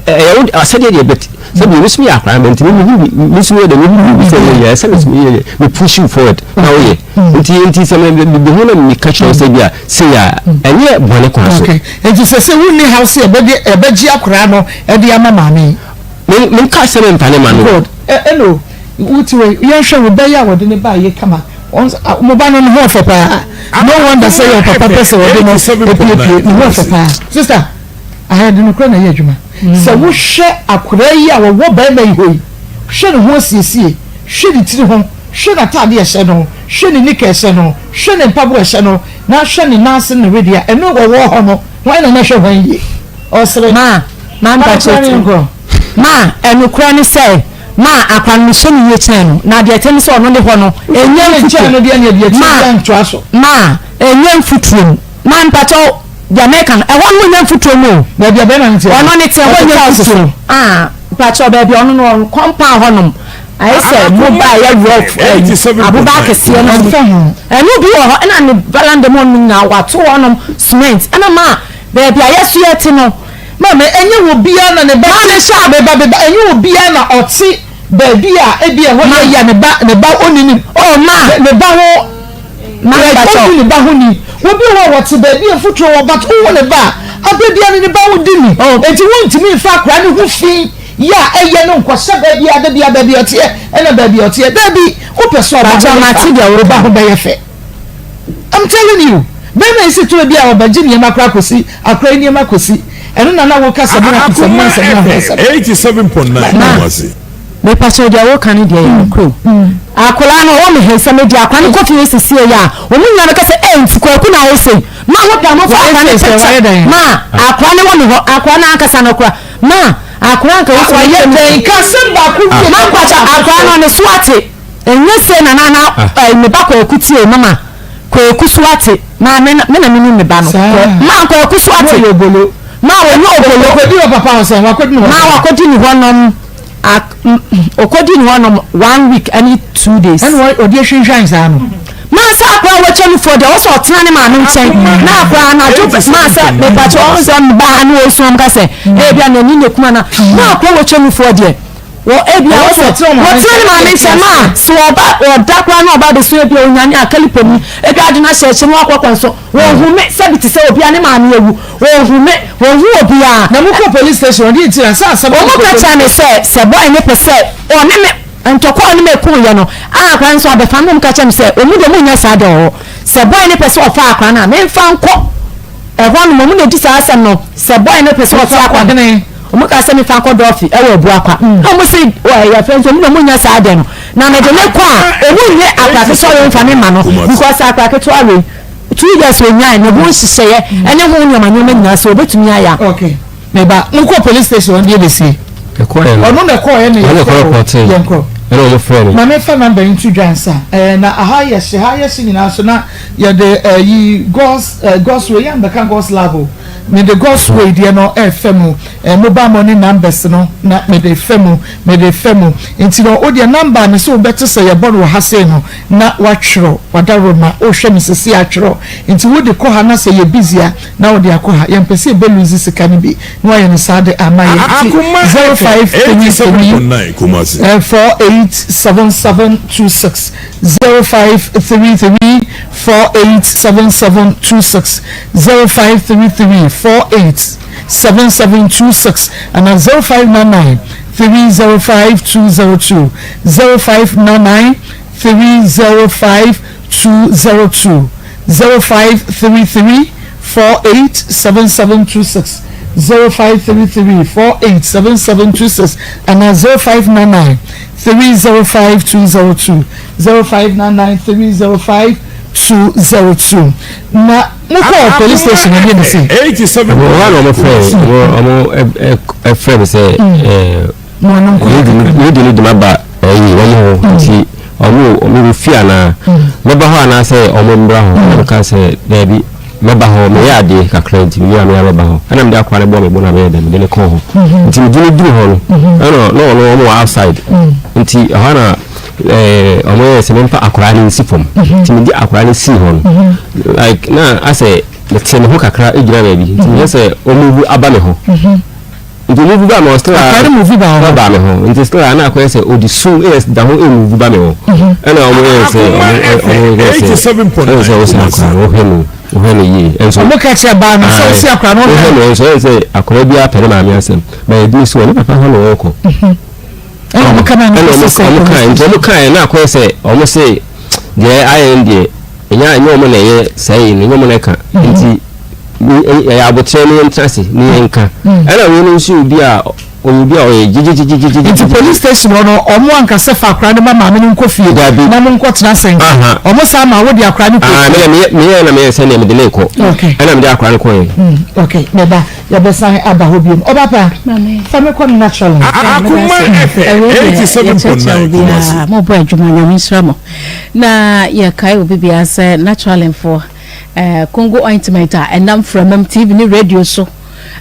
ɛyɛ wo asɛdeɛ deɛ bɛt Sɛ bi me yɛ akwadaa bɛ nti me hu bi me nso yɛ dɛ me hu bi sɛ me yɛ sɛ me yɛ yɛ me push you forward na wo yɛ nti nti sɛ me me hu na me ka kyerɛ sɛ bi a sɛ yɛ a ɛnyɛ bɔne kwan so. Okay nti sɛ sɛ wunni haw sɛ ɛbɛde ɛbɛgye akwadaa no ɛde ama maame yi. Me me nka sɛ me mpa ne ma no. Good ɛno wote wei yɛnhwɛ wo bɛyɛ a wɔde ne ba yɛ kama wɔn mo ba no ne ho ɔfɛ paa no wonder sɛ yɛ papa pɛ sɛ wɔde no epiepie ne ho ɔfɛ paa sister. Aha yɛde nokorɛ na ɛyɛ adwuma. Sɛ wohwɛ akwadaa yi a wɔwɔ barima yi hɔ yi, hwɛ ne ho asiesie, hwɛ ne tiri ho, hwɛ n'ataadeɛ a ɛhyɛ no, hwɛ ne nika a ɛhyɛ no, hwɛ ne mpaboa a ɛhyɛ no, na hwɛ ne nan ase ne ne wedeɛ a, ɛno wɔwɔ hɔ no, hwan na na ɛhwɛ hwan yie? Ɔsere. Ma, ma mpakyɛ tie. Ma, ɛnokorɛ ne sɛ, ma akwadaa no mehyɛ no yie kyɛn no, na deɛ ɛteɛ ne sɛ ɔno ne hɔ no, ɛnyɛ mfuturo. Ma, ma, ɛnyɛ mfuturo mu. Ma mpakyɛw deɛ meka no ɛhɔ no nyɛ mfuturo mu o. Baabi a bɛrima no teɛ no. Ɔno ne teɛ hɔ nyɛ mfuturo. Ah mpakyɛw baabi a ɔno no ɔno compound hɔ nom ayɛ sɛ mobile yɛ rough ɛyi aboba akɛseɛ no Ɛmfa ho. Ɛno bi wɔ hɔ ɛna ne veranda mu hɔ nom nyinaa wato hɔ nom cement ɛna ma baabi a yɛso yɛte no. Maame ɛnyɛ obiara na ne ba Maame hyɛ a. ne ba beba ɛnyɛ obiara na ɔte baabi a ebi ɛhɔ yɛ ya ne ba ne ba ɔnni ne Oh ma. ne ba ho. Maame Like pakyɛw. ɔnni ne ba ho ni. Obi wɔ hɔ a wɔte baabi a mfuturo wɔ but wowo ne ba a, aberɛ biara no ne ba ho di ni. Oh. Enti wontumi mfa akwadaa no ho fi yɛ a ɛyɛ no nkɔhyɛ baabi a da biara baabi a ɔteɛ ɛna baabi a ɔteɛ. Daabi, wopɛ sɛ ɔba ho Pakyɛw yɛ mate fɛ a, deɛ wo ba woreka ho no. bɛyɛ fɛ. I'm telling you. Bɛrima yi si toro bi a ɔbɛgye nneɛma koraa kɔsi, akwadaa yi nneɛma kɔsi. Ɛno na na woka sɛ mena Akoma nsɛm na ho FM asɛm. 87.9 Ma Kumasi. mepakyɛw deɛ woka no deɛ yɛ nokorɛ o. Akwadaa no ɔwɔ me he sɛ mede akwadaa no kɔ fie sesie yi a wɔn nyinaa bɛka sɛ ee nti Kwaku na ayɛ sei. Ma ho pɛ a momfa Wayɛ akwadaa no sei sɛ picture wayɛ dɛn? ma akwadaa no wɔ me hɔ akwadaa no ankasa no kora ma akwadaa nka wo sɛ Wayɛ dɛn? Ka asɛm baako wie Ma na mpakyɛ baako akwadaa so. no ne so ate ɛnyɛ sei na na na ɛɛ me ba Kwaku tie mama Kwaku so ate ma me na me na menim me ba no Saa. ma Kwaku so Na ate ɔyɛ obolo. ma ɔnyɛ obolo. Wakɔdi wɔ papa hɔ sɛn? Wakɔdi ne hɔ Ma sɛn? wakɔdi ne hɔnom ak ɔkɔdi ne hɔnom one week ɛne 2 days. Ɛna wɔ- ɔde ahwinhwan saa no. Ma sɛ akora a wɔakyɛ no foɔ deɛ ɔsɛ ɔtena ne maame nkyɛn na akora anadwo ma sɛ mepakyɛ ɔho sɛ mbaa ne ɔsu ɔm ka sɛ ebia n'ani na kuma na na akora wɔkyɛ no foɔ deɛ wɔ ebia Ɛwɔ sɛ ɔsɛ ɔtena ɔmaame wɔtena ne nkyɛn maame nkyɛn ma sɛ ɔba ɔda koraa na ɔba abɛsu ebia onyane akali pɔni ebia ade no ahyɛ akyi no wakɔ kwan so wɔnhu me sɛbi te sɛ obia ne maame awu wɔnhu me wɔnhu obiara. Na mokɔ police station ɔde nti na sɛ asɛm Wɔn ka kyerɛ me sɛ sɛ boy ne pɛ sɛ ɔne me ntɔkwa a ɔne me ko yɛ no a akora no nso abɛfa me. Wɔn ka kyerɛ me sɛ wɔn deɛ wɔn nyɛ saa deɛ wɔ hɔ. Sɛ boy ne pɛ sɛ ɔfa akora no a memfa nkɔ ɛhɔ nom. Wɔn na edi saa asɛm no sɛ boy ne pɛ sɛ ɔfa akora no. Wɔn ka sɛ mefa nkɔ dɔɔfi ɛwɔ Abuakwa. Na wɔn se ɛyɛ fɛn nso wɔn deɛ wɔn nyɛ saa deɛ no. Na mede ne kɔ a wɔn nyɛ akora ketewa wei nfa ne ma no because akora ketewa wei 2 years onyae ne ho nhyehyɛeɛ ɛne ho nneɛma nneɛma nyinaa sɛ obetumi ayɛ a. Okay. Meba mokɔ police station ɔno deɛ bɛsie. Ɛkɔɛ no. Ɔno na ɛkɔɔyɛ na Ɔno na ɛkɔ report. Yɛnkɔ. Ɛna ɔmo frɛ no. Maame fa number yi nto dwa nsa. Ɛɛ na aha yɛ hye ha yɛ hye nyinaa so na yɛde ɛyi God's ɛɛ God's way yɛn bɛka God's love o. Mede God's way deɛ no ɛɛfɛ mu ɛɛ mobile money numbers no na mede fɛ mu mede fɛ mu nti no o deɛ number no sɛ wobɛte sɛ yɛbɔ no wɔ ha sei no na watwerɛ wadaroma wohwɛ me sisi atwerɛ nti wode kɔ ha na sɛ yɛ busy a na wode akɔ ha yɛmpɛ sɛ yɛbɛ lose sika no bi na wayɛ no saa de ama yɛ nti Akoma 0533 87.9 Kumasi. 487726 0533 487726 0533 487726 and 0599 305 202 0599 305 202 0533 487726 0533 487726 and 0599 305 202 0599 305 202. Na mokɔ police station ɛdeɛ ne sɛ 87. Ɔmo wa na ɔmo frɛ ɔmo ɛfrɛ mi sɛ mo ano nkɔ lady no de ma ba ɛyi wɔn hɔ nti ɔmo wɔ fie anaa mɛba hɔ anaasɛ ɔmo mbra hɔ. Ɛna ka sɛ daabi, mɛba hɔ, meyɛ adeɛ kakra nti meyɛ a meyɛ mɛba hɔ. Ɛna mede akɔa no bɔ me bo na meyɛ dɛ mede ne kɔɔ hɔ nti mede ne duru hɔ no ɛna na ɔno ɔmo wɔ outside nti ɛhɔ na ɔmo yɛ sɛ memfa akwaraa no nsi fam nti mede akwaraa no sii hɔ no like na asɛ mete me ho kakra gyina baabi nti meyɛ sɛ ɔmo wu aba me hɔ nti ɔmo wu ba me hɔ still a Akwaraa no move ba wo hɔ? Ba me hɔ nti still a na akɔyɛ sɛ ɔde su ɛyɛ da ho ɛmove ba me hɔ ɛna ɔmo yɛ sɛ ɔmo yɛ sɛ ɛna sɛ ɔsɛ akwaraa no ɔhwɛ no ɔhwɛ no yie ɛnso Ɔmo ka kyerɛ baa no sɛ wosi akwaraa no ɔhwɛ no nso ɛyɛ sɛ akwaraa bi apɛ ne maame asɛm ba yɛ si wɔ ne papa hɔ na ɔrekɔ. Ɛna ɔmo ka maa no ɛna kɔsi ɔmo sɛ ɔmo kae nti ɔmo kae na akɔyɛ sɛ ɔmo se deɛ ayɛ no deɛ ɛnyɛ ɛnyɛ ɔmo na ɛyɛ saa yi no, ɛnyɛ ɔmo na ɛka nti ɛyɛ abotire ne yɛn tena ase ne yɛn nka. Ɛna wei no nso yɛ obi a ɔyɛ obi a ɔyɛ gyegyegyegyegye. Nti police station hɔ no ɔmo ankasa fa akwaraa no ma maame no nkɔ fie Dabi. na mo nkɔ tena ase nka ɔmo saa ma wode akwaraa no kɔ Ah, fie? meyɛ meyɛ na meyɛ sɛnea mede ne kɔ ɛna mede akwaraa no kɔɛ. Okay, mɛba yɛbɛsan aba hɔ biom. Ɔba pa fa me kɔ no natural. Akoma FM 87.9 Kumasi. Mobɔ adwuma, Nyame nhyira mo. Na yɛkae obi biara sɛ Naturalinfoɔ eh, Congo ointment a ɛnam framam TV ne radio so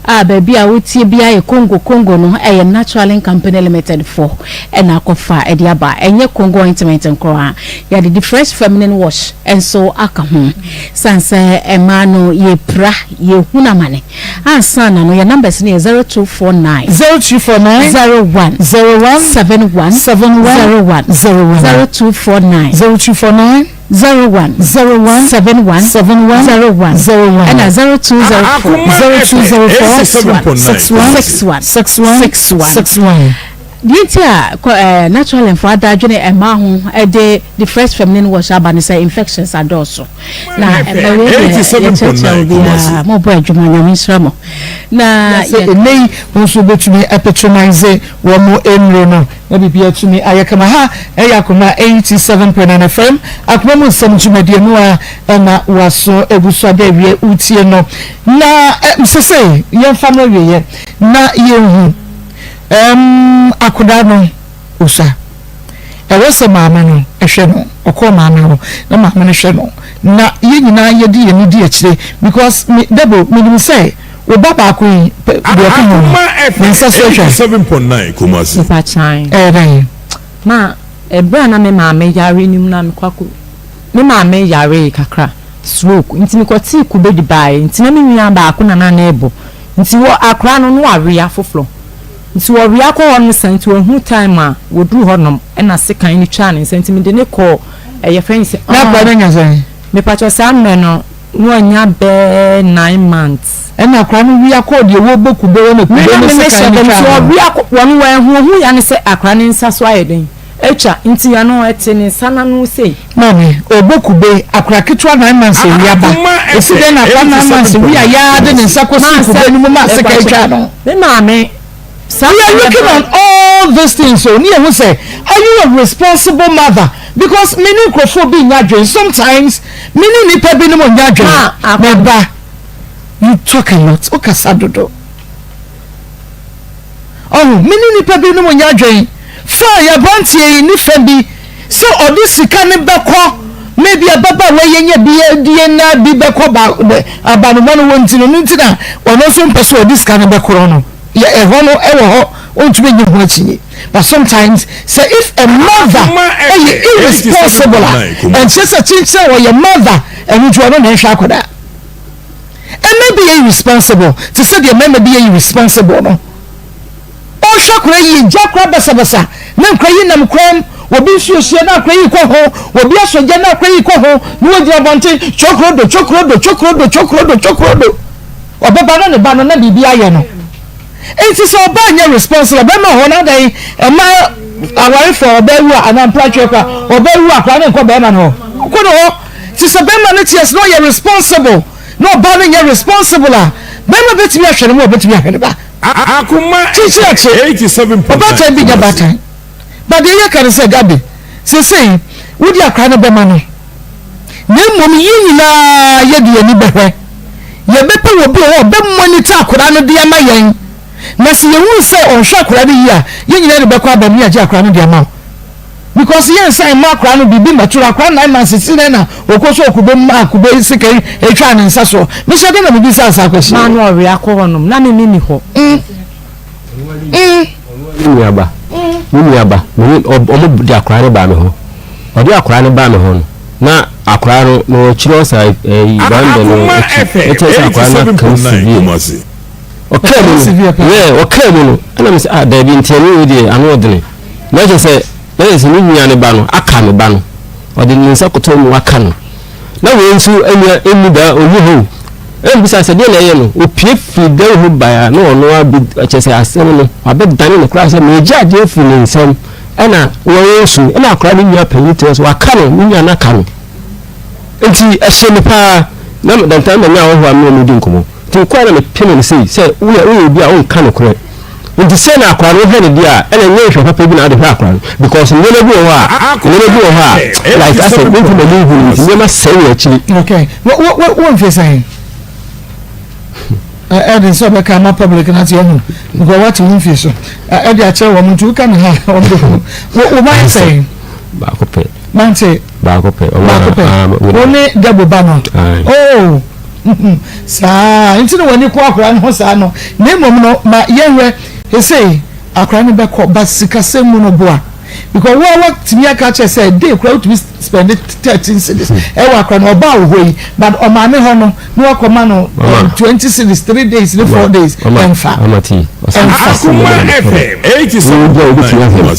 a baabi a wotie biara yɛ Congo Congo no ɛyɛ Naturalin Company Limited foɔ ɛna akɔfa ɛde aba. Ɛnyɛ Congo ointment nkoraa, yɛde di fresh feminine wash nso aka ho san sɛ ɛmaa no yɛpira yɛhunu amane ansa na no. Yɛ numbers no yɛ 0249 0249 01 01 71 71 01 01 0249 0249 01 01 71 71 01 01 ɛna 0204 Akoma 0204 FM 87.9 61 61 61 61. 61. Deɛ nti a kɔ ɛɛ natural mfo ada adwene mmaa ho de the fresh feminine wash aba ne sɛ infections adɔɔso. Na ɛmɛ wei deɛ yɛkyerɛkyerɛ obiara mo bɔ adwuma nyame nhyira mo. Na sɛ ɛnɛ yi wo nso wobɛtumi apatronise wɔn nnuro no na biribi atumi ayɛ kama. Ha ɛyɛ Akoma 87.9 FM Akoma mu nsɛm dwumadie no a ɛna waso egu so ada awie wotie no. Na sesei yɛmfa no awieɛ na yɛnhu. Ɛɛm akodaa no osua. Ɛwɔ sɛ maame no hwɛ no, ɔkɔɔ maame hɔ na maame no hwɛ no na yɛn nyinaa yɛde yɛn ani di akyire because me Debo menim sɛ wo ba baako yi pɛ deɛ ɔka ho no ne nsa so atwa. Mepa kyan. Ɛyɛ dɛn? Ma ɛberɛ a na me maame yare no mu na mekɔ akɔ me maame yaree kakra stroke nti mekɔtee kube de baeɛ nti na me nua baako na na ne bo Nti wɔ akora no na wawea foforɔ nti wɔwea kɔ hɔ nom saa nti wɔhunu time a wɔduru hɔ nom ɛna sekan no twaa ne nsa nti mede no kɔɔ ɛyɛ fɛn sɛ Na akora no anya sɛn? Mepakyɛw saa mmerɛ no na wanya bɛɛ 9 months. Ɛna akora no wea kɔɔ deɛ wɔbɔ kube hɔ na kube no sekan no twaa no. Nti ɔwea kɔ wɔn wɔanhu ohuu ya ne sɛ akora no nsa so ayɛ dɛn Atwa nti ano ɛte ne nsa n'ano sei. Maame, ɔbɔ kube, akora ketewa 9 months awi aba. Esi dɛn na akora 9 months wi a yaa de ne nsa kɔsi kube no mu ma sekan twaa no? Me maame, saa We are looking on all these things o, ne yɛhu sɛ are you a responsible mother? Because me ne nkurɔfoɔ bi nnya adwene, sometimes me ne nnipa binom nnya adwene. Me ba, you talk a lot, wokasa dodo. Ɔho, me ne nnipa binom nyɛ adwen. Fine, abranteɛ yi ne fa bi sɛ ɔde sika no bɛkɔ, maybe ababaawa yi anya bi adie na bi bɛkɔ ba abanoma no hɔ nti no, no nti na ɔno nso mpɛ sɛ ɔde sika no bɛkorɔ no. Yɛ ɛhɔ no ɛwɔ hɔ, ɔntumi nye ho akyinnye. But sometimes sɛ if a mother ɛyɛ irresponsible a, ɛnkyerɛ sɛ kyenkyene a ɔyɛ mother ɛno nti ɔno na ɛnhwɛ akwadaa. Mma bi yɛ irresponsible te sɛ deɛ mmarima bi yɛ irresponsible no. Ɔnhwɛ akora yie, gya akora basabasa na nkora yi nam kwan mu, obi nsuo hyia na akora yi kɔ ho, obi asɔ gya na akora yi kɔ ho, na wɔgyina abɔnten kyokrodo kyokrodo kyokrodo kyokrodo kyokrodo. Ɔbɛba na ne ba no na biribi ayɛ no. Nti sɛ ɔbaa nyɛ responsible, bɛrima wɔ hɔ na adan ɛma awarefoɔ ɔbaa wu a anaa mpratweɛ koraa ɔbaa wu a akora no nkɔ bɛrima no hɔ, ɔkɔ ne hɔ. Nti sɛ bɛrima no te ase na ɔyɛ responsible na ɔbaa no nyɛ responsible a, bɛrima bɛtumi ahwɛ ne ma ɔbɛtumi ahwɛ ne ba. Kyikyiri akyi, ɔbaatan bi nyɛ baatan. But deɛ yɛka ne sɛ Gabi, seesei wode akwadaa no bɛma no, na mmom yɛn nyinaa yɛde yɛn ani bɛhwɛ. Yɛbɛpɛ wɔ bi wɔ hɔ a ɔbɛ monitor akwadaa no de ama yɛn, na sɛ yɛhunu sɛ ɔnhwɛ akwadaa no yie a, yɛn nyinaa de bɛkɔ abam ne yɛagye akwadaa no de ama wo. Because yɛn nsa mma akora no biribi mɛtoro akora 9 months si dɛn na ɔkɔ so ɔkube mu a kube sika yi etwa ne nsa soɔ mehyɛ dɛn na mebi sa asa akɔsi. Maa no ɔwe akɔ hɔ nom na me me ni hɔ. Mm. Mm. Me nuaba me nuaba me ne ɔmo de akora no baa me hɔ ɔde akora no baa me hɔ no na akora no na ɔkyerɛ ɔsa ɛyi banda no akyi ɛkyɛ sɛ akora no aka mu severe ɔkaa mu no yɛ ɔkaa mu no ɛna me sɛ ah daabi nti ɛne wei deɛ ano ɔdene. Na kyerɛ sɛ, na kyerɛ sɛ ne nua no ba no aka ne ba no. Ɔde ne nsa kɔtɔ mu aka no. Na wei nso nua nni da ɔnni hɔ o. Ɛna bisa sɛ deɛ na ɛyɛ no, ɔpue firi dan hɔ baeɛ a na ɔno ara bi kyerɛ sɛ asɛm no wabɛdane no koraa sɛ meregye adeɛ afiri ne nsam ɛna wɔresu ɛna akwadaa ne nua panyin te hɔ sɛ waka no, ne nua no aka no. Nti ɛhyɛ me paa na dantan manya ahɔhoɔ a me ne wɔn di nkɔmmɔ. Nti mekɔɛ na mepene no sei sɛ woyɛ woyɛ obi a wonka nokorɛ. Nti sɛ na akwadaa no wohwɛ no deɛ a ɛna ɛnyɛ nhwɛ papa bi na wode hwɛ akwadaa no because nneɛma bi wɔ hɔ a nneɛma bi wɔ hɔ a like asɛ wonhu m'ani nhu no nti nneɛma sɛe wɔ akyiri. Okay, wo wo wo wo mfe sɛn? Ɛde sɛ ɔbɛka ama public na ate ahu because wate wo mfe so ɛde akyerɛ wɔn nti woka ne ha wɔn bɛ hu wo wo ba yɛ sɛn? Baako pɛ. Mante. Baako pɛ. Baako pɛ. Wo ne Debo ba no. Oh. Saa nti na w'ani kɔ akwadaa no ho saa no. Na mmom no, ma yɛnhwɛ sesei akwadaa no bɛkɔ but sikasɛm mu no boa. Because wo a watumi aka akyerɛ sɛ day koraa wotumi spend 13 cedis ɛwɔ akwadaa no ɔbaa wɔ hɔ yi but ɔmaame hɔ no na wakɔma no 20 cedis 3 days ne 4 days ɛmfa. Ɛmfa.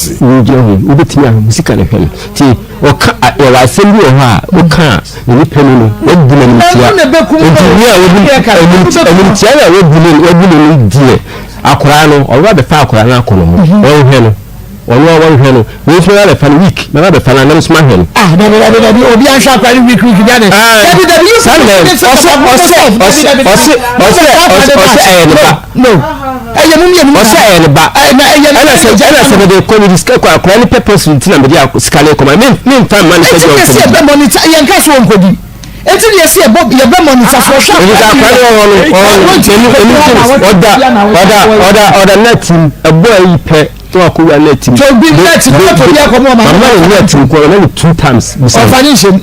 Wobɛtumi ahwɛ sika no hwɛ no ti ɔka yɛwɔ asɛm bi wɔ hɔ a woka a Onipa ni no, wabu no animtia. Enti nea wabu animtia na wabu no wabu no no deɛ, akwaraa no, ɔbɛba abɛfa akwaraa no akɔ no ho. Ɔnhwɛ no. Ɔno a wɔnhwɛ no, wei nso mɛba abɛfa no week, mɛba abɛfa no a na me nso mahwɛ no. Ah, dabi dabi dabi, obi anhwɛ akora no week week bi ade. Ah, Dabi dabi, you saa na people ɔse ɔse ɔse ɔse ɔse ɔse ɔse ɛyɛ ne ba. No, ɛyɛ mu mmienu Ɔse ɛyɛ ne ba. Ɛna ɛyɛ ne Ɛna sɛ ɛna sɛ mede kɔ mede sika kɔ akora ne purpose nti na mede sika no kɔma me memfa mma no sɛ Eti deɛ na ɛsɛ ɔnkɔdi. yɛbɛ monitor, yɛn ka so wɔnkɔdi. Eti na yɛsɛ yɛbɔ yɛbɛ monitor so ɔhwɛ Ɛfiri sɛ akora no wɔ hɔ no ɔwɔ no n'ani n'ani gye no ɔda ɔda ɔda ɔda net mu ɛbɔ ayi pɛ na wakɔwura net mu. Tɔ bi net mu na tɔ bi akɔmɔ ɔma Mama ne net mu kɔ ɔma ne two times bisa no. Ɔfa ne nhyɛm.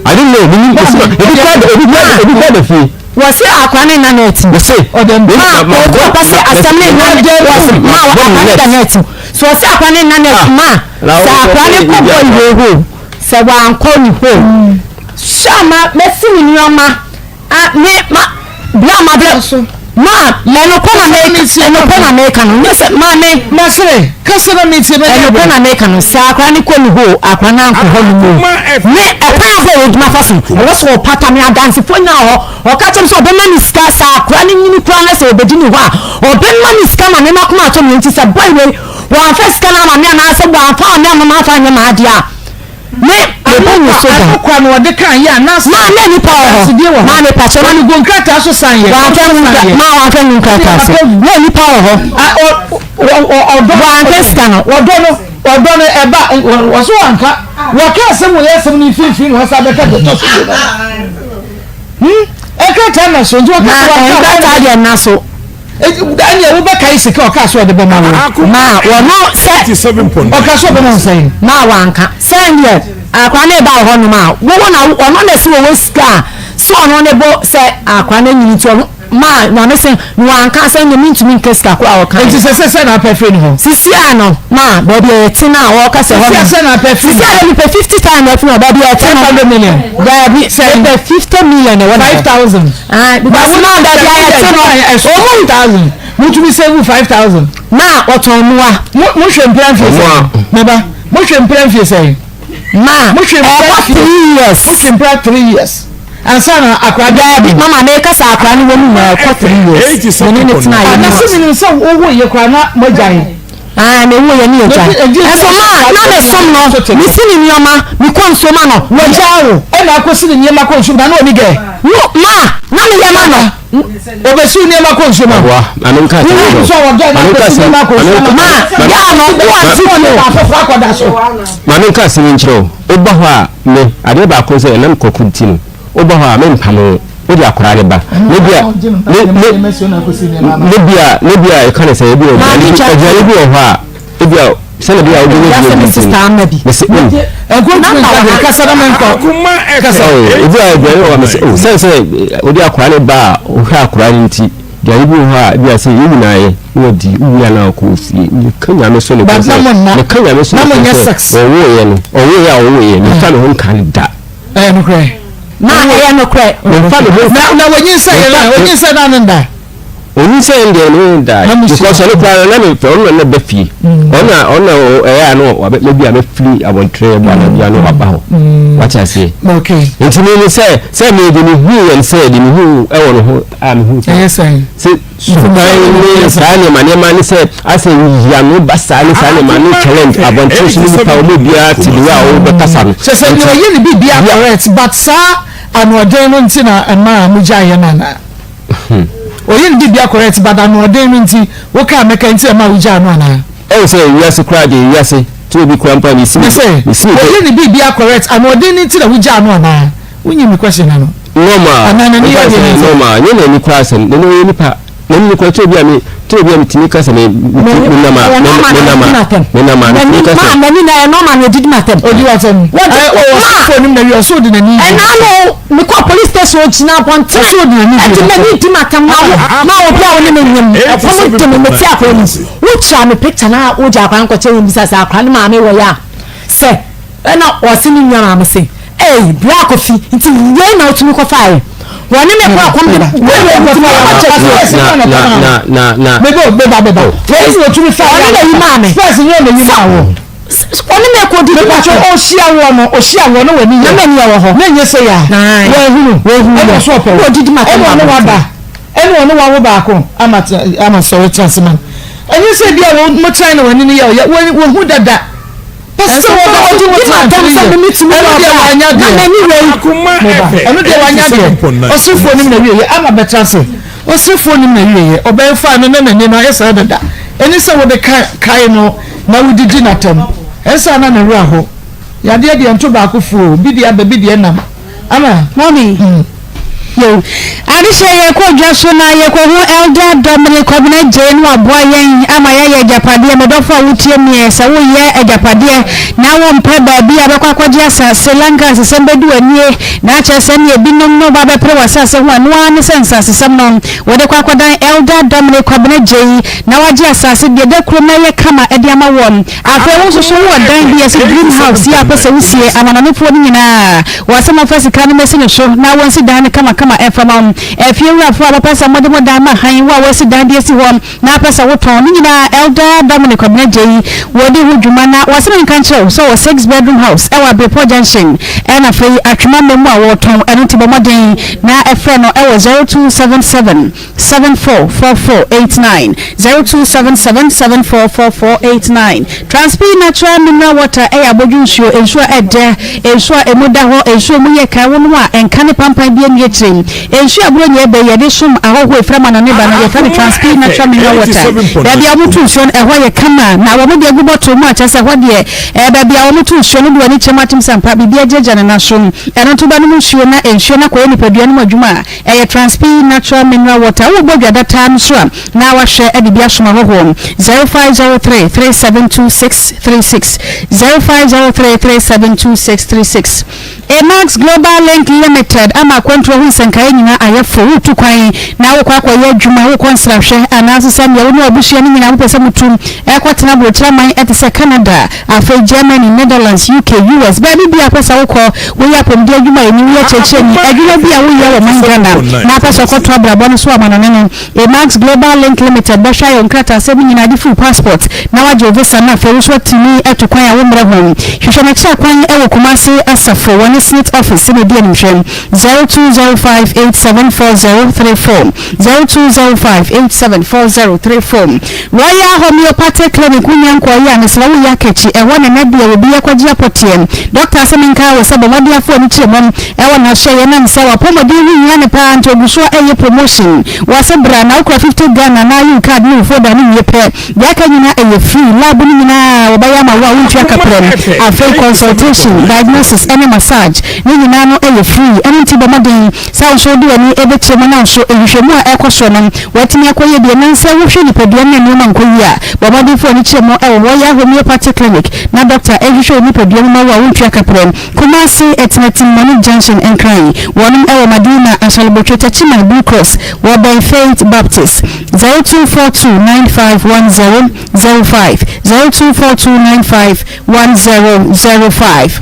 I don't know menim mesi ma ebi kura da ebi kura ebi kura da fie. Wɔse akora ne nna net mu. Mese Ma ɔkɔ ɔpɛ sɛ asɛm ne nna ma akora ne da net mu. So ɔse akora ne nna net ma sɛ akora ne kɔ bɔ ihoho sɛ wankɔ ne home. Sure ma mɛsi me nneɛma a me ma bra ma brɛ ma ɛnokɔ na meka ɛnokɔ na meka no nyɛ sɛ ma me. Masere kasa na metie mɛ ɛnokɔ na meka no sɛ akora ne kɔ ne hɔ akora no ankɔ hɔ no mu me ɛkwan afɔ wɔ adwuma fa so ɛwɔ sɛ ɔpata me adansefoɔ nyina hɔ ɔka kyɛm sɛ ɔbɛma me sika sɛ akora ne nyini kora na sɛ ɔbɛdi ne hɔ a ɔbɛma me sika ma me makoma atɔ me nti sɛ boy wei wɔamfa sika no ama me anaasɛ wɔamfa ame ama mafa anyɛ m'adeɛ a Me mebɔ wo so da. Ano kwa na ɔde kan yɛ anaasɛ. Maa na nipa wɔ hɔ. Adansedie wɔ hɔ. Maa mepa kyɛw. Wɔde gu nkrataa so san yɛ. Wɔanhwɛ ngu nkra maa wɔanhwɛ ngu nkrataa so. Na nipa wɔ hɔ. Ɔdɔ. Wɔanhwɛ sika no. Ɔdɔ no ɔdɔ no ɛba wɔso wɔanka wɔka asɛm wɔ yɛ asɛm no mfimfini na wɔsan bɛka deɛ ɛtɔ so bio no. Hmm nkrataa na so nti wɔka sɛ wɔanka. Na nkrataa deɛ nna so. Ɛnneɛ wobɛkae sika a ɔkaa sɛ ɔde bɛma wo. Ma wɔno sɛ. Ɔkaa sɛ ɔbɛma wo sɛn? Ma wanka. Sɛ ɛnneɛ akwadaa no reba wɔ hɔnom a, wowɔ na ɔno na ɛsɛ wɔwɔ sika a, sɛ ɔno ne bo sɛ akwadaa no anyini nti ɔno ma nyame sɛ na wanka sɛ ɛnneɛ mentumi nka sika koro a ɔkae. Nti sɛ sɛ sɛ na apɛ firi ne hɔ? Sisi a no ma baabi a yɛte no a wɔka sɛ hɔ no. Sisi a sɛ na apɛ firi ne hɔ? Sisi a mepɛ 50,000 afiri hɔ baabi a yɛte no. 500 million? Daabi mepɛ 50 million ɛwɔ ne hɔ. 5,000? Ah, because na baabi a yɛte no, ɔmo thousand mutumi save 5,000. Na ɔtɔn mmoa. Mo mo hwɛ mpira mfie sɛn? Meba mo hwɛ mpira mfie sɛn? Ma mo hwɛ mpira ɛkɔ 3 years. Mo hwɛ mpira 3 years. Ansa na akora de. Daabi mama mi kasa akora no wɔ mu nyinaa ɛkɔ 3 years. Me ne ne tena yɛ mu. Na sɛ mi nim sɛ owó yɛ kora na mo agya yɛ. Ah, me wo yɛ ne agya. Ɛso ma na me som no, me si ne nneɛma, me kɔ nsuo ma no. Wagya wo, ɛna akɔsi ne nneɛma kɔ nsuo ma na ɔni gɛ. No, ma, na me yɛ ma no. Obesi nneɛma kɔ nsuo ma. Ɔboa, maame nka asɛm Wo nso ɔdɔ ɛna akɔsi nneɛma kɔ nsuo ma. Ma, yɛ ano, wo anti ne afoforɔ akɔda so. Maame nka asɛm nkyerɛ wo, woba hɔ a, me, adeɛ baako sɛ ɛnam kɔkɔ nti no, woba hɔ a, mempamo wo. Wode akwadaa no ba na bi a ne ne ne bi a ne bi a ɛka ne sɛ ebi aduane bi aduane bi wɔ hɔ a ebi a sɛnɛ bi a wode ne bi nti no mese o kasa na menkɔ kasa ebi a aduane wɔ hɔ mese o sɛn sɛ wode akwadaa no ba a wohwɛ akwadaa no nti aduane bi wɔ hɔ a ebi a sɛ yɛn nyinaa yɛ na wadi wowie a na akɔ ofie meka nyame so ne kɔ sɛ meka nyame so ne kɔ sɛ ɔwoeɛ no ɔwoeɛ a ɔwoeɛ mefa ne ho nka no da. Ɛyɛ nokorɛ. Na ɛyɛ nokorɛ. Memfa me ho. Na na wɔnyinsɛn yɛ na wɔnyinsɛn na ne nda. Onyinsɛn deɛ ne nda. Because ɔno koraa na me fɛ ɔno na na ba fie. Ɔno na ɔno na ɛyɛ a na wabɛ mɛbi a mɛfiri abɔntere ba na bi a na waba hɔ. Wate aseɛ. Okay. Nti mi ni sɛ sɛ mi de mi hu yɛn sɛ de mi hu ɛwɔ ne ho a mi hu sɛ. Ɛyɛ sɛn. Sɛ suban ne saa nneɛma nneɛma ne sɛ asɛ yiano ba saa ne saa nneɛma ne challenge abɔnten so ne nipa wɔn obiara te de a wɔbɛkasa no. Kyɛ sɛ nea ɔyɛ ne biribiara correct but saa anoɔden no nti na ɛma a mogya yɛ no anaa? Ɔyɛ ne biribiara correct but anoɔden no nti wokaa mɛka nti na ɛma wogyaa no anaa? Ɛwɔ sɛ wiase koraa deɛ wiase tí obi kura mpo a mesi mi mesi mi. Ɔyɛ ne biribiara correct anoɔden no nti na wogyaa no anaa? Wonyi me question ano. Normal. Anaa n'ani yɛ deɛ nti. Normal. Nye n'ani kura asɛm. N'ani ɔyɛ nipa. N'ani no kura tí obi a mi tí obi a mi tumi kasa mi mi mi nama mi mi nama mi nama mi tumi kasa. Maa n'ani na ɛyɛ normal na odidi ma tɛm. Odi wa tɛm. Wɔde ɛ ɔwɔ sɔfo anim na wi ɔsɔ odi n'ani. Ɛna ano mi kɔ police station ogyina abɔnten. Ɔsɔ odi n'ani. Ɛdi m'ani di ma tɛm na wo na obi a wɔne mi nyim ɛkɔm di mi mi ti akora mu. Wokyia mi picture na wogye akora nkɔkyɛ yɛn bisa sɛ akora ne maame wɔ yɛ a sɛ. Ɛna ɔse ne nua maame se, Ei, bra Kofi, nti wei na wotumi kɔfaeɛ? Wɔne me kɔ akɔm de wei na wotumi kɔfaeɛ. Na na na na na. Meba meba meba. Wei na wotumi faeɛ. Ɔne na yi maa me. Spurs nyɛ ɔna yi maa wo. Ɔne me kɔ di. Mepatwa ɔhyia woɔ no ɔhyia woɔ no w'ani yɛ. Na m'ani wɔ hɔ. Na nyɛ sɛ yɛ a. Wahunu. Wahunu. Ɛna ɔso ɔpɛ wo. Ɔdidi ma Ɛna ɔne waba. Ɛna ɔne wawo baako ama ama sɔre tena ase ma no. Ɛnyɛ sɛ ebia wo mokyerɛ na w'ani no yɛ ɔya, wahu dada. Pɛ sɛ wɔba ɔde wo tena mfiri yɛ. Ɛno deɛ wanya deɛ. Meba. Ɛno deɛ wanya deɛ. Ɔserefoɔ nim na wieɛ. Ama bɛtra ase. Ɔserefoɔ nim na wieɛ. Ɔbɛn faa no na n'ani no ayɛ saa dada. Ɛne sɛ wode ka kae no na wodidi n'atɛm. Ɛnsa na ne werɛ aho. Yadeɛ deɛ nto baako foɔ o. Bi deɛ aba bi deɛ nam. Ama. Mommy. Yo. Adehyɛ yɛkɔ dwa so na yɛkɔhu Elder Dominic Kwabena Adjei na waboa yɛn ama yɛayɛ agyapadeɛ. Me dɔfo a wotie meɛ, sɛ woyɛ agyapadeɛ na wompɛ baabi a bɛkɔ akɔgye asase, land grant sɛm bɛdu w'anie na akyerɛ sɛ neɛ binom no ba bɛpere w'asase ho a, ɛno ara ne sɛ nsasesɛm no wode kɔ akɔdan Elder Dominic Kwabena Adjei na wagye asase deɛ da kurom na ɛyɛ kama de ama woɔ. Afei wo nso so wowɔ dan bi yɛse dream house yi a wopɛ sɛ wosie amanɔnefoɔ no nyinaa wɔ sɛ momfa sika no mmɛsi no so na wɔnsi dan no kamakama ɛmfa ma wo. Afie wurafoɔ a mopɛ sɛ mode mo dan ma hann, wo a woasi dan bi asi hɔ na wopɛ sɛ wotɔn ne nyinaa Elder Dominic Kwabena Gyei wɔdi ho dwuma na wɔse menka nkyerɛ wo sɛ ɔwɔ 6 bedroom house ɛwɔ Abrepɔ Junction ɛna afei Atwema Mmɛ mu a wɔretɔn ɛno nti bɔ mmɔden na ɛfrɛ no ɛwɔ 0277 744489 0277 744489 Transpe Natural Mineral Water ɛyɛ abɔdwo nsuo, nsuo a ɛdɛ, nsuo a emu da hɔ, nsuo a emu yɛ kan, wonom a ɛnka ne pampan bi ani akyire. Nsuo a Buronya ɛbɛ yi yɛde som ahɔhoɔ efiri amanɔne ba no, yɛfrɛ no Transpe Natural Mineral Water. Baabi a wɔto nsuo no, ɛhɔ yɛ kama na wɔde agu bottle mu a kyerɛ sɛ ɛhɔ deɛ ɛɛ baabi a wɔto nsuo no de w'ani kyerɛ mu atem sɛ ampa biribi agyagya ne nan so. Ɛno nso wobɛnom nsuo na nsuo no akɔyɛ nipadua no mu adwuma a ɛyɛ Transpe Natural Mineral Water. Wobɔ dwadataa no so a na wahwɛ de bi asom ahɔhoɔ. 0503 3726 36 0503 3726 36 Amax Global Link Limited ama akwantuo ho nsɛnkaeɛ nyinaa ayɛ fo. Wotu kwan na wokɔ akɔyɛ adwuma, wokɔ nsrahwɛ anaasɛ sɛ nea wo ne w'abusua no nyinaa mopɛ sɛ motu ɛkɔtena aburokyire aman ɛte sɛ Canada, afei Germany, Netherlands, UK, US, baabi bi a wopɛ sɛ wokɔ, woyɛ apɔmuden adwuma yɛni, woyɛ kyerɛkyerɛni, adwuma bi a woyɛ wɔ man Ghana na wopɛ sɛ wokɔto abrabɔ no so amanɔne no, Amax Global Link Limited bɛhwɛ ayɛ wo nkrataasɛm no nyinaa de firi wo passport na wagye wo visa na afei wo nso atumi atu kwan a wommrɛ ho. Hwehwɛ n'akyiri akwan wɔ Kumasi Asafo wɔ ne SSNIT office na ɛdi animhwɛ 0205 874034 0205 874034 Royal Homeopathic Clinic wonya nkɔɔyɛ a mesrɛ wo yɛ akakyi ɛhɔ na ɛnɛ deɛ obi akɔgye apɔteɛ. Dɔkta sɛ menkaa wo sɛ bɔ mmɔden afo ani kyerɛ mu ɛwɔ n'ahyɛeɛ nam sɛ w'apɔmuden ho hia no paa nti ɔgu so ɛyɛ promotion. Wɔ sɛ bra na wokura 50 Ghana na ayi wo card ne wo folder no wie pɛ, deɛ aka nyinaa ɛyɛ free. Lab no nyinaa wɔbɛyɛ ama wo a wontua kaprɛ. Afei consultation, diagnosis ɛne massage ne nyinaa no ɛyɛ free. Ɛno nti bɔ mmɔden sɛ wo nso wode w'ani ɛbɛkyerɛ mu na wo nso nhwehwɛmu a ɛkɔ soɔ no woatumi akɔyɛ bi. Ɛnam sɛ wohwɛ nipadua no na nneɛma nkɔ yie a, bɔ mmɔden fa w'ani kyerɛ mu ɛwɔ Royal Homeopathic Clinic na doctor ɛnhwehwɛ wo nipadua mu ma wo a wontua kaprɛ. Kumasi, Ɛtenatim, Money Junction, Nkran. Wɔnom ɛwɔ Madina, Ashalebotwe, Techiman, Blue Cross, wɔ bɛn Faith Baptist. 0242 9510 05 0242 951005.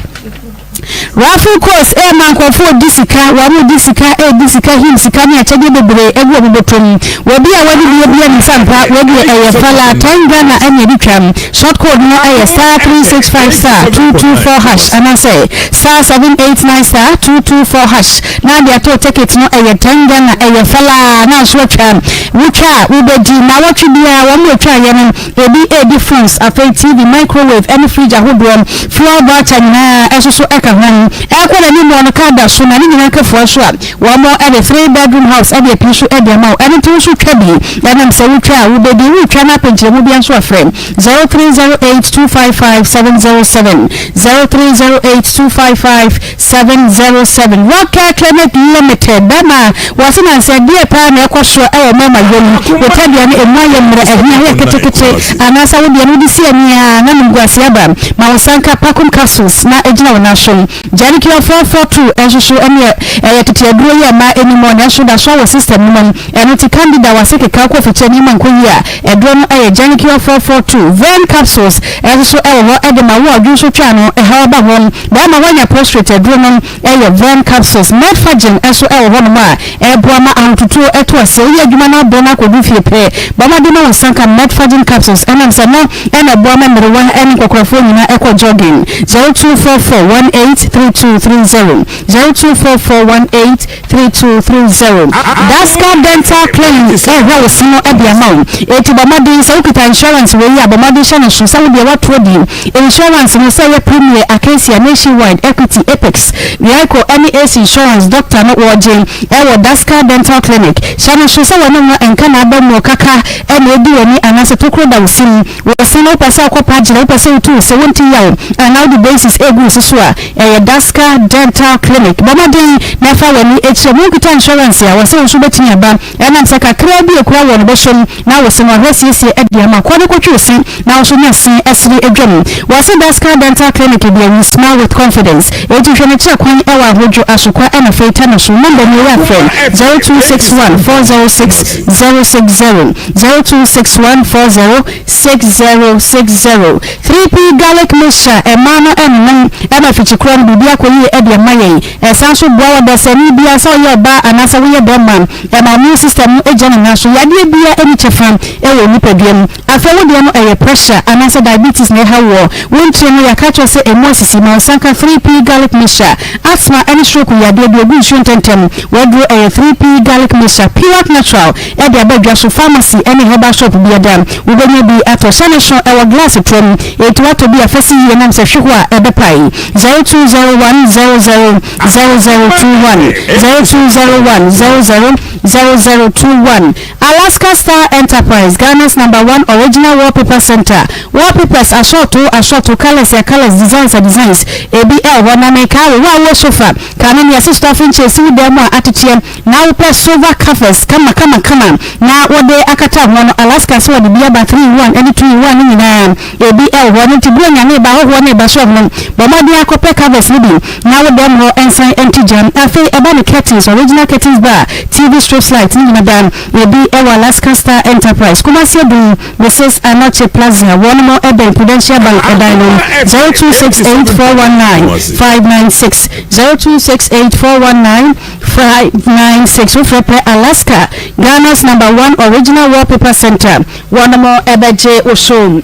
Raffle course ɛma nkurɔfoɔ di sika, wɔn di sika, ɛdi sika, him sika ne akyɛdeɛ bebree ɛgu wɔn bɔtɔm. Wɔbi a wɔde bi ebi ne nsa mpa, wɔde ɛyɛ fala 10 Ghana ɛna ɛdi twam. Short code no ɛyɛ *365*224# anaasɛ *789*224# na de ato ticket no ɛyɛ 10 Ghana, ɛyɛ fala na nso atwa. Wotwa a wobɛgye na wɔtwe biara wɔn mo atwa yɛ no ebi edi phones, afei TV, microwave ɛne fridge ahodoɔ, fuel voucher nyinaa ɛso so ɛka ho. Ɛkɔ n'anim wɔ no kaa da so na ne nyinaa nkafoa so a wɔn ɛde three bedroom house ɛde apii so ɛde ama wo. Ɛno nti nso twa bi ɛnam sɛ wotwa a wobɛdi, wotwa no apɛnkyerɛmu bi nso afrɛ 0308 255 707 0308 255 707. Rock Care Clinic Limited bɛma wɔse nansɛ deɛ paa na ɛkɔ soɔ ɛwɔ mmarima yam wotadua no ɛmu ayɛ mmerɛ ɛhia yɛ ketekete anaasɛ wodeɛ no wode si ani a na nomguase aba ma wo sanka Pacum capsules na ɛgyina wo nan so. Janicure 442 ɛnso so ɛne ɛyɛ tete aduro yi a ma anim ɔ nanso da so wɔ system no mu. Ɛno nti Candida wase keka wokɔ fikyɛ nneɛma nkɔ yie a ɛduro no ɛyɛ Janicure 442. Vern capsules ɛnso so ɛwɔ hɔ ɛde ma wo a ɔdwo nso twa no ɛhaw aba hɔ bɛrima woanya prostate, aduro no ɛyɛ Vern capsules. Medfagin ɛnso ɛwɔ hɔnom a ɛboa ma ahotutuo ɛto aseɛ. Woyɛ adwuma no abrɛ no akɔdu fie pɛ, bɔmmɔden ma wo nsa nka Medfagin capsules ɛnam sɛ no ɛna ɛboa ma mmerewa ɛne nkɔkorafoɔ nyinaa ɛkɔ jogging. 0244 18. 18 3230, 0244 18 3230. Daska Dental Clinic rehwɛ wo se no de ama wo. Enti bɔ mmɔden sɛ wokita insurance wei yi a, bɔ mmɔden hyɛ no nso sɛ wo deɛ woato adi. Insurance no, sɛ ɛyɛ Premier, Acacia, Nationwide, Equity, Apex, Geico ne Ace Insurance, dɔkta no wɔgye wɔ Daska Dental Clinic. Hyɛ no nso sɛ w'anom no nka na aba mu, kaka na ɛdi w'ani anaasɛ tokuro da wo se mu. Wo se no wopɛ sɛ wokɔ pagyere, wopɛ sɛ wotu wo se, wonte yaw anaa wode braces regu wo se so a, Ɛyɛ Daska Dental Clinic. Bɔ mmɔden na fa w'ani kyerɛ mu. Wonkita insurance a, wɔse wo nso wobɛtumi aba. Ɛnam sɛ kakraa bi a ɛkura woɔ no bɛhyɛ mu na wo se no ahwɛ asiesie de ama. Kɔ na kɔtwi wo se na wo nso nya se sere dwam. Wɔse Daska Dental Clinic deɛ, we smile with confidence. Enti hwɛ no kyerɛ kwan wɔ Ahodwo, Asokwa ɛna afei Tano so. Number nie yɛ a frɛ, 0261 406 060, 0261 40 6060. 3P Garlic Mixture, Mmaa no nnom ma afikyikora no biribi akɔ yie de ama yɛn. Ɛsan nso boa ɔdasani biara sɛ ɔyɛ ɔbaa anaasɛ woyɛ barima. Ɛma immune system no gyina ne nan so. Yadeɛ biara nni kyɛfa wɔ wo nipadua mu. Afei wo deɛ no ɛyɛ pressure anaasɛ diabetes na ɛha woɔ. Wo ntini no yɛaka akyerɛ wo sɛ ɛmu asisi. Ma wo nsa nka 3P Garlic Mixture. Asthma ne stroke yadeɛ deɛ ɛgu nsuo ntɛmntɛm. W'aduro ɛyɛ 3P Garlic Mixture. Pure natural. de aba dwa so, pharmacy ne herbal shop biada wobɛnya bi atɔ. Hyɛ no so, ɛwɔ glass toa mu, enti woatɔ bi a fa si yie nam sɛ hwe hɔ a ɛbɛpae. 0201 00 0021, 0201 00 0021. Alaska Star Enterprise, Ghana's number one original wallpaper center. Wallpapers asɔɔto asɔɔto, colours a colours, designs a designs, ebi ɛwɔ hɔ. Na mekaa wo, wo a wowɔ sofa, ka no nea ɛsi stuffing chair si wo dan mu a ateteɛ. Na wopɛ silver covers kama kama kama na wode akata ho no, Alaska sɛ wɔde bi aba 3 in 1 ne 2 in 1 no nyinaa ebi wɔ hɔ. Ɛno nti Buronya no reba, ahɔhoɔ no reba so no, bɔ mmɔden ara kɔpɛ covers no bi na wo dɛm hɔ nsan nte gya. Afei ɛba no curtains, original curtains bar, TV strips light ne nyina da ebi wɔ Alaska Star Enterprise, Kumasi Adum, Mrs Anokye Plaza, wɔnom bɛn Prudential Bank dan no, 0268 419 596, 0268 419 596 Wofrɛ pɛ Alaska, Ghana's number one original wallpaper center, wɔnom bɛgye wo so.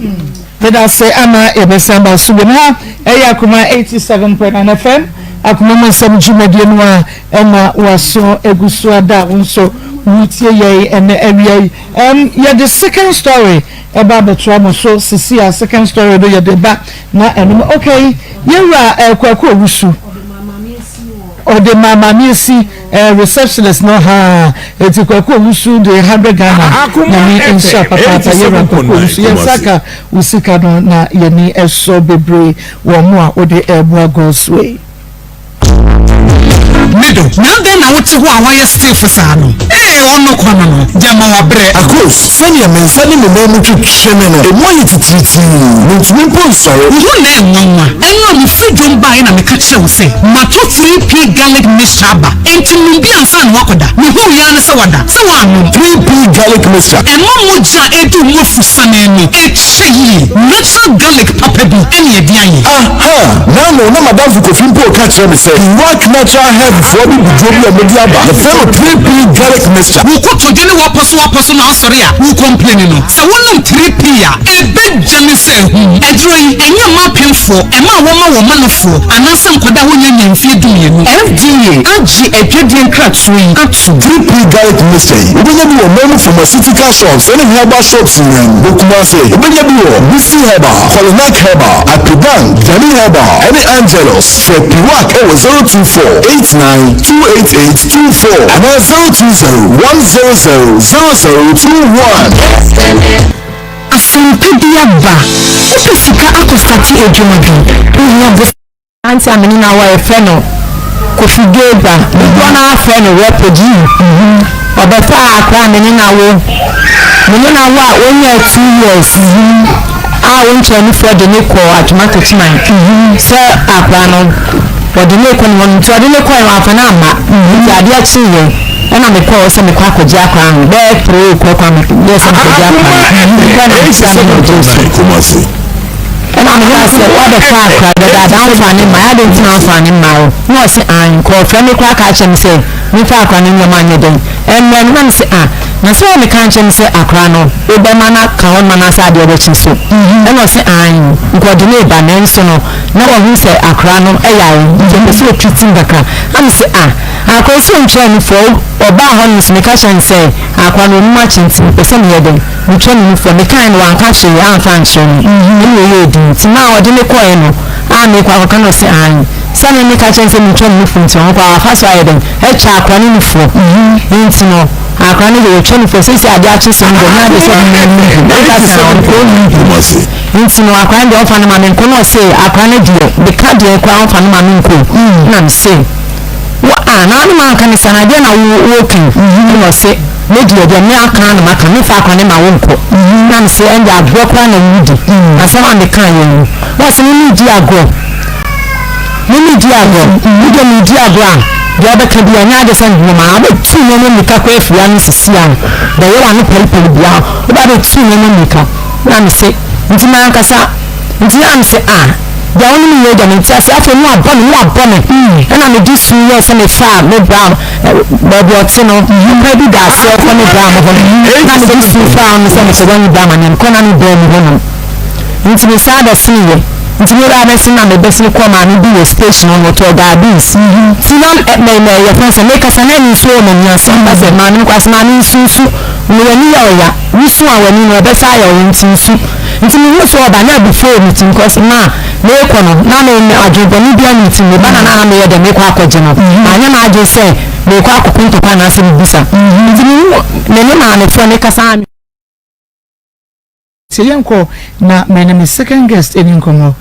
Medase ama yɛbɛsan ba so biom. Ha ɛyɛ Akoma 87.9 FM, Akoma mu nsɛm dwumadie no a ɛma waso egu so ada a wo nso wotie yɛn ɛnɛ awia yi. Ɛm yɛde second story ɛba abɛtoa mo so sisi a second story no yɛde ba na ɛno mu okay yɛwura eh, Kwaku Owusu. Ɔde maa maame esi eh, receptionist no haa eti Kwaku Owusu de 100 Ghana Akoma Nyame nhyira FM papaapa yɛwura Kwaku Owusu yɛn nsa 87.9 ka wo sika no na yɛni ɛsɔ bebree wɔ mo a wode ɛɛboa God's way. Me dɔ, na adɛn na wote hɔ a woayɛ stiff saa no? Ee, ɔno kwa no no, gyama wabrɛ. Akos, sɛnea me nsa ne me nan mu twetwe me no, emu ayɛ titiritii. Mintumi mpo nsɔre. Wo ho na ɛnwanwa. Ɛno a mefiri dwom baeɛ na meka kyerɛɛ wo sɛ mato 3P garlic mixture aba, enti nom bi ansa na woakɔda. Mehuuiɛ ara ne sɛ woada, sɛ woannom. 3P garlic mixture. Ɛma mogya a ɛredi wo mu afusane no kyɛ yie. Natural garlic papa bi na yɛde ayɛ. Aha! N'ano na m'adamfo Kofi mpo reka kyerɛ me sɛ Iraq Natural Health foɔ abibiduro bi a wɔde aba, yɛfrɛ no 3P Garlic Mixture. Wo kotodwe ne w'apɔsowapɔso na asɔre a wo complaini no, sɛ wonom 3P a, ɛbɛgya ne sɛ ahum. Aduro yi, ɛnyɛ mma apemfoɔ, ɛma a wɔma wɔn manofoɔ, anaasɛ nkwadaa a wɔnnya nyaa mfeɛ dumienu. FDA agye adwadie nkratoɔ yi atom. 3P Garlic Mixture yi, wobɛnya bi wɔ man mu pharmaceutical shops ne herbal shops nyinaa mu. Wɔ Kumasi, wobɛnya bi wɔ Misty Herbal, Kolinak Herbal, Apidan, Dani Herbal, ne Angelus. Frɛ Piwak wɔ 024 89 288 24 anaa 020 100 0021. Asɛmpa bi aba, wopɛ sika akɔ starte adwuma bi, wohia bosea. Aberanteɛ a me ne no awɔ a yɛfrɛ no Kofi Gabriel, dodoɔ no ara frɛ no Rɛpo G. Ɔbɛfaa akwadaa a me ne no awo, me ne no awo a ɔnyaa 2 years a ɔnkyerɛ no foɔ de no kɔɔ Atwoma Techiman sɛ akwadaa no wɔde no rekɔ ne hɔ no nti ɔde no kɔɛ wamfa no amma nti adeɛ kyeeɛ ɛna mekɔɔ hɔ sɛ mekɔ akɔgye akwadaa no bɛyɛ 3 o'clock a meyɛɛ sɛ mekɔgye akwadaa no mekɔɛ na mehyia no na ɔgyee so. Ɛna mekaa sɛ, Woabɛfa akora dadaada womfaa ne mmaeɛ, adɛn nti na womfaa ne mmaeɛ? Na ɔse, Aane, nka ɔfrɛ me koraa kaa kyerɛ me sɛ memfa akora no nneɛma nyɛ dɛn mmrɛ no. Na mese, Ah, Na sɛ ɔmeka nkyerɛ me sɛ akora no wobɛma no aka hɔ ma no asa adeɛ bɛkye so. Ɛna ɔse aane, nka ɔde no reba nanso no na wahu sɛ akora no yare nti ɔpɛ sɛ ɔtriti no kakra. Na mese ah, akora yi sɛ ɔntwaa nufoɔ, ɔbaa hɔ no nso meka kyerɛɛ no sɛ akora no ɔnum akye nti mepɛ sɛ meyɛ dɛn, metwa ne nufoɔ. Mekaeɛ no wanka hwee amfa ankyerɛ me, ɛna ɔyɛɛ dinn. Nti maa ɔde me kɔeɛ no a merekɔ akɔka no ɔse aane. Sɛ me meka kyerɛ no sɛ metwa ne nufoɔ nti ɔno koraa wafa so ayɛ dɛn atwa akora no nufoɔ. Nti no akora no deɛ yɛtwa nufoɔ seesei adeɛ akye so no deɛ nyɛ adeɛ sɛ ɔno ɔnum bi. Meka sɛ ɔno koraa ɔnum bi. Nti no akora no deɛ ɔmfa no ma me nkɔ na ɔse akora no deɛ meka deɛ koraa ɔmfa no ma me nkɔ o. Na mese wo a na wo ne manka ne saa na deɛ na wo woka yi. Ɛna ɔse me deɛ deɛ me aka na maka memfa akora no ma wo nkɔ. Na mese ɛnde agorɔ koraa na woredi asɛm a meka yɛ yi. Na ɔse me meredi agorɔ. Me meredi agorɔ, me deɛ meredi agorɔ a, deɛ wobɛka biara, nyɛ ade sɛ nhoma a wobɛtu nneɛma mmirika koraa afiri ano sisi a, bɛyɛ w'ano paripari biara, woba abɛtu nneɛma mmirika. Na mese, nti m'ankasa, nti na mese, ah, deɛ wo ne me yɛ deɛ mente aseɛ, afei ne wabɔ me, ne wabɔ me, ɛna mede su yɛɛ sɛ mefaa me bra, baabi ɔte no, kwan bi da aseɛ kɔ ne bra mo hɔ no, na mede su faa no sɛ mekɔbɔ ne bra amaneɛ, mekɔ na me bra mu hɔnom. Nti me san bɛsene yɛ. Nti me baa bɛsene na me bɛsene kɔɔ maame bi wɔ station hɔ no ɔtɔɔ gaa beans. Nti na mɛ mɛ yɛfrɛ no sɛ me kasa na nsuo wɔ m'ani ase meka sɛ maame no koraa sɛ maame nsu nsu no w'ani yɛ ɔya wo su a w'ani no ɛbɛsa ayɛ ɔya nti nsu. Nti me hu sɛ ɔba na abufuo wɔ me tirim cause maa meekɔ no na me me adwene bɔne biara nni me tirim me ba na na meyɛ dɛ meekɔ akɔgye no manyɛ m'adwene sɛ meekɔ akɔko ntɔkwa anaasɛ biribi sa. Nti me hu me ne maamefoɔ no kasa a me. Tie yɛnkɔ na me ne me second guest ɛni nkɔmmɔ.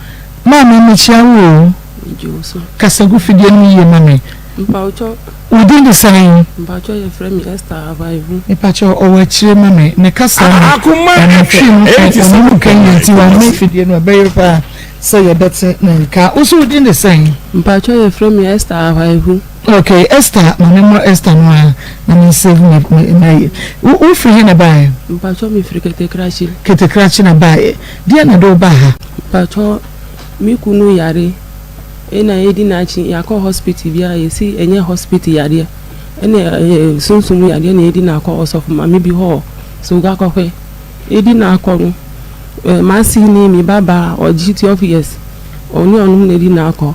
Maame mekyia wo o. Megye wo so. Kasa gu fidie no mu yie ma me. Mpawokyɛw. Wo din de sɛn? Mpawokyɛw yɛfrɛ me Esther Abayehu. Mepakyɛw ɔwɔ akyire ma me. Ne kasa no ɛno twi no ɔno mu nka yie nti wammɛn fidie no ɛbɛyere paa sɛ yɛbɛte ne nka. Wo nso wo din de sɛn? Mpawokyɛw yɛfrɛ me Esther Abayehu. Ok Esther ma me mmɔ Esther no ara na me nsave me me m'ayi. Wo wo firi he na ɛbaeɛ? Mpatsɔ me firi Ketekrakye. Ketekrakye na baeɛ. Deɛn na ɛde wo baa ha? Mpatsɔ me kunu yare ɛna edi n'akyi yakɔ hospital biara yɛsi ɛnyɛ hospital yareɛ ɛna ɛyɛ sunsum yareɛ na yɛdi n'akɔ ɔsɔfo maame bi hɔ so akɔhwɛ edi n'akɔ no ɛɛ m'asi ne me ba baa ɔgye 12 years ɔne ɔnom na edi n'akɔ.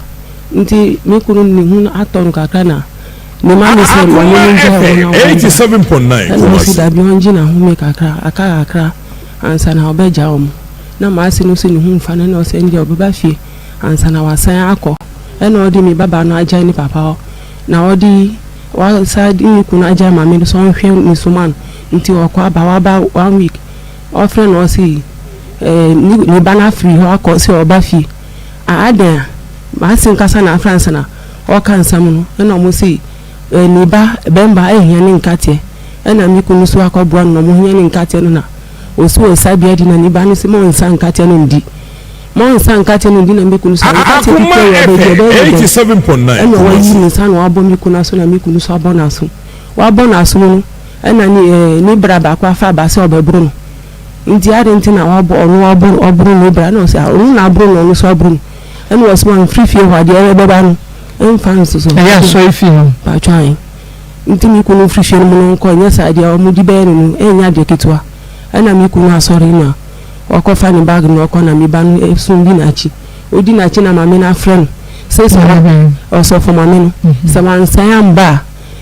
Nti me kunu ne ho atɔ no kakra na ne maame sɛ ma me no ngyae wɔn na wɔn mba. Ɛna ɔsi dabi ɔngye n'ahome kakra aka kakra ansa na ɔbɛgya wɔn. Na m'ase no nso ne ho mfa no ɛna ɔsɛ ɛndeɛ ɔbɛba fie ansa na wasan akɔ. Ɛna ɔde me babaa no agyae ne papa hɔ na ɔde wasan de me kunu agyae maame no sɛ ɔnhwɛ ne so ma no. Nti ɔkɔ aba waba one week ɔfrɛ no ɔse ɛɛ ne ba no afiri hɔ akɔ sɛ ɔba fie. Ah adɛn a m'ase nkasa na afra ansa na ɔreka nsɛm no ɛna ɔmo se eh ne ba bɛmba ehia ne nkateɛ ɛna me kunu nso akɔboa no na ɔmo hia ne nkateɛ no na ɔsi ɔnsa bi adi na ne ba no se ma ɔnsa nkateɛ no ndi ma ɔnsa nkateɛ no ndi na me kunu so nkateɛ bi kura wɔ baabi ɛbɛyɛ ne dɛn ɛna wayi ne nsa na wabɔ me kunu aso na me kunu nso abɔ n'aso wabɔ n'aso no ɛna ne eh ne bra baako afa aba sɛ ɔbɛboro no. Nti adɛn nti na wabɔ ɔno wabɔ ɔboro no bra na ɔsɛ ɔno na aboro no ɔno nso aboro no ɛna ɔsɛ wɔn mfiri fie hɔ adeɛ ɛbɛba no ɛmfa nsoso ɛyɛ asɔre fie hɔ patwa an nti me kunu mfiri fie no mu no nkɔ nyɛ saa deɛ wɔn de bɛyɛ no no ɛnyɛ adeɛ ketewa ɛna me kunu asɔre na wakɔfa ne bag na ɔkɔ na me ba no ɛsum di n'akyi odi n'akyi na maame no afrɛ no sɛ sɛ ɔsɔfo maame no sɛ wansan amba a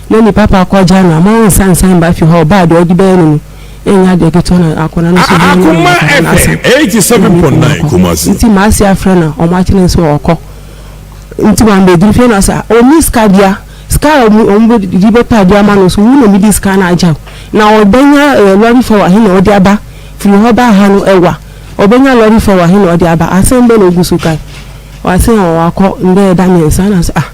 na ne papa akɔgya no ama ɔnsan nsan ba fie hɔ ɔbaa deɛ ɔde bɛyɛ no no Ɛnyɛ adeɛ ketewa na akwadaa no nso bɛyɛ no Akoma akwadaa no asa FM 87.9 Kumasi. Nti maase afrɛ na ɔmo akyerɛ no sɛ ɔkɔ. Nti wambɛduru fie na ɔsɛ ɔnni sika bia sika a ɔmo ɔmo bɛ de bɛtɔ adeɛ ama no nso wo na mede sika no agya wo. Na ɔbɛnya ɛɛ lɔre fɛ wɔ he na ɔde aba firi hɔ baa ha no ɛwa ɔbɛnya lɔre fɛ wɔ he na ɔde aba asɛm bɛ na ogu so kae ɔse wakɔ ndɛ ɛda mmiɛnsa na ɔsɛ ah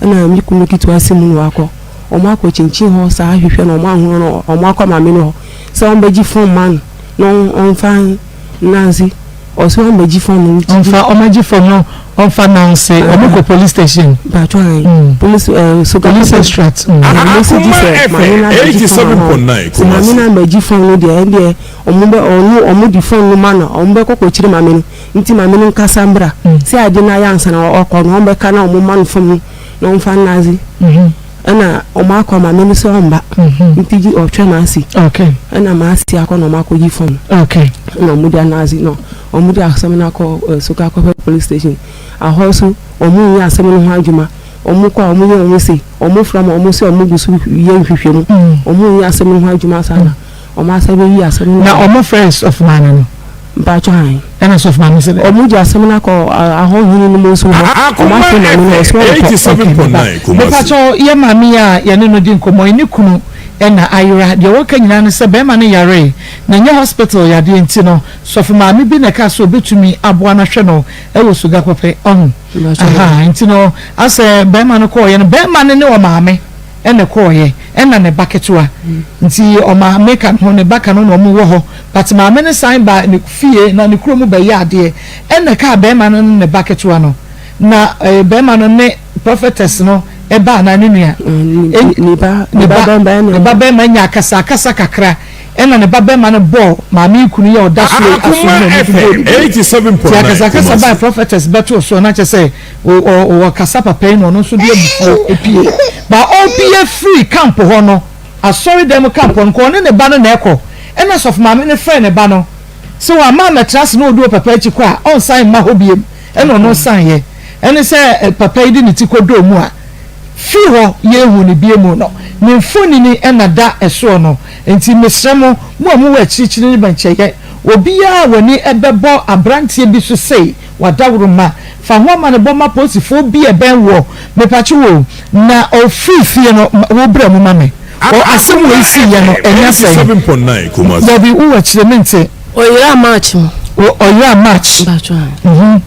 Ɛna me kunu ketewa si mu na wakɔ. Wɔn akɔ kyinkyin hɔ saa hwehwɛ no, wɔn ahunu no, wɔn akɔ maame no hɔ sɛ wɔn bɛgye fon ma no na ɔnfa nnanse. Ɔsɛ wɔn bɛgye fon no. Ɔnfa wɔn agye fon no ɔnfa nanse. Wɔn kɔ police station. Bàtò ayi. Police ɛɛ eh, soga. Police extract. Akuma FM 87.9 Kumasi. Maame na bɛgye fon no deɛ ɛdeɛ wɔn bɛ ɔno wɔn di fon no ma no wɔn bɛ kɔ kɔ kyerɛ maame no. Nti maame no nkasa mbra sɛ ade no ayɛ ansa na ɔkɔ no ɔmbɛka na ɔmo ma no fam no na ɔmfa nnadze. Ɛna ɔmo akɔ maame no sɛ ɔmba nti gye ɔtwɛn m'ase. Ɛna m'ase akɔ na ɔmo akɔ yi fɔm. Ɛna ɔmo de anase na ɔmo de asɛm no akɔ Sokakɔpɛ police station. Ahɔ nso ɔmo nyɛ asɛm no ho adwuma. Ɔmo kɔ a ɔmo yɛ ɔmo se ɔmo fra ma ɔmo se ɔmo gu so yɛ nhwehwɛmu. Ɔmo nyɛ asɛm no ho adwuma saa na ɔmo asa bɛyi asɛm no. Na ɔmo frɛ sɔfo maame no? Mpatsɔ ae. Ɛna sɔfo maame se dɛn? Ɔmo gye asɛm no akɔ ahɔ hene no mu nso hɔ. Ɔmo afrɛ maame no ɔse ɔnkɔ. Okay, meba. Mepakyɛw yɛ maame yi a yɛne no di nkɔmmɔ yi ne kunu na ayera. Deɛ wɔka nyinaa ne sɛ bɛrima no yaree na ɛnyɛ hospital yadeɛ nti no sɔfo maame bi na ɛkaa sɛ ɔbɛtumi aboa no ahwɛ no wɔ Sogakɔpɛ. Ɔho? Ahaa, nti no asɛ bɛrima no kɔɔeɛ no, bɛrima no ne ɔmaame na ɛkɔɔeɛ ɛna ne ba ketewa. Nti ɔmaame ka ne ho, ne ba ka no na wɔn wɔ hɔ. But maame no san baa ne fie na ne kurom bɛyɛ adeɛ ɛna ɛkaa bɛrima no ne ne ba ketewa no. Na eh, bɛrima no ne prophetess no ba anaa ne nua? Ne ba, ne ba bɛrima nya akasakasa kakra. Ɛna ne ba bɛma no bɔɔ maame yi kunu yi a ɔda so yi aso mu na ɔno nso bɔɔ ne din. Nti akasakasa bae prophetess bɛtoo soɔ na kyerɛ sɛ ɔkasa papa yi na ɔno nso de abufuo pue. Ba ɔpue firi camp hɔ no, asɔredan mu camp hɔ no, nka ɔne ne ba no na ɛkɔ. Ɛna sɔfo maame no frɛɛ ne ba no sɛ wamma ammɛtra ase na ɔdi ɔpapa akyi kɔ a ɔnsan mma hɔ biom. Ɛna ɔno saneeɛ. Ɛne sɛ papa yi de ne ti kɔdɔɔ mu a, Firi hɔ yɛnhu no bio mu no, ne mfonini na da soɔ no. Enti mesrɛ mo, mo a mowɔ akyirikyiri ne bɛnkyɛeɛ, obiara a w'ani bɛbɔ aberanteɛ bi so sei, w'adaworoma, fa ho amanebɔ ma apolisifoɔ bi a ɛbɛn woɔ, mepakye wo o, na ɔfiri fie no, wo bra mu ma me. O, asɛm wei siiɛ no, ɛnyɛ sɛn? Dabi, wowɔ akyire, mente. Ɔyeraa March mu. O, ɔyeraa March. Mpakyɛ ae. Mhm.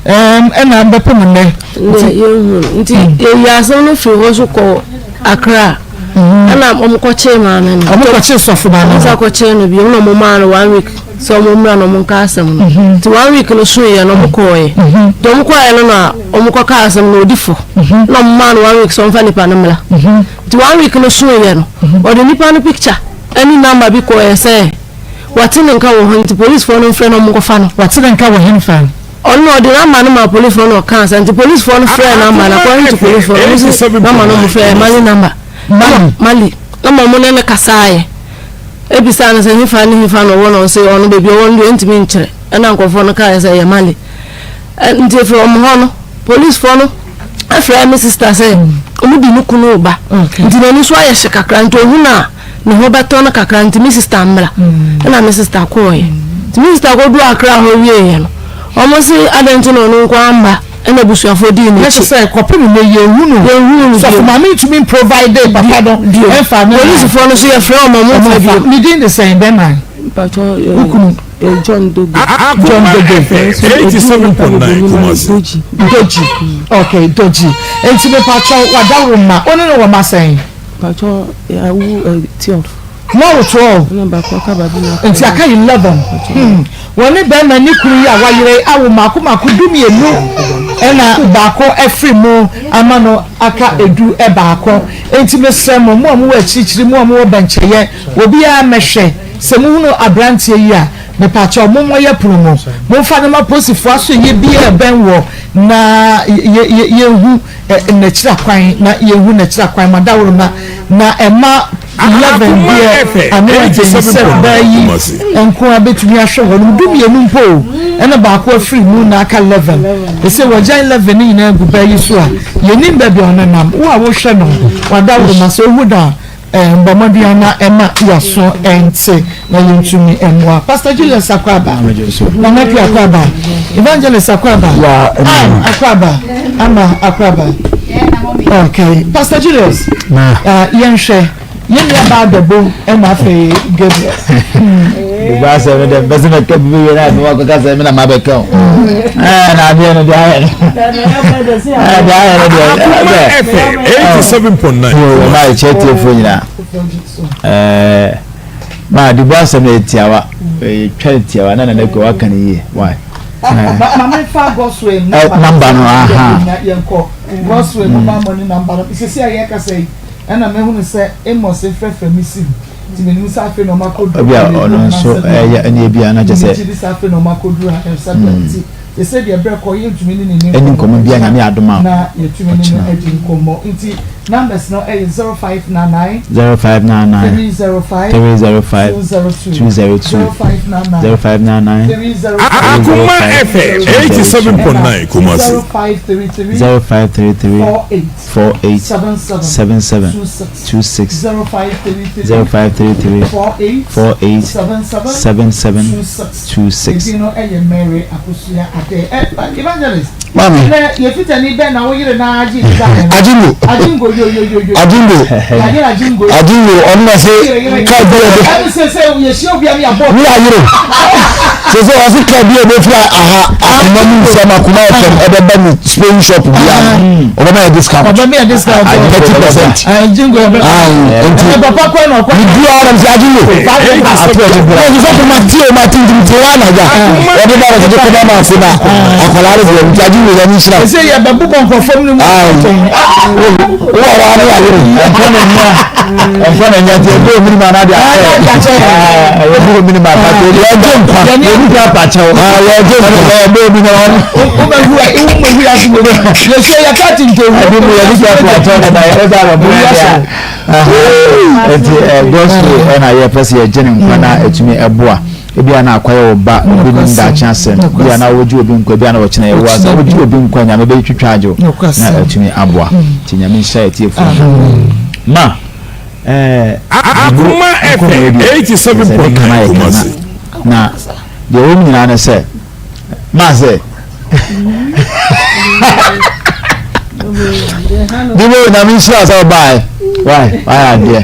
Ɛɛm, ɛna bɛpem nnɛ. Nnɛ yɛnhu no. Nti yɛyi asɛm no firi hɔ so kɔ Accra. Ɛna wɔn kɔkyee maame no. Wɔn kɔkyee sɔfo maame no. Wɔn sa kɔkyee no bio na wɔn maa no one week sɛ wɔn mmra na wɔn nka asɛm no. Nti one week no so yɛ no wɔn kɔɔɛ. Nti wɔn kɔɔɛ no na wɔn kɔka asɛm no odi fɔ. Na wɔn maa no one week sɛ wɔn fa nipa no mmra. Nti one week no so yɛ no wɔde nipa no picture ɛne number bi kɔɔɛ sɛ. Wɔate ne nka wɔ hɔ nti polisfoɔ no mfrɛ no ɔmo nkɔfa no. Wɔate ne nka wɔ henfa? Ɔno na ɔde number no maa polisfoɔ no na ɔkaa saa nti polisfoɔ no frɛɛ number no according to polisfoɔ no ɔmo si number no ɔmo frɛɛ Mali number. Mali. Mali na ɔmo ne no kasaeɛ ebisaa no sɛ hefa ne hefa na ɔwɔ na ɔse ɔno baabi ɔwɔ no deɛ ɔntumi nkyerɛ ɛna nkorɔfoɔ no kaeɛ sɛ ɛyɛ Mali nti efiri ɔmo hɔ no polisfoɔ no ɛfrɛɛ me sister sɛ ɔmo de ne kunu reba nti n'ani so ayɛ hye kakra nti ohun a ne ho bɛtɔ no kakra nti me sista mmra ɛna me sista kɔɔeɛ nti me sista kɔduru Accra hɔ wieeɛ no wɔn se adɛn nti na ɔno nko amma ɛna abusuafoɔ dii n'akyi. Ɛsɛ sɛ kɔpem nnɛ yɛnhu no yɛnhu no sɔfo maame ntumi mprovide papa no ɛmfa ne polisifoɔ no so yɛfrɛ wɔn wɔn mfa bio. Ne din de sɛn bɛma Mpatsɔ wo kunu? John Dogo. John Dogo. 87.9 Kumasi. Doji okay Doji nti mepatsɔ wadaworo ma wo ne no wɔ ma sɛn? Mpatsɔ yɛawo eh, 12. Moawo 12? Ɛna baako aka baabi na aka. Nti aka 11. Hmm. Wɔne bɛrima ne kunu yi a wayere yi awo mmaako mmaako dumienu ɛna baako afiri mu ama no aka edu baako. Nti mesrɛ mo, mo a mowɔ akyirikyiri, mo a mowɔ bɛnkyɛyɛ, obiara mmɛhwɛ. Sɛ mohunu aberanteɛ yi a, mepaakyɛw mommɔ yɛ pono mu. Momfa no ma polisifoɔ asoɛeɛ biara a ɛbɛn wɔ na yɛnhu. N'akyiri akwan na yɛhu n'akyiri akwan ma dawuroma na ɛma 11 deɛ ano ɛden sɛ baa yi nko a bɛtumi ahwɛ wɔn mu dumienu mpo o ɛna baako afiri mu na aka 11 ɛsɛ wɔgyan 11 ne nyinaa gu baa yi so a yɛnim baabi a ɔnenam wo a wohwɛ no wadawuroma sɛ ohu da Bɔ mmɔden ara na ɛma yɛaso nte na yɛntumi mmoa. Pastor Julius Akwaaba, Nana Akua Akwaaba, Evangelist Akwaaba, Ann Akwaaba, Ama Akwaaba. Okay, Pastor Julius, yɛnhwɛ yɛn nua baa Dɛbo ɛna afei Gabriel. Bá a sɛ mi dɛ bɛsɛ mɛ kɛ bibi yɛrɛ a mi wa kɔka sɛ mi na ma bɛ kɛ o. Ɛɛ na adeɛ no deɛ ayɛ no. Ɛɛ deɛ ayɛ no deɛ. Akoma FM 87.9. Yoo maa ɛkyɛ tiefo nyinaa. Ɛɛ maa de bɔ asɛm no yɛ tiawa. Ɛyɛ twa ne tiawa na nana kura waka ne yie. Why? Maame fa Godswill namba no aha. Yɛnkɔ Godswill mobile money namba no. Sisi a yɛkasa yi ɛna mehunu sɛ Amos frɛfrɛ me sim. Nti menim sɛ afei na ɔmo akɔduru. Ebi a ɔno nso ɛyɛ ɛne ebi a na kyɛ sɛ. Megye di sɛ afei na ɔmo akɔduru ha ɛsɛ bia nti. Sese deɛ berɛ kɔ yɛntumi ne ne Ɛni nkɔmmɔ biara Nyame adom a na yɛtumi ne no ɔkyena. adi nkɔmmɔ. Nti numbers no ɛyɛ 0599 0599 305 305 202 202 0599 0599 305 Akoma 305 FM 202 87.9 Kumasi. 0533 0533 48 48 77 77 26 26 0533 0533 48 48 77 77 26. 26. Edin no yɛ Mary Akosua Adeh. Ɛ Evangelist. Maame. Nɛ yɛ fitani bɛn na wo yere na agye ne ba no? Ajingo. Ajingo yo yo yo yo. Ajingo. Yayere Ajingo. Ajingo ɔno na se kaa bi a ɛbɛ. Ɛne sɛ sɛ yɛhyia obi a ne yɛabɔ. Ne yayere. Sɛ sɛ ɔse kaa bi a ɛbɛfiri aha akoma mu nsɛm akoma fm ɛbɛba ne spain shop bia ɔbɛma yɛ discount. Ɔbɛma yɛ discount. 30%. Ajingo yɛ bɛ. Nti. Papa kɔ na ɔkɔ. Ne biara na sɛ Ajingo. Ato ɛde bra. Ɛnti sɛ kɔma tie o ma ti nti tie wa na gya. Ɔde ba ɔde kɔma ma ase na akwadaa de deɛ nti Ajingo yɛ ne nhyira. Ɛsɛ yɛ bɛ bubɔ nkurɔfoɔ mu ne mu. Wo a wa ne ayere. Ɛnkɔ na nya ɛnkɔ na nya nti ɛbɛ omi ni ma anaade akyɛ. Ɛbɛ omi ni ma apakyɛ. Yɛgye nkwa. Yɛ ni ka apakyɛ o. Yɛgye nkwa. Ɛbɛ omi na wɔn. Wo bɛ hu wo bɛ hu ase wo bɛ. Yɛsɛ yɛ ka ti nte wu. Ɛbi mu yɛ ni ka apakyɛ na na yɛ bɛ abɔ yɛ deɛ. Nti gospel ɛna yɛ pɛ sɛ yɛgye ne nkwa na ɛtumi ɛboa. Ebi a na akɔyɛ wo ba obi nim daakye asɛm ebi a na wogye obi nkwa ebi a na wɔkyena yɛ wo asɛm wogye obi nkwa nyame bɛyi twitwa agye wo na atumi aboa nti nyame nhyira yɛ tiefo ma ɛɛ Akoma FM 87.9 Kumasi. Na deɛ wɔn nyinaa ne sɛ maa sɛ Bibo nyame nhyira sɛ ɔbae wai wayɛ adeɛ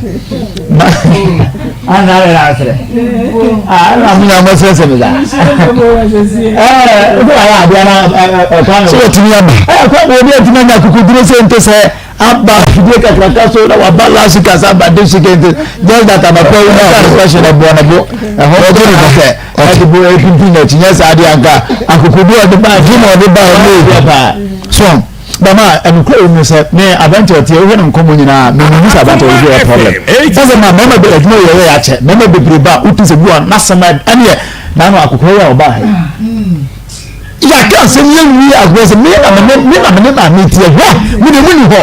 ana ayɛ asrɛ ana mo nyame srɛ sɛ me saa ɛɛ wayɛ adeɛ na ɛkwan sɛ wɔtumi aba ɛkwan obi atumi anya kukuduro sɛ nte sɛ aba fidie kakraka so na waba last week asa aba this week nti just that anɔpɛ yi na question ɛboɔ ne bo ɛhɔ ɔgye ne bo sɛ ɛde bo epimpim n'akyi nyɛ saa adeɛ anka akokodu ɔde ba ɛdi na ɔde ba ɛmu ebi paa so bama ɛnukura yi mu sɛ me abɛnti ɔte wohwɛ ne nkɔmɔ nyinaa me mu sɛ abɛnti ɔte yɛ problem ɛsɛ ma mɛma bɛ adwuma yɛ yɛ akyɛ mɛma bebree ba wotu sɛ bi wa n'asɛm ɛneɛ n'ano akokoro yɛ ɔba ha yɛaka asɛm yɛ nwie agorɔ sɛ me na mene me na mene maame ti ɛhɔ mo de mo ni hɔ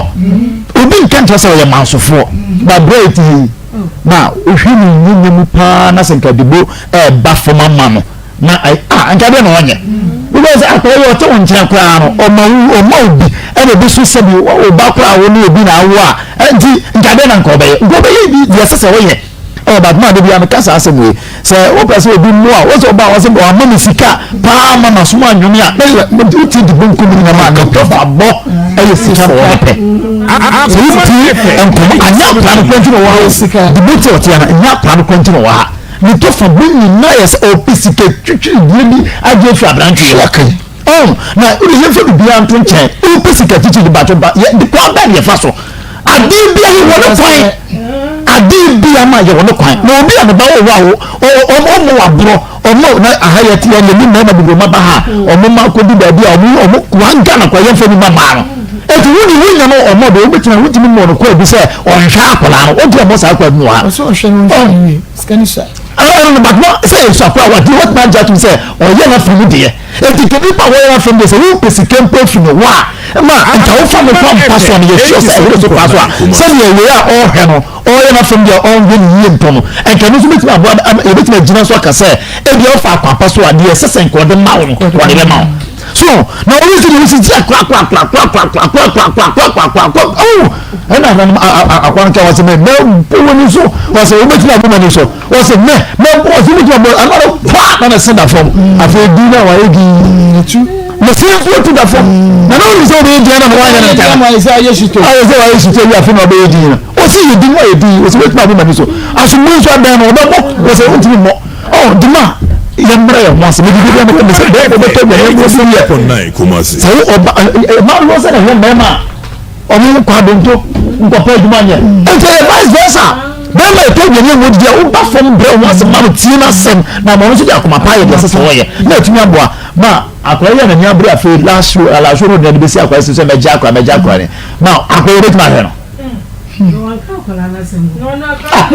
obi nka nkyerɛ sɛ ɔyɛ mansofoɔ na berɛ ɛti yi na wohwɛ ne nyanya mu paa na sɛ nka debo ɛɛba fam ama no na a nka deɛ na ɔnyɛ wobɛyɛ sɛ akɔyɛ yɛ ɔte wo nkyɛn koraa no ɔma wo ɔma obi ɛna obi so sɛbi ɔba koraa wo ne obi na awo a nti nka deɛ na nka ɔbɛyɛ nka ɔbɛyɛ bi deɛ ɛsɛ sɛ ɔyɛ Ɔ but maa de bia meka saa asɛm wei sɛ wopɛ sɛ obi mmoa wo sɛ ɔba a wɔsɛ ɔama me sika paa ma masom anwome a wotie di bonkum no nyama ne tɔfa bɔ ɛyɛ sika na wɔde pɛ sɛ wotie nkɔmmɔ anyɛ akora no kwanti na wɔ ha di bo te ɔte ana nyɛ akora no kwanti na wɔ ha ne tɔfa bɔ nyinaa yɛ sɛ ɔpɛ sika twitwiri deɛ bi agye afiri aberanteɛ hɔ Ɔn, na wode yɛmfa biribiara nto nkyɛn. Wopɛ sika titiri de bato ba, yɛ, de kwan bɛn na yɛfa so? Adeɛ bia yɛwɔ ne kwan. Adeɛ bia ma yɛwɔ ne kwan. Na obi a ne ba wɔ hɔ a, ɔmmɔ waborɔ, ɔmmɔ, na aha yɛte yɛn yɛne mmarima bebree ma ba ha, ɔmo ma kɔdu baabi a ɔmo, ɔmo, wɔn Ghana kɔ yɛmfa ni ma maa no. Eti wo ne wonya no ɔmmɔ de, wobɛtumi, wotumi mmɔ no kɔ bi sɛ ɔnhwɛ akwadaa no, wogye ɔmmɔ saa akwadaa bi wɔ ha. Ɔsɛ ɔhwɛ no ɔnhwɛ no wie, sika no sua. Ɛno no, but no, sɛ ɛsua koraa, wadeɛ watumi agye atom sɛ ɔyɛ n'afiri mu deɛ. Enti nka nipa a wɔyɛ afɛm deɛ sɛ wopɛ sika mpo afi no hɔ a ma nka wofa no kwan pa so a meyɛ sure sɛ ɛwɔ so kwan so a sɛdeɛ wei a ɔrehwɛ no ɔreyɛ n'afɛm deɛ ɔnhwɛ ne yie mpo no nka ɛno nso bɛtumi aboa yɛbɛtumi agyina so aka sɛ ebia wofa akwan pa so a deɛ ɛsɛ sɛ nka ɔde ma wo no wɔde bɛma wo so na wɔyɛ sɛ deɛ wosi gye akora akora akora akora akora akora akora akora akora akora akora akora oh ɛna akora nka wɔ sɛ mɛ mɛ bɔ wɔ ni so wɔ sɛ wobɛtumi abɔ m'ani so Wɔsi mɛ mɛ wɔsi mi tuma bɔ ɛna ɔno paa na ne se da fam afei di na wayɛ dii na se nso tu da fam na na wɔn sɛ ɔbɛyɛ dii na wɔayɛ ne ntɛm ayɛ sɛ ayɛ sito ayɛ sɛ wayɛ sito yi afei na ɔbɛyɛ dii na wɔsi yɛ di mu ayɛ dii wɔsi wetuma abɔ m'ani so asomdwe nso abɛn no ɔbɛbɔ wɔsi ɔntumi mmɔ ɔ dima yɛ mmerɛ yɛ ho ase mɛ bibi bi a mɛ sɛ bɛɛ bɛtɔ yɛ yɛ yɛ sɛ ɔba ɛ ɛ maa lɔ sɛ na hwɛ mɛɛma. Ɔmo nkɔ adonto nkɔpɛ adwuma nyɛ. Nti ɛyɛ vice versa. Bɛrima ɛtɔ aduane a wɔdidi a woba fam brɛ wo ho ase ma no tie n'asɛm na ama ɔno nso de akoma pa ayɛ deɛ ɛsɛ sɛ ɔyɛ na atumi aboa ma akwadaa yi a n'ani abere afei last show last show no de bɛsi akwadaa si sɛ mɛgye akwadaa mɛgye akwadaa ne ma akwadaa yi bɛtumi ahwɛ no. Na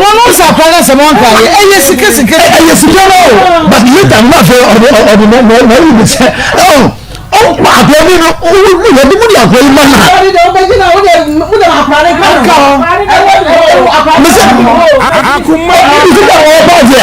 ɔno nsa akwadaa no asɛm ɔnka yɛ ɛyɛ sika sika ɛyɛ sika no o but later no afei ɔde ɔde na na na ɛyi bi sɛ ɛwɔ. Akora bi no, yɛde mu de akora yi ma na. Mese, Akoma ne sika a ɔba deɛ,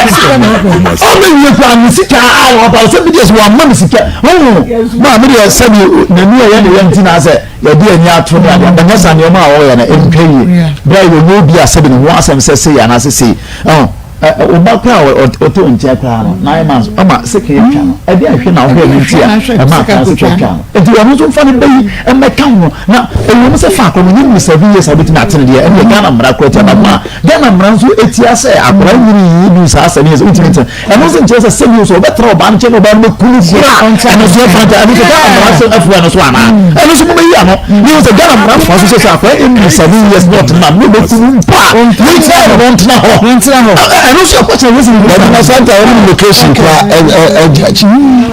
ɔbɛ wie kura ne sika a ɔba sɛ bi deɛ sɛ wama ne sika, ɔho, maa mi deɛ sɛbi n'ani a ɛyɛ ne yɛ nti na asɛ yɛde ani ato ne adeɛ, ɛnyɛ sa nneɛma a ɔyɛ no ɛntwa yie, bere a yɛnyɛ obi a sɛbi ne ho asɛm sɛ sei anaasɛ sei, ɔho. Wo ba koraa a ɔte wo nkyɛn koraa no, nine months, ɔma sika atwa no. Ɛde ahwɛ na wohwɛ no nti a ɛma akora sika atwa no. Nti ɔno nso mfa ne ba yi mmɛka ho. Na ɛwɔ mu sɛ fa akora no nyɛ mu 7 years a wobɛtumi ate no deɛ, ɛne Ghana mmara koraa tia. But ma Ghana mmara nso ɛtia sɛ akora nyini yi du saa 7 years wotumi nte. Ɛno nso nkyerɛ sɛ 7 years ɔbɛtra ɔbaa no nkyɛn na ɔbaa no bɛku no koraa. Ɛno nso yɛfa nkyɛn. Ɛno nso Ghana mmara nso afua no so anaa? Ɛno nso mobɛyi ano. Ne sɛ Ghana mmara fa so sɛ sɛ akora ɛnni 7 years na ɔtena maame no bɛku no mpo a, wɔnkyerɛ no wɔntena hɔ. Wɔntena hɔ. Ɛno nso ɛkɔ kyerɛ wɔsi Baabi na santa wɔn mu location kora ɛgya akyi.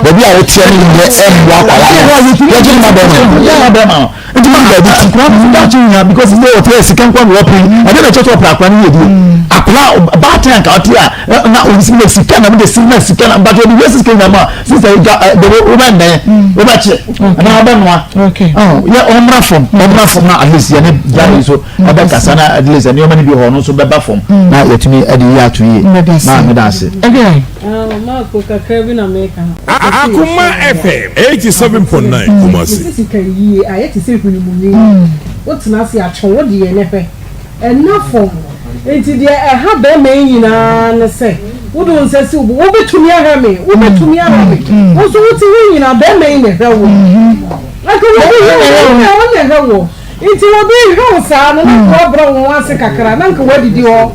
Baabi a woteɛ no nyɛ ɛmmoa akwara no. Yɛgye ma bɛrima no. Yɛ ma bɛrima no. Nti ma baabi ti kura no daakye nya because sɛ ɔte sika nkwa na ɔpɛ yi. Ɛde na ɛkyɛ sɛ ɔpɛ akora no yɛ die. Akora baatan anka ɔte a na ɔsi na sika na mede si na sika na but ɔde wiase sika nyinaa ma sisa gya de wobɛ nnɛn wobɛ kye anaa wobɛ noa. Yɛ ɔmmra fam ɔmmra fam na at least yɛne gya yi so ɛbɛ kasa na at least nneɛma no bi hɔ no nso bɛba fam na yɛtumi ɛde yi ato yie. Maa meda ase. Maako kakra bi na meka. Akoma FM 87.9 Kumasi. Mese sika yie ayɛ te sɛ hwenemuni. Wotena ase atwe wo deɛ no hwɛ. Ɛnna fam. Enti deɛ ɛha barima yi nyinaa ne sɛ wode wo nsa si wo bo, wobɛtumi ahwɛ me, wobɛtumi ahwɛ me. Wo nso wote hɔ nyinaa barima yi na ɛhwɛ wo. Anka obi hwɛ wo, wo na ɛhwɛ wo. Nti obi hwɛ wo saa no na nka wabrɛ wo ho ase kakra na nka wadidi hɔ.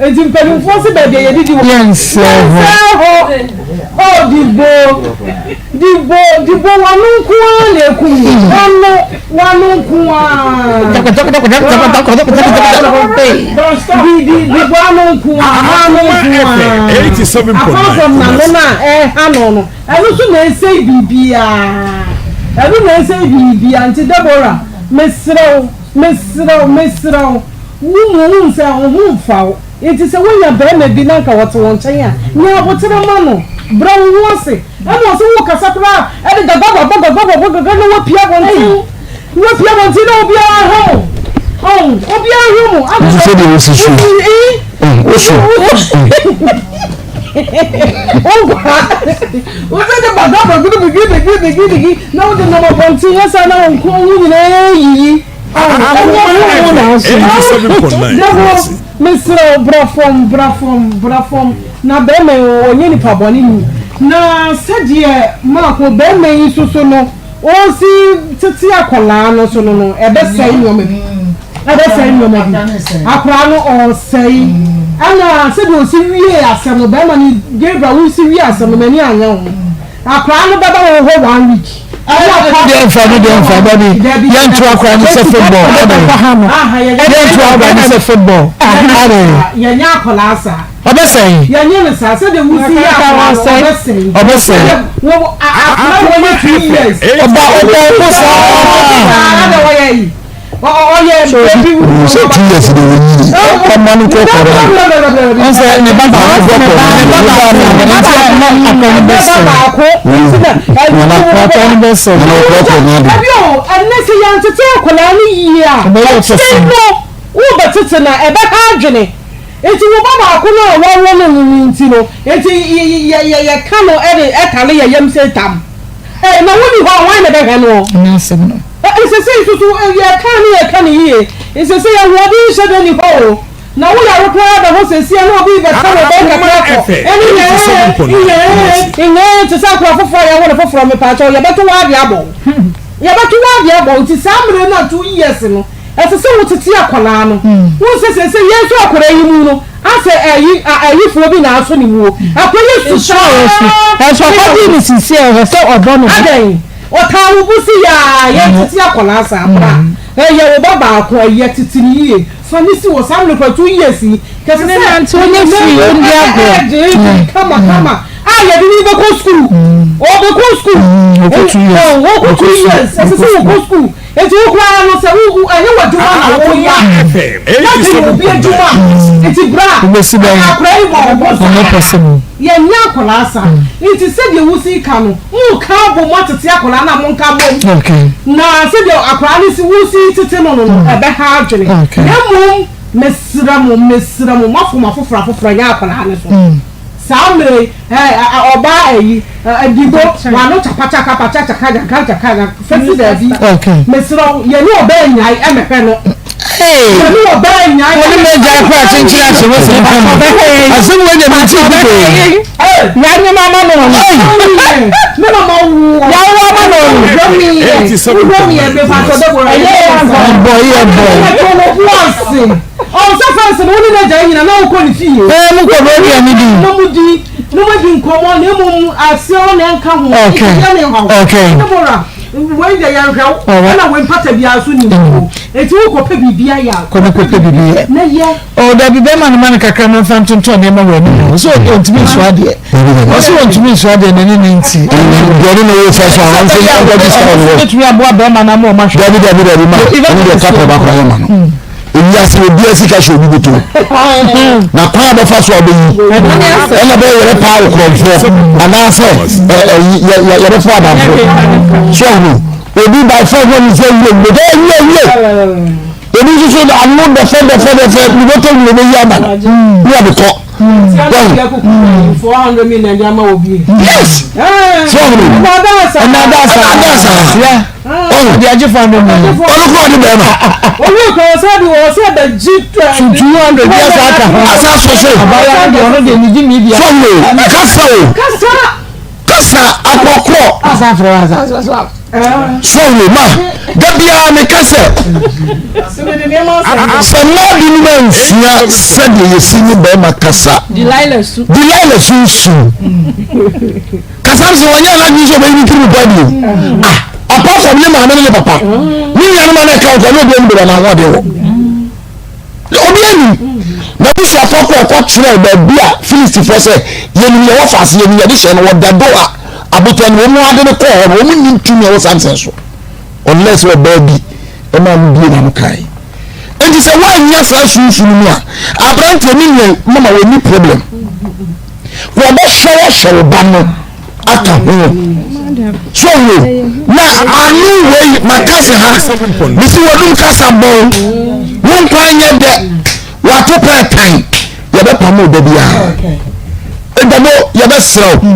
Nti mpanimfoɔ se baabi a yɛdidi wɔ. Yɛnsɛe hɔ. Yɛnsɛe hɔ. Oh Dibo, Dibo, Dibo w'ano nko ara na ekum me. W'ano, w'ano nko ara. Di, di, Dibo ano nko ara, ano nko ara. Apart from n'ano no a ɛha no no, ɛno nso na ɛsɛe biribiara. Ɛno na ɛsɛe biribiara. Nti Deborah, mesrɛ wo, mesrɛ wo, mesrɛ wo. Wo mu wohu sɛ wo ho mfa wo, enti sɛ wonya barima bi na anka ɔte wo nkyɛn a, nya aboterɛ ma no. Brɛ wo ho ase. Ɛma ɔsɛ wokasa koraa a, ɛde gagagagagagagaga na woapue abɔnten. Na woapue abɔnten na obiara hwɛ mo. Ɔn, obiara hwɛ mo. Nti sɛdeɛ wosi su yi, wosu. Wonkwa. Wosɛ de bagabagibigibigibigi na wode nam abɔnten yɛ saa na wo nko wo nyinaa yiyi. Mesrɛ wo bra fam, bra fam, bra fam. Na bɛrima yi ɔnyɛ nipa bɔne ni. Na sɛdeɛ Marko bɛrima yi nso so no, ɔsi tete akwadaa no so no no, ɛbɛsɛe nneɛma bi. Ɛbɛsɛe nneɛma bi. Akwadaa no ɔsɛe. Ɛna sɛdeɛ ɔsi wie asɛm no, bɛrima no Gabriel wosi wie asɛm no, m'ani anyɛ ho. Akwadaa no bɛba wo hɔ one week. Deɛ nfa no deɛ nfa dabi yɛnto akwadaa no sɛ football yɛnto akwadaa no sɛ football adɛ. Yɛnyɛ akwadaa saa. Ɔbɛsɛn. Yɛnyɛ no saa sɛdeɛ wusi yɛ akwadaa no ɔbɛsɛn. Ɔbɛsɛn. Akwadaa wɔyɛ 2 years. Ɔba ɔbɔ ɔbɔ saa. Adɛ wɔyɛ yi. Ɔyɛ baby. Sɛ 2 years de wɔnyini. Ɔma no kɔ kɔrɔ. Ɔnsɛ ne ba baako ne ba ne ba baako ne ba baako akɔ ne bɛ sɛ. Akɔ ne bɛ sɛ. Ɛbi o ɛnɛ sɛ yɛntete akwadaa no yie a akyire no wobɛtete na ɛbɛha adwene nti wo ba baako no a wɔwo no no nti no nti yɛka no ɛde ɛtale yɛ yam sɛ tam ɛɛ na woni hɔ a wɔn na ɛbɛhwɛ no. Ɛnyɛ asɛm no. Nsese nso so yɛka ne yɛka ne yie nsese ahoɔden nhyɛ da ni hɔ o na wo yare koraa da hɔ sɛsi a na obi bɛka wɔ bɛn kakra kɔ ɛne nyɛɛ nyɛɛ nyɛɛ te sɛ akora foforɔ a yɛawo no foforɔ mepaakyɛw yɛbɛto wo adeɛ abɔ wo yɛbɛto wo adeɛ abɔ wo nti saa mmerɛ no a 2 years no ɛsɛ sɛ wotete akwadaa no wo sɛ sɛsɛ yɛn nso akwadaa yi mu no asɛ ayi ayifoɔ bi na asɔ ne muo akwadaa yi su saa ɛnso ɔkɔgye ne sisi a ɛsɛ sɛ ɔbɔ no adɛn ɔtaa wo bo si yaa yɛntete akwadaa saa bra ɛyɛ wo ba baako ɛyɛ tete ne yie fa ne si wɔ saa mmerɛ kora 2 years yi kɛse sɛ nante onye firi ondi agorɔ ɛgye kama kama a. Yɛde ne bɛkɔ sukuu, ɔbɛkɔ sukuu, ɔkɔ 2 years, ɛsɛ sɛ wɔkɔ sukuu. Nti wo koraa no, sɛ wo ɛnyɛ w'adwuma na woyɛ a, na dwene obi adwuma. Nti bra akwaraa yi bɔ ɔbɔ saa, yɛnyɛ akwaraa sa. Nti sɛdeɛ wosi ka no, mo ka bɔ mo atete akwaraa na mo nka bom, na sɛdeɛ akwaraa no si wosi tete no, ɛbɛha adwene. Na mmom mesrɛ mo, mesrɛ mo, moafom afoforɔ afoforɔ, nyɛ akwaraa no so. Saa mmerɛ yi, ɔbaa ayi, adigo, wano kyapakya kapakya kyaka gyaka gyaka fɛsi daabi. Mesrɛ wo, yɛne ɔbaa nyae ɛmɛhwɛ no. Yɛne ɔbaa nyae. Wɔne mɛ gyae kora kyenkyere ahyɛ wɔ sɛ nka mu. Asɛm wɔ deɛ mente bi de. Yɛanyem ama no ɔno. Me mama wo. Yɛawo ama no ɔno. Wɔ mi yɛ mefa sɔ dɛ bɔ. Ɛyɛ yɛ ansa. Ɛbɔ yɛ bɔ. Ɛtɔ no bo ase. Ɔsɛ fɛnse no, wo ne n'agya nyina na wokɔ ne fie. Ɛɛ, mo kɔ bɔ aduane di. Na mo di, na mo di nkɔmɔ, na emu aseɛ hɔ na ɛnka ho. Nti ne haw. Deborah, wei deɛ yɛnhwɛ wo. Ɛna wei mpata biara so nim wo. Eti wokɔ pɛ biribi ayɛ a. Kɔ na kɔ pɛ biribi yɛ. Na yɛ. Ɔ dabi, bɛrima no ma no kakra na nfa ntontɔn nneɛma wɔ anim hɔ. So ɔntumi nso adeɛ. Ɔsɛ ɔntumi nso adeɛ n'ani ne nti. Deɛ ne na ɔwɔ fɛ so a wɔn nso ɛbɛ di sika wɔ. Ɛtumi aboa bɛrima no ama ɔma hwɛ. Dabi dabi dabi ma ɛne deɛ kapra baako ayɛ ma no. Ewiase obi asika hyɛ obi bɔtɔ na kwan a bɛfa so a bɛyi ɛna bɛyɛ yɛrɛ paa okorɔmfoɔ anaasɛ ɛɛ yɛbɛfo adamfo so ɔno obi by force wɔn sɛ wie wie dɛ wie wie obi nso so ano dɛfɛ dɛfɛ dɛfɛ ne bɔtɔ wie bɛyi ama no ne yɛ de kɔ. Yes. So ɔno ɛna da saa ɛna da saa. Ɔde agye 400 million. Ɔno kura ɔde bɛrima. Owó kan ɔsɛ de ɔsɛ bɛ gyi. 200 bi asa aka ho. Asa so so. Abaya de ɔno de ne gyi mi bi. So ɔno kasa o. Kasa. Kasa akɔkorɔ. Asa afrɛ wa asa asa. So ɔno ma dabiara mi kasa sɛ mmaa binom ansua sɛdeɛ yɛsi ne bɛrima kasa. Delilah su. Delilah su nsu. Kasa sɛ wɔnyɛ anadwo sɛ ɔbɛyi ne tiri mu pa bio. Ah, apart from ne maame ne ne papa, ne nuanom a na ɛka nkɔ ne obi anim bɛba n'ahoɔden wɔ. Obi anim. Na busuafoɔ kɔ ɛkɔ kyerɛ baabi a Filistifoɔ sɛ yɛnim yɛwɔ faase, yɛnim yɛde hyɛ no wɔ dado a abotan no wɔn ade no kɔɔ hɔ no, wɔn nim tumi a ɛwɔ Samson so unless ɔbaa bi ɛma no bie n'ano kae. Nti sɛ woannya saa sunsun no mu a, aberanteɛ ne nua mama wɔnni problem. Wɔbɛhwɛ wɔhwɛ wo ba no aka ho. So wo na ano wei maka se ha mesi wɔdum kasa bɔn wo nkwa nyɛ dɛ wato pɛɛ tan yɛbɛpam wo da biara. Ɛdabo yɛbɛserɛ wo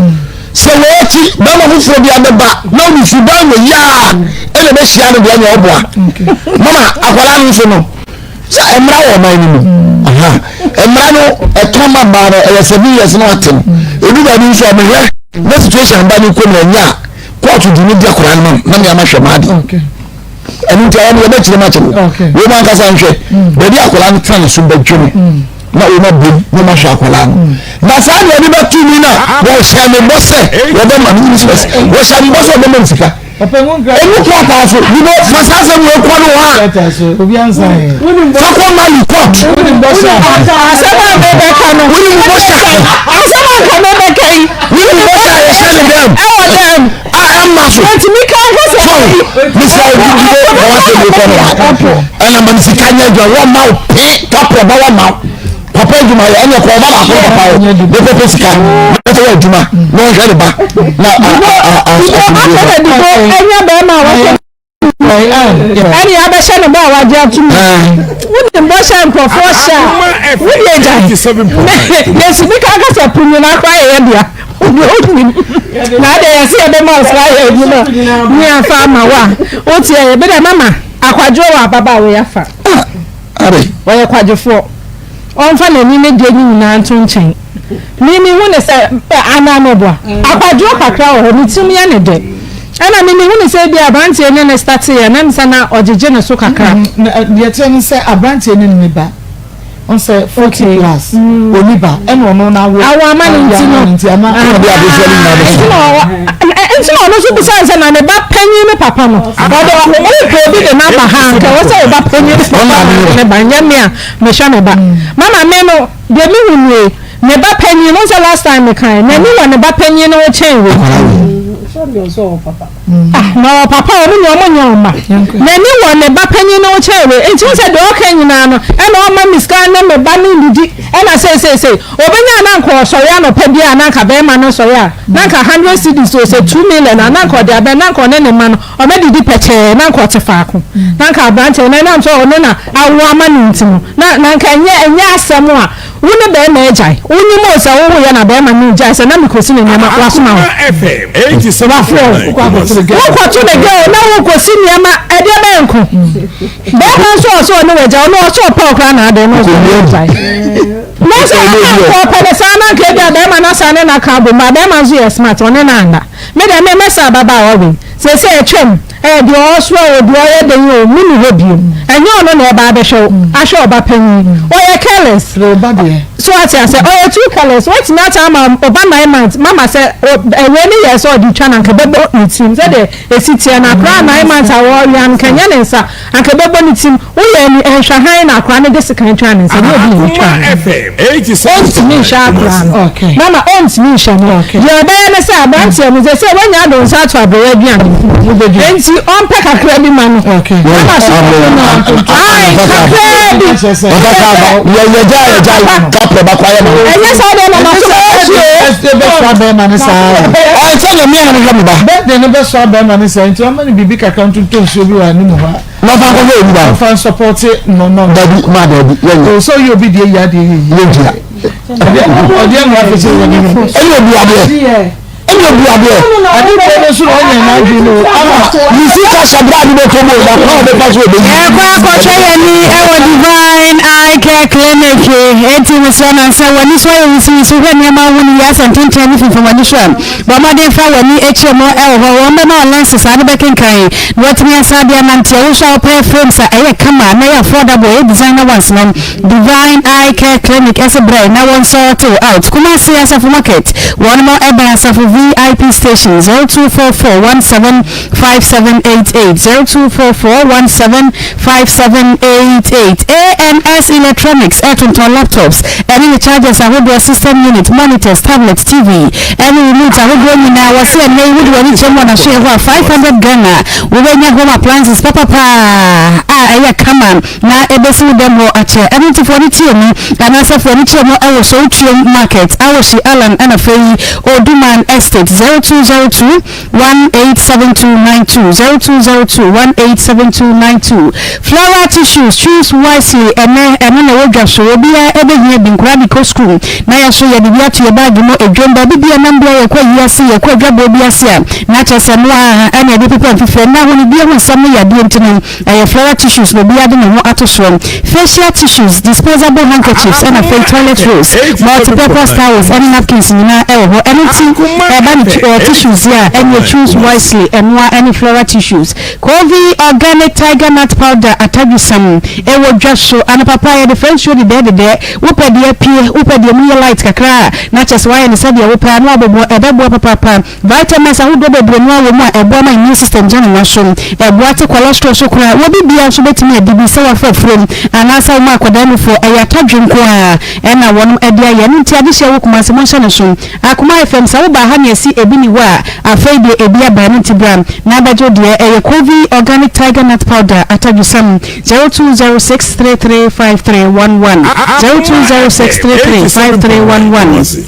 sɛ wei akyi bɛrima foforɔ bi abɛba na ɔde suban wɔ yi a ɛna ɛbɛhyia no deɛ nyɛ ɔboa. Mama akwadaa no nso no sɛ mmara wɔ ɔman no mu, mmara no ɛka ma mmaa no ɛyɛ 7 years na wate no. Ebi baabi nso a mehwɛ na situation ba no kɔ mu ɛnyɛ a kóòtù di ne di akwadaa no ma na mmea ma hwɛ maa de ɛno nti ayɛ no yɛbɛkyerɛ mu akyerɛ wɔn mu ankasa nhwɛ baabi akwadaa no tena ne so bɛdwe no na wɔn abom na wɔn ahwɛ akwadaa no. Na saa deɛ ɔde bɛto mi na wɔhyɛ ne bɔ sɛ wɔbɛma ne wɔhyɛ ne bɔ sɛ wɔbɛma ne sika. Emu krataa so you know fa saa asɛm wei kɔ no hɔ a fa kɔ Mali court. Asɛm a mebɛka no. Wonim bɔhyɛ. Asɛm a nka mebɛka yi. Wonim bɔhyɛ a yɛhyɛ ne dɛm. Ɛwɔ dɛm. A ɛmma so. Ntumi ka nkasa. So misa obi bi de na wasɛ mi kɔ no ha. Ɛna ma sika nyɛ adwuma wɔn ma wo pe kapra ba wɔn ma wo. Papa adwuma yɛ ɛnyɛ kɔ ɔba baako papa o ne kɔpɛ sika na ɔyɛ adwuma na ɔhwɛ ne ba na asomdwe. Ɛnyɛ bɛrima a wɔhyɛ ɛne abɛhyɛ ne ba a wagye ato mu, wonim bɔhyɛ nkurɔfoɔ hyɛ a wode agya yɛsi bi ka kasa po nyinaa koraa yɛyɛ dea wonim na ade yɛse yɛbɛma wo saa yɛ adwuma ne afa ama wo a woteɛ yɛbɛdɛ mama akwadwoɔ wɔ ababaawa yi afa. Ɔyɛ kwadwofoɔ. Ɔmfa n'ani ne deɛ ne nyinaa nto nkyɛn. Me mehu no sɛ anaa meboa. Akwadworɔ kakra wɔ hɔ, ne tirim yɛ no dɛ. Ɛna me mehu no sɛ ebia aberanteɛ ne no starteeɛ na sɛ na ɔgyegye ne so kakra. Deɛ ɛteɛ ne sɛ aberanteɛ no nni ba. Ɔn sɛ 40 plus ɔnni ba ɛna ɔno no awo. Awo ama no nti no. Nti ama. Ɛna ɔde abosua no nyinaa bɛso. Nti na ɔwɔ nti na ɔno nso bisa sɛ na ne ba panyin ne papa no ɔde ɔpɛ obi de n'aba ha nka ɛwɔ sɛ ɔba panyin ne papa na ne ba nyɛ me a mehwɛ me ba. Mama me no deɛ mehu nie. Ne ba panyin no sɛ last time me kan n'ani wɔ ne ba panyin no ho kyɛn wei. Ah, na ɔwɔ papa ɔmo nyɛ ɔmo nyɛ ɔma. N'ani wɔ ne ba panyin no ho kyɛn wei. Nti wo sɛ deɛ ɔka nyinaa no ɛna ɔma me sika ne me ba ne ndidi ɛna seeseesei. Obenya a na anka ɔsɔre anɔpa bi a na anka bɛrima no sɔre a na anka hundred cedis o sɛ 2 million a na anka ɔde abɛn na anka ɔne ne mma no ɔbɛdidi pɛkyɛɛ na anka ɔte faako na anka aberanteɛ no ɛnam sɛ ɔno na awo ama no nti no na na anka ɛnyɛ ɛnyɛ asɛm a wo ne bɛrima agyae wonim o sɛ wowoyɛ na bɛrima no gyae sɛ na mekɔsi ne nneɛma wasoma wo wafrɛ wo wokɔto ne girl na wokɔsi nneɛma ɛdeɛ bɛn nko bɛrima nso ɔsɛ ɔne wagya ɔno ɔsɛ ɔpɛ ɔkora na adɛn na ɔsɛ ɔne wagyae na sɛ ɔka nka ɔpɛ ne saa na nka ebi a bɛrima no asa ne na ka abom ba bɛrima nso yɛ smart ɔne no anda. Me deɛ me mɛsa ababaawa wei seesei atwam ɛɛ deɛ ɔɔsoa o deɛ ɔyɛ den o me ni hɔ bio ɛnyɛ ɔno na ɛba abɛhwɛ wo ahwɛ ɔba panyin ɔyɛ careless so ate asɛ ɔyɛ too careless watumi ata ama ɔba 9 months mama sɛ ɛwɛ ne yɛ sɛ ɔde twa na nka bɛbɔ ne tirim sɛdeɛ esi teɛ na akora 9 months a wɔwia no nka nyɛ ne nsa anka bɛbɔ ne tirim woyɛ ni nhwɛ han na akora no de sekan twa ne nsa nyɛ obi na etwa no ɔntumi nhyɛ akora no mama ɔntumi nhyɛ no. Deɛ ɔbɛyɛ ne sɛ aberanteɛ no sɛ sɛ wanya ado nsa ato aberewa aduane mu enti ɔmpɛ kakra bi ma no mama so no ae kakra bi. Ɛnyɛ saa deɛ mama so bɛyɛ hye o. Bɛsɔ bɛrima ne saa. Ɔsɛ na mmea na mehwɛ me ba. Bɛde ne bɛsɔ bɛrima ne saa nti ɔma no biribi kakra ntontɔ nsuo bi wɔ anim hɔ a. N'ɔfa nkɔhwɛ obi ba. Ɔfa nsɔpɔte no no. Dabi maa dabi yɛnyɛ. O sɛ ɔyɛ obi deɛ yɛ adeɛ yɛ yie. Yɛ ntua. Ɔdeɛ na wafɛ sɛ wɔ ne no. Ɛnyɛ obi adeɛ. Ɛnyɛ obi adeɛ. Ade bɔ ne so na ɔnyɛ n'adwene no ama. Ne sika hyɛ bra de bɛtɔ mu na kwan a ɔbɛfa so ɔbɛyi. Yɛkɔ akɔhwɛ yɛn ani wɔ Divine Eye Care Clinic. Enti mesrɛ no sɛ w'ani so ayɛ wusiwusi, wohwɛ nneɛma wo ne wiase ntentene ne fimfam w'ani so a, bɔ mmɔden fa w'ani kyerɛ mu wɔ hɔ. Wɔn bɛma wo lenses a wode bɛkenkan na woatumi asan de anante. Wo nso a wopɛ frames a ɛyɛ kama na ɛyɛ affordable, ɛyɛ designer ones no, Divine Eye Care Clinic se brɛ na wɔn sort wo out. Kumasi Asafo Market, wɔn mo ɛbɛn Asafo VIP Station, 0244175788, 0244175788. ANS Electronics ɛtontɔn laptops ɛne ne chargers ahodoɔ, system unit, monitors, tablets, TV ɛne remote ahodoɔ nyinaa. Wɔse ɛnnɛ yi wode w'ani kyerɛ mu wɔ n'asoɛeɛ hɔ a, 500 Ghana wobɛnya home appliances papapaa a ɛyɛ kama na ebesi wo dɛm hɔ akyɛ. Ɛno nti fa w'ani tie mu anaasɛ fa w'ani kyerɛ mu wɔ Sowutuom Market, Awohyi Allan ɛna afei Oduman Estate, 0202 187292, 0202 187292. Floral tissues, choose wisely, ɛnnɛ ɛno na ɛwɔ dwa so, obiara ɛbɛhia bi, nkwadaa de kɔ sukuu na yɛn nso yɛde bi ato yɛn baage mu, edwam, baabi biara nam biara yɛkɔ ayi ase, yɛkɔ adwabɔ bi ase a, na kyerɛ sɛ ɛno ara ɛna yɛde pepa mfifire, ɛnnɛ ahonidie ho nsɛm no yɛ adeɛ nti no, Ɛyɛ floral tissues na obiara de ne ho ato soɔ, facial tissues, disposable handkerchiefs ɛna afei toilet rolls, multi-purpose towels ɛne napkins nyinaa ɛwɔ hɔ. Ɛno nti ɛba ne tissues yi a ɛneɛ choose wisely, ɛnoa ɛne floral tissues. Covey Organic Tiger Nut Powder atadwisam ɛwɔ dwa so anɔpa paa yɛde fra nsuo dedɛɛdedɛ, wopɛ deɛ apue, wopɛ deɛ emu yɛ light kakra a na kyerɛ sɛ woayɛ no sɛdeɛ wopɛ a na wabobɔ, ɛbɛboa papaapa. Vitamins ahodoɔ bebree no ara wɔ mu a ɛboa ma immune system gyina ne nan so. Ɛboa te cholesterol so koraa. Wɔ biribiara nso bɛtumi adi bi sɛ wafa afurom anaasɛ woma akwadaa nufoɔ. Ɛyɛ atadwe nko ara ɛna wɔnom de ayɛ. Ɛno nti adehyeɛ wɔ Kumasi monhyɛ no so. Akoma FM sɛ wobaa ha na yɛsi ebi ni hɔ a afei deɛ ebi aba ɛno nti bra na bɛgye wo deɛ. Ɛyɛ Covey Organic Tiger Nut Powder atadwesam 0206 335311 0206 335311.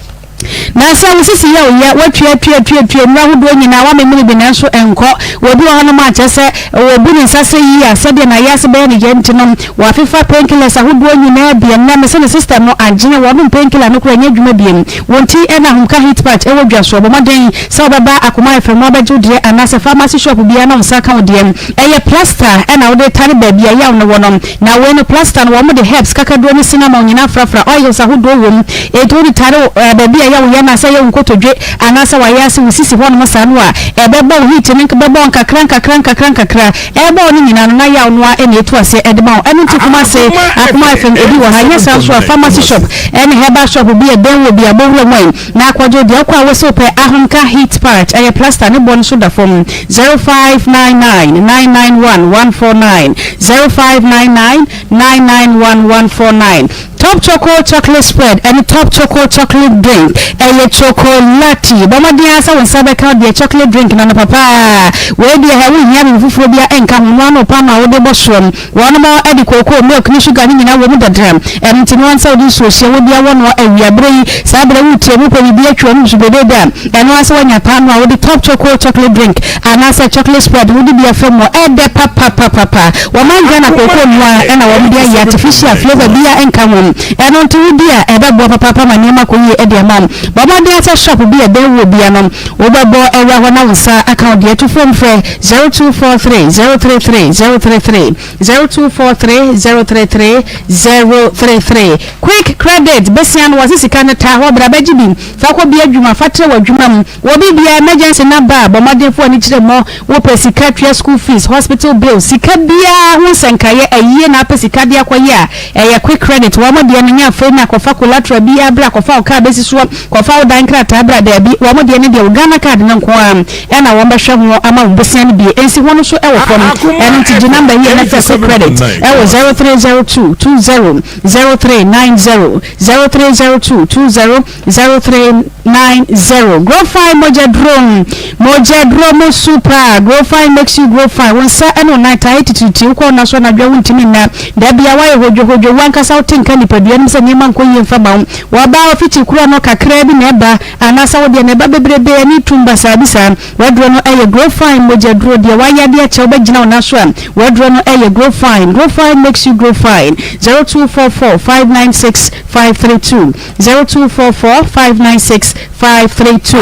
Na sɛ wo sisi yɛ wo ya, woatwi atwi atwi atwi nnuru ahodoɔ nyinaa, woamemene bi nanso ɛnkɔ. Obi wɔ hɔnom a kyerɛ sɛ wɔbu ne nsa sɛ yie a, sɛdeɛ n'ayaase bɛyɛ no ya nti no, wɔafefa painkillers ahodoɔ nyinaa bi. Ɛnnɛ mese ne system no agyene, wɔnom painkiller no koraa ɛnyɛ adwuma biom. Wo nti na Ahomka Heat Patch wɔ dwa soɔ. Bɔ mmɔden sɛ wobɛba Akoma FM abɛgye wo deɛ anaasɛ pharmacy shop biara na wo nsa aka wo deɛ. Ɛyɛ plaster na wode tare baabi a yaw no wɔ no. Na wei no plaster no wɔn de herbs, kakaduro ne cinnamon nyinaa frafra, oils ahodoɔ wɔ mu. Enti wode tare wo eh, baabi a ɛyɛ wo ya no a, sɛ ɛyɛ wo nkotodwe anaasɛ w'ayaase, wo sisi hɔnom saa no a, ɛbɛbɔ wo heat no bɛbɔ wo nkakra nkakra nkakra nkakra. Ɛrebɔ wo no nyinaa no na yaw no ara na ɛtu aseɛ de ma wo. Ɛno nti Kumasi, Akoma FM ebi wɔ ha. Nyɛ saa nso a pharmacy shop ne herbal shop bi a ɛbɛn wo bi a bɔ wura mu ɛ. Na akwadwo deɛ wokɔ a wose wopɛ Ahomka heat patch ɛyɛ plaster ne boɔ no so da fam 0599 991 149 0599 991 149. Top Choco Chocolate Spread ɛne Top Choco Chocolate Drink ɛyɛ chocolate. Bɔ mmɔden ara sɛ wo nsa bɛka wo deɛ chocolate drink no anɔpa paa. Wei deɛ hɛ wonhia biribi foforɔ biara ɛnka ho, noa no paanoo a wode bɔ soɔ no. Wɔnom de kookoo, milk ne sugar no nyinaa wɔ mu dada. Ɛno nti noa sɛ wode nsuo hyɛ wode awɔ noa awia berɛ yi. Saa berɛ woretie mu wopɛ biribi atwi w'anom so dedeede a, ɛno ara sɛ woanya paanoo a wode Top Choco Chocolate Drink anaasɛ chocolate spread wode bi afa mu a, ɛdɛ papapapapa. Wɔman Ghana kookoo noa ara na wɔde ayɛ, artificial flavour biara nka ho. Ɛno nti wodi a, ɛbɛboa papaapa ma nneɛma akɔ yie de ama wo. Bɔ mmɔden ara sɛ shop bi a ɛbɛn wo biara no, wobɛbɔ awura hɔ na wo nsa aka wo deɛ. Tu fam frɛ 0243 033 033, 0243 033 033. Quick credit besia no wɔse sika no taa hɔ, bra bɛgye bi fa kɔ bia adwuma, fa trɛ w'adwuma mu. Wɔ biribiara emergency no aba a, bɔ mmɔden fa w'ani kyerɛ mmɔ. Wopɛ sika tua school fees, hospital bills, sika biara ho nsɛnkaeɛ, ayie na apɛ sika de akɔyɛ a, ɛyɛ quick credit. Wɔn deɛ no nyɛ afei na kɔfa collateral biara bra, kɔfa wo car bɛsi soɔ, kɔfa wo dan krataa bra, daabi, wɔn deɛ no deɛ wo Ghana card no nko ara na wɔn bɛhwɛ ho ama wo bosea no bie, ɛnsi ho no nso wɔ fam. Ɛno nti gye number yi na frɛ quick credit ɛwɔ 0302 20 0390, 0302 20 0390 Grow fine mogya duro Mogya duro mu su paa Grow fine makes you grow fine Wo nsa ne wo nan taa yɛ titiritii Wokɔ wo nna so anadwo a wontumi nna Da biara woayɛ hodwohodwo Wo ankasa wote nka nipadua no mu sɛ nneɛma nkɔ yie mfa ma wo W'aba ofikyi koro no kakraa bi na ɛba Anaasɛ wo deɛ na ɛba bebrebe Ani tum basaa bi saa W'aduro no yɛ Grow fine mogya duro Deɛ w'ayɛ adeɛ akyɛ wobɛgyina wo nan so a W'aduro no yɛ Grow fine Grow fine makes you grow fine 0244 596 532 0244 596 532.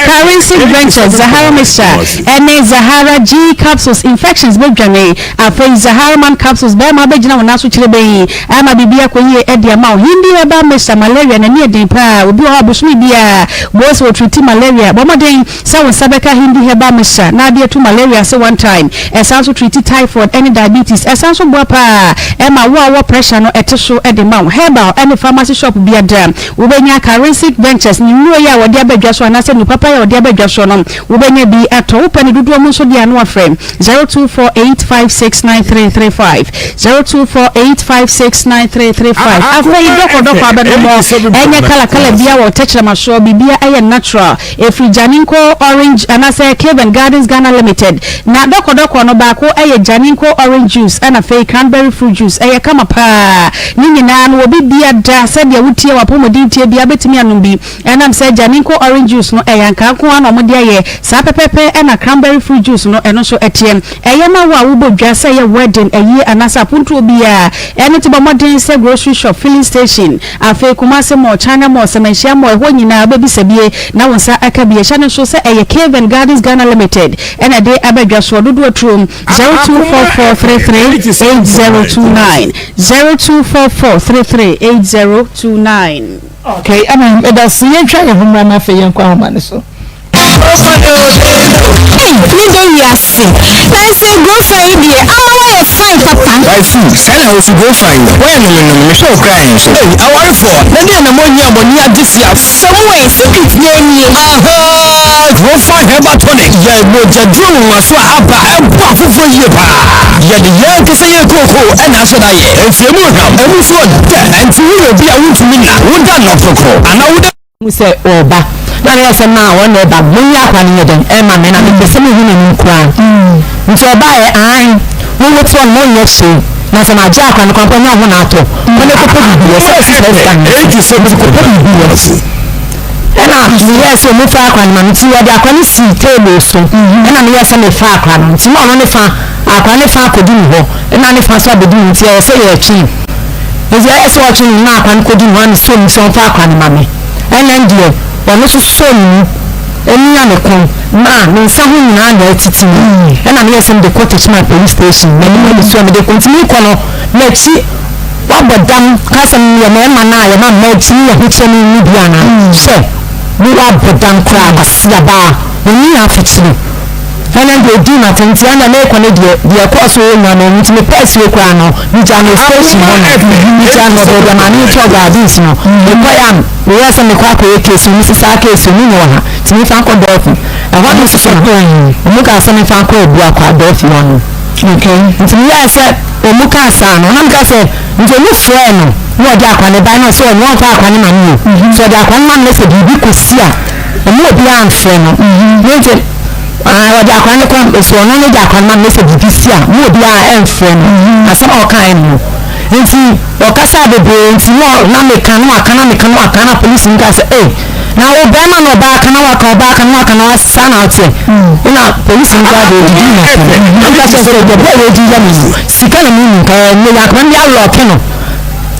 Karency Ventures, Zahara Mixture ɛne Zahara G Capsules Infections bɛdwane. Afei Zahara Man Capsules bɛrima bɛgyina wo nan so kyerebenn ama biribi akɔ yie de ama wo. Hindi Herbal Mixture Malaria n'ani yɛ den paa. Obi wɔ hɔ a bosome biara bohu sɛ ɔtreati malaria. Bɔ mmɔden sɛ wo nsa bɛka Hindi Herbal Mixture na ade atu malaria ase one time. Ɛsan nso treati typhoid ne diabetes. Ɛsan nso boa paa ma wo a wowɔ pressure no ɛte so de ma wo. Herbal ne pharmacy shop biada wobɛnya Karensic Ventures ne nnuro yi a wɔde aba dwa so anaasɛ nnuro papa yi a wɔde aba dwa soɔ no wobɛnya bi atɔ. Wopɛ no dodoɔ mu nso deɛ a na wafrɛ 0248569335, 0248569335. Afei dɔkɔdɔkɔ abɛnom ɛnyɛ kala kala biara wɔ tɛkyerɛma soɔ, biribiara ɛyɛ natural. Ɛfiri Janinko Orange anaasɛ Cave and Gardens Ghana Limited. Na dɔkɔdɔkɔ no baako yɛ Janinko Orange Juice ɛna afei Cranberry Fruit Juice. Ɛyɛ kama paa. Ne nyinaa no obi bia da sɛdeɛ wotie w'apɔmuden tie biara bɛtumi anom bi. Ɛnam sɛ Janinko Orange Juice no ɛyɛ ankaa nko ara na wɔde ayɛ. Saa pɛpɛpɛ ɛna Cranberry Fruit Juice no ɛno nso ɛteɛ. Ɛyɛ ma wo a wobɔ dwa sɛ ɛyɛ wedding, ayie anaasɛ apontoɔ biara. Ɛno nti bɔ mmɔden sɛ grocery shop, filling station, Afei Kumasi Mall, China Mall, Sɛmɛnhyia Mall, ɛhɔ nyinaa wobɛbisa bie na wo nsa aka bi. Ɛhyɛ no nso sɛ ɛyɛ Cave and Gardens Ghana Limited na ɛde aba dwa soɔ. Dodoɔ turom, 0244338029, 0244338029. Okay, amen. Medase. Yɛntwa yɛn ho mmra na afei yɛnkɔ ahoma no so. Ei me dɔ wiase Nanso grofa yi deɛ ama woayɛ fine papa. Waifu, saa na wosi grofa yi woayɛ nomenome mehwɛ wo koraa nso. Ei awarefoɔ na deɛ na moanyi a moani agye sia. Sɛ mo ɛ secret no nie. Ahaa grofa herbal tonic yɛ mogya duro nwonwaso a aba ɛboa afoforɔ yie paa. Yɛde yɛn ankasa yɛn kookoo ɛna ahyɛ da yɛ. Ɛmfie mu hwam, ɛmu nso ɔdɛ. Ɛnti woyɛ obi a wontumi nna, woda nnɔkorɔkorɔ anaa woda. hu sɛ ɔreba na meyɛ sɛ maa wɔn na ɛba monyi akwa no nyɛ dɛn ɛma me na mepɛ sɛ mehu n'anim koraa nti ɔbaeɛ ae wowo te hɔ no monyɛ hwee na sɛ magye akwa no koraa mpo ɛnyɛ wo ho na atɔ kɔ na kɔpɛ biribi yɛ sɛ ɛsi saa sika no nti kɔpɛ biribi yɛ ɛna meyɛɛ sɛ ɔmu fa akwa no ma me nti wɔde akwa no sii table so ɛna meyɛɛ sɛ mefa akwa no nti na ɔno ne fa akwa ne fa akɔdi me hɔ ɛna ne fa so abɛdi me nti ɛyɛ sɛ yɛtwe Enti ɛyɛ sɛ ɔtwe ne nan akwa no kɔdi mu a mesɔ mu sɛ ɔmfa akwa no ma me. Ɛnnɛ deɛ, ɔno nso sɔɔ me mu mia me kɔn maa me nsa ho nyinaa na atiti me. Ɛna meyɛɛ sɛ mede kɔ Techiman Police Station, m'anim anisuo a mede kɔ. Nti merekɔ no, m'akyi wabɔ dam ka sɛ meyɛ mmarima no a yɛma mmaa akyi ne yɛn ho kyerɛ no mu bi anaa? Hwɛ, me wabɔ dam koraa, kwasiabaa, ɔnni afokyire. Ɛna deɛ ɔdii m'atɛm nti ɛna merekɔ no deɛ deɛ ɛkɔɔ so wɔ nwa no nti mepɛɛ sie koraa no megyaa no station hɔ no megyaa no baabi a maame tɔ gardens no mekɔɛ a meyɛɛ sɛ mekɔ akɔyɛ case no mesi saa case no menyɛ wɔ ha nti mefa nkɔ dɔɔfi ɛhɔ no nso so no ɔmu kaa sɛ mefa nkɔ abu akɔ adɔɔfi hɔ no nti meyɛɛ sɛ ɔmu kaa saa no na meka sɛ nti ɔmu frɛɛ no. Na ɔde akwa no bae na ɔsɛ ɔno ɔmfa akwa no ma me o. Sɛ ɔde akwa no ma me na sɛ biribi kɔsi a, ɔma obiara mfrɛ no. Ne nti ah, ɔde akwa no kɔ sɛ ɔno ne de akwa no ma me na sɛ biribi si a, ma obiara ɛmfrɛ no. Asɛm a ɔkaeɛ no no. Nti ɔkasaa bebree nti na na meka na waka na meka na waka na polisi no kaa sɛ ei na wo bɛrima na ɔbaa ka na waka ɔbaa ka na waka na saa na woteɛ. Ɛna polisi no koraa deɛ ɔdidii n'atɛm. Na meka kyerɛ sɛ deɛ bɛɛ wɔdi yɛ me no sika na menim nka ɛnnɛ yi akoma no de alɔɔke no.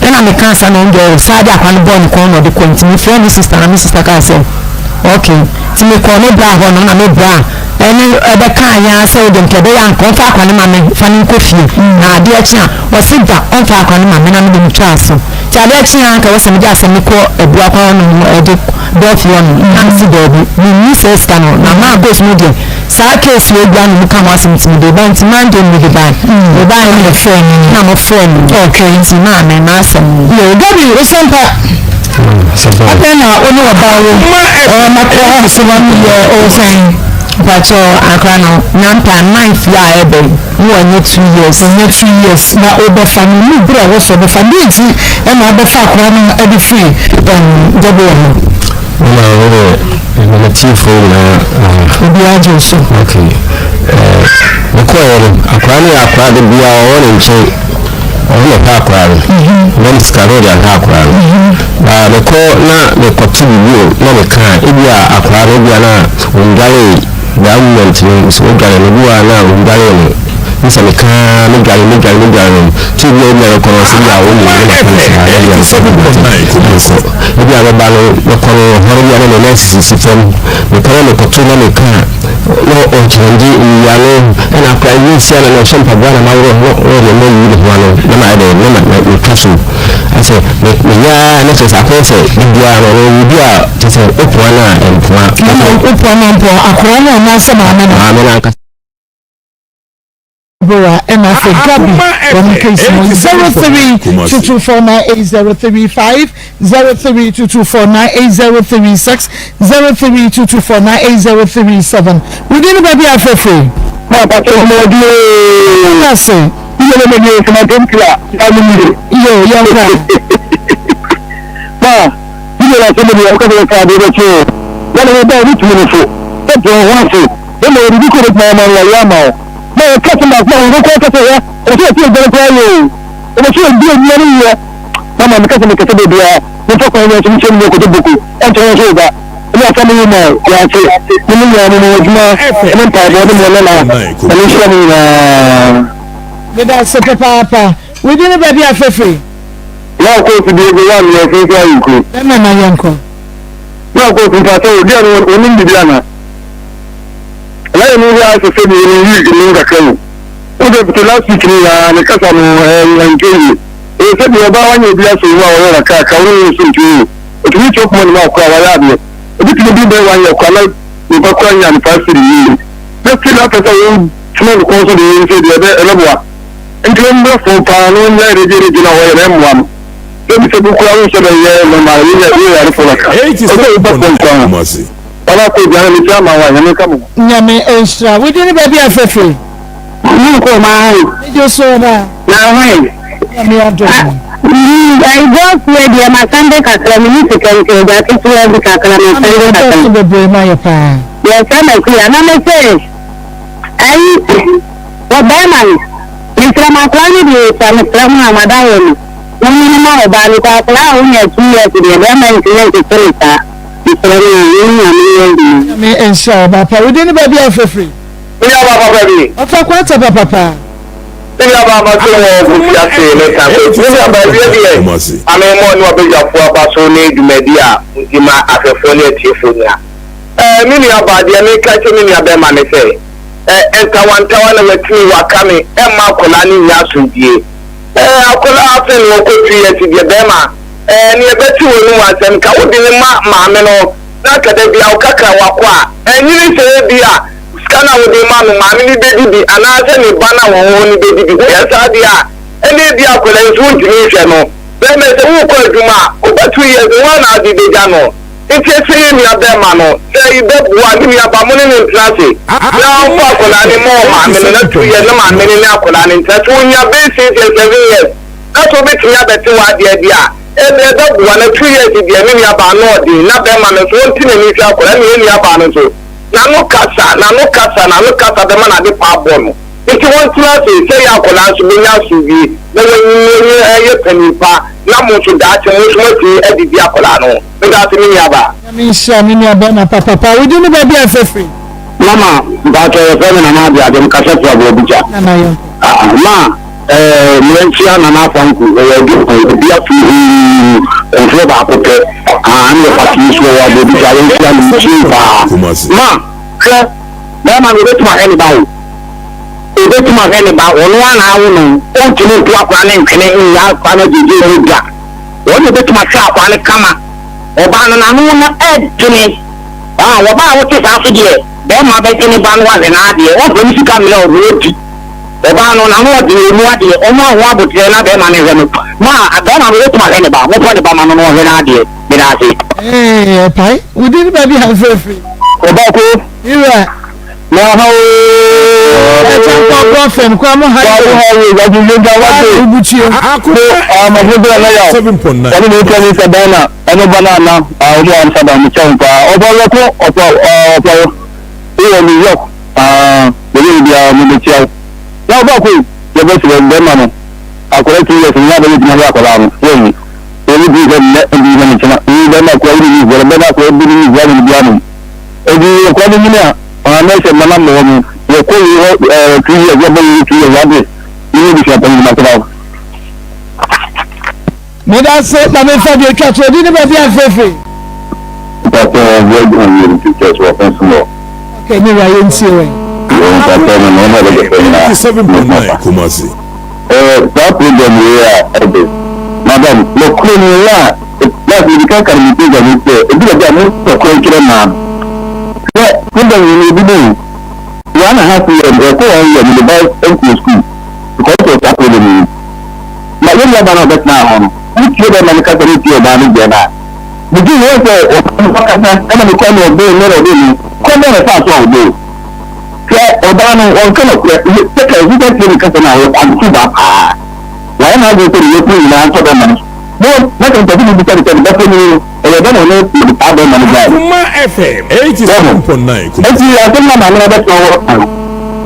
Ɛna mekaa saa na ɔno deɛ ɔsaa de akwa no bɔɔ ne kɔn na ɔde kɔɔ nti mefrɛɛ me sister na me sister kaa sɛ okay nti mekɔɔ me bra hɔ no na me bra ɛne ɛbɛkaa yɛn ara sɛ wode nka ɛbɛyɛ anka ɔmfa akwa no ma me fa no nkɔ fie na adeɛ kye a ɔse da ɔmfa akwa no ma me na mede metwaa so nti adeɛ kye a anka wɔ sɛ mede asɛm no kɔ abua kwan hɔ nom ɛde bɔɔ fie hɔ nom na mese daabi menni saa sika no na maa coach no deɛ Saa case wei bia na ɔmo ka ho asɛm nti mede ba nti Monday no mede bae me bae no na yɛfrɛɛ me na mo frɛɛ me okay nti maame m'asɛm no. Yoo Gabi wo sɛmpa adɛn na wo ne ɔbaa wo ɛɛ makɔ ɔfisi hɔ no yɛ o sɛn. Mpakyɛw akora no nampa ninth yi a ɛbɛ yi na wanya 2 years. Wanya 2 years na wobɛfa no mu berɛ a ɛwɔ sɛ ɔbɛfa no deɛ nti ɛna wobɛfa akora no ɛde firi ɛɛm Deborah hɔ. Mama wo deɛ mama tiefoɔ nyinaa ah. Obiara gye wo so. Okay. Eh, mekɔɛ no akwaraa no yɛ akwaraa de bia ɔwɔ ne nkyɛn ɔno na ɔhwɛ akwaraa no na ne sika no ɔde ahwɛ akwaraa no na mekɔ na mekɔto biribi o na meka ebi a akwaraa no ebi a na ɔndware that moment no sɛ ɔdware no bi wɔ a na ɔndware no ne sɛ meka medware medware medware no tí ebi a ebi a mekɔ no ɔsɛ bi a wɔn nyinaa na maka no saa na ebi a mekɔ no mekɔ ebi a mɛba no mekɔ no hɔ no bi a na me nan sisi fam mekɔ na mekɔto na meka na ɔkyerɛngye nnua no ɛna akora yi nsia na na ɔhyɛ mpaboa na maworɔ na ɔyɛ na yi ne ho ano na ma ɛdɛ na ma metwa so asɛ meyɛ a na kyerɛ sɛ akɔyɛ sɛ biribiara no ɔno obi a kyerɛ sɛ wopoa no a ɛmpoa wopoa no mpoa akora no anaasɛ maame no maame no ankasa Deborah ɛna afei Gabi wɔn case no 0322498035 0322498036 0322498037 within no baabi afɛfɛ. Ase. Yo yɛn kɔ. Ma yíyẹ la sẹ́mi ni ọkọ̀ bẹ̀rẹ̀ ká adé bẹ̀ tó o wọ́n lè bá orí tìmí nìfo tó tó ọ̀hún àṣẹ wọ́n lè rí bí kò lè tún ọmọ rẹ̀ yá mà ọ́ na yɛka sɛ baako a wɔn kɔ kasa yɛ ɔsɛ ɔsɛ ɛgbɛrɛ koraa yɛ o ɔsɛ ɛdi ɛni ɛni yɛ mama meka sɛ mekasa beebi a mefa kwan yɛ nso mehyɛ mu yɛ kɔtɔ boko ɛnkyɛn wɔn so ba ɛne asa me ma yɛase ne me nyinaa mo adwuma ne mpaebɔ ne mo nana ɛne nhyira mo nyinaa. Meda ase papaapa. Wo din ne baabi a afrɛfrɛ? Na ɔkɔ osi bi ebe wa mi ɛfin sɛ ayi kuro. Bɛmɛ na yɛnkɔ. Na ɔkɔ osi mpa sɛ obi a no onim bibi ana. Na yɛ mu yɛ asɛ sɛ bi onim yi nim kakra o. Wo sɛ fiti last week ni ya ne kasa no ɛntwe yie. Ɛyɛ sɛ bi ɔbaa wanyɛ obi asɔ mu a ɔyɛ kakra kakra wo ne no so ntwe yie. Otumi kyɛ ɔkoma ne mu akora wayɛ adeɛ. Obi tumi di bɛyɛ one year kora na nipa kora nya ne five cedi yie. Na still apɛ sɛ wo tena ne kɔn so deɛ nso deɛ ɛbɛ ɛbɛboa. Nti ɔmmrɛ fam paa na ɔnyɛ regye regye na ɔyɛ na ɛmmoa no. Sɛbi sɛbi koraa wonhyɛ da nyɛ normal woyɛ woyɛ yarefoɔ kakra. Ɛsɛ woba fam koraa. Baba kɔ aduane mekyɛ ama wo a Nyame nka mo ho. Nyame nhyira wo din ne baabi a frɛfrɛ. Me nkɔ ma ho. Me gye so ɔba. Na hwan. Nyame adom. Ayi God's way deɛ ma sande kakra me ni sika nti agya ketewa bi kakra ma sande kakra. Ɛdɔɔso bebree ma yɛ paa. Yɛ sɛ na si ana me se ayi ɔbɛrima no mesrɛ mo akora no deɛ ɛsua mesrɛ mo a mada wɔ no mo nyini ma ɔbaa no kɔ akora a wonya 2 years deɛ bɛrima ntumi nkyekye no saa mesrɛ mo a mo ne nyame nyɛ adwuma. Nyame nhyira wo papa. Wo din ne baabi a wofrɛfiri? Me nua baa papa bi. Ɔfa kwanta papapa. Me nua baa ma so wɔ kofi ase ne ka so. Me nua baa awia deɛ ma me mmɔ ne wabadwafoɔ aba so ne dwumadi a modi ma ahwɛfoɔ ne atiefoɔ nyinaa. Ɛɛ me nua baa deɛ meka kyerɛ me nua bɛɛma ne sɛ ɛ ntawantawa na watumi waka me ɛmma akwadaa no nnya asomdwie. Ɛɛ akwadaa afei na ɔkɔ 2 years deɛ bɛɛma ɛɛ neɛ ɛbɛte wɔ no mu asɛm ka wode ne ma maame no na anka da biara wokakra wakɔ a ɛnyini sɛ ebia sika no a wode rema no maame no bɛdi bi anaasɛ ne ba no a wɔwɔ hɔ no bɛdi bi. Woyɛ saa deɛ a, ɛnna ebia akwadaa yi nso wontumi nhwɛ no. Bɛrima yi, sɛ worekɔ adwuma a, woba 2 years no, woa na wode bɛgya no. Nti ɛsɛ yɛn nua bɛrima no, sɛ ayi bɛboa ne nua ba, mo ne no ntena ase na ɔmfa akwadaa no mma ɔmaame no na 2 years na maame no ne akwadaa no ntena. Sɛ ɔnya bɛyɛ 6 years, 7 years. Na sɛ wobɛtumi abɛte w'adeɛ deɛ a, ɛnna ɛbɛboa. Na 2 years deɛ, me nuabaa no ɔden, na bɛrima no nso, ɔnte n'ani nhwɛ akwadaa, ɛnna yɛn nuabaa no nso, n'ano kasa, n'ano kasa, n'ano kasa bɛma n'ade pa abɔ no. Nti wɔntena ase sɛ yɛ akwadaa nso bɛnya asomdwie na wanyini ayɛ panin pa, na mo nso daakye mo nso moatumi adidi akwadaa no ho. Meda ase me nuabaa. Nyame nhyira me nua bɛrima papapa. Wo din ne baabi a ɛfɛ firi? Mama mpakyɛ yɛfrɛ me Nana Aduade mekasa firi Aboabigya. Nana yɛnkɔ. Ah ma eh meɛnkyea Nana Afanku ɔwɔ adwuma obi ato huu kɔmfoɔ baako pɛ ah ɛne ɔfa tee so ɔwɔ Aboabigya yɛnkyea no mekyie paa ma hwɛ bɛɛma no obɛtumi ahwɛ ne ba o obɛtumi ahwɛ ne ba ɔno ara na awo no ɔntumi nto akora ne ntwene nyɛ akora no agyegye mu da wɔn na obɛtumi ahwɛ akora no kama Ɔbaa no n'ano no ɛdene. Ah ɔbaa a wote saa so deɛ bɛɛma bɛgye ne ba no ahwɛ n'adeɛ ɔmfa ne sika mmerɛ ɔno ɔdi. Ɔbaa no n'ano ɔdene ɔmu adeɛ ɔmo aho aboterɛ na bɛɛma no nhwɛ no ma bɛɛma no ɔbɛtumi ahwɛ ne ba momfa ne ba ma no na ɔnhwɛ n'adeɛ meda ase. Ee ɛpae wo din baabi a mfrɛfrɛ. Ɔbaako. Wura. Na ha ooo. Ɛkyɛ nkɔ bɔ fam kɔ mo ha yi. Kɔ ha yi yagye yɛ gya wate. Ubutie. Ko amafo bɛrɛ na yaw. Ɔne ne nkyɛn ne sɛ dan na ɛno ba na ana a ɔmo Amsterdam mo kyɛn paa. Ɔfa wɔ ko ɔfa ɔfa wɔ wɔ New York aa bɛyɛ obi a mo bɛ kyia wo. Na ɔba ko yɛ bɛ srɛ bɛrima no akɔla 2 years no yɛ abɛyɛ gyina hwɛ akɔla no yɛ nyi. Wɔn bi sɛ nnɛ ebi sɛ ne kyena. Yi bɛrima akɔla yi ne ne bɛrima akɔla bi ne ne bɛrima bi anom. Enti nkwadaa no nyini a, maame sɛ nana mmoa mu, yɛkɔ wei hɔ ɛɛ 2 years, yɛbɔ wei 2 years, ade ne ne abusua panyin ma sra wo. Meda ase ma memfa deɛ atwa toɔ din ne baabi a mfeefee. Mpakyɛ wɔn adwuma yɛ no pictures wɔ fɛn so wɔ. Okay me wura yɛntie wɛn. Yoo mpakyɛ no na ɔmo a bɛgye fɛ nyinaa 87.9 Kumasi. Ɛɛ saa program wei a ɛde madam nɔkorɛ ni ɛyɛ a last mede kan ka no me program yi sɛ ebi wɔ bi a mo nɔkorɛ nkyerɛ mmaa no hwɛ program wei no ebi mu 1½ year ɛkɔ 1 year mede ba nkɔ school because of saa program yi na yɛn nuabaa no a ɔbɛtena hɔ no wotie bɛrima no kasa ne tie ɔbaa no deɛ no a megye yɛ sɛ ɔbaa no ɔkasa ɛna mekɔ ne ɔbee ne ɔbee no kɔ bɛn na ɛfaa so a ɔbee Hwɛ, ɔbaa no, ɔnka nokorɛ, sɛ ka ɛsɛ sɛ tie ne kasa no a, ɔyɛ kwanto baa paa. Wayɛ n'adwene sɛ ne yafunu nyinaa ntɔ bɛrima no so. Mo, na sɛ mpɛ sɛ mobisa no sɛ, ne ba panin no, ɛyɛ dɛn na ɔne ɔde saa bɛrima no gyae no? Akoma FM Wahu? 87.9 Kumasi. Enti asɛm no a maame no abɛtena hɔ reka no,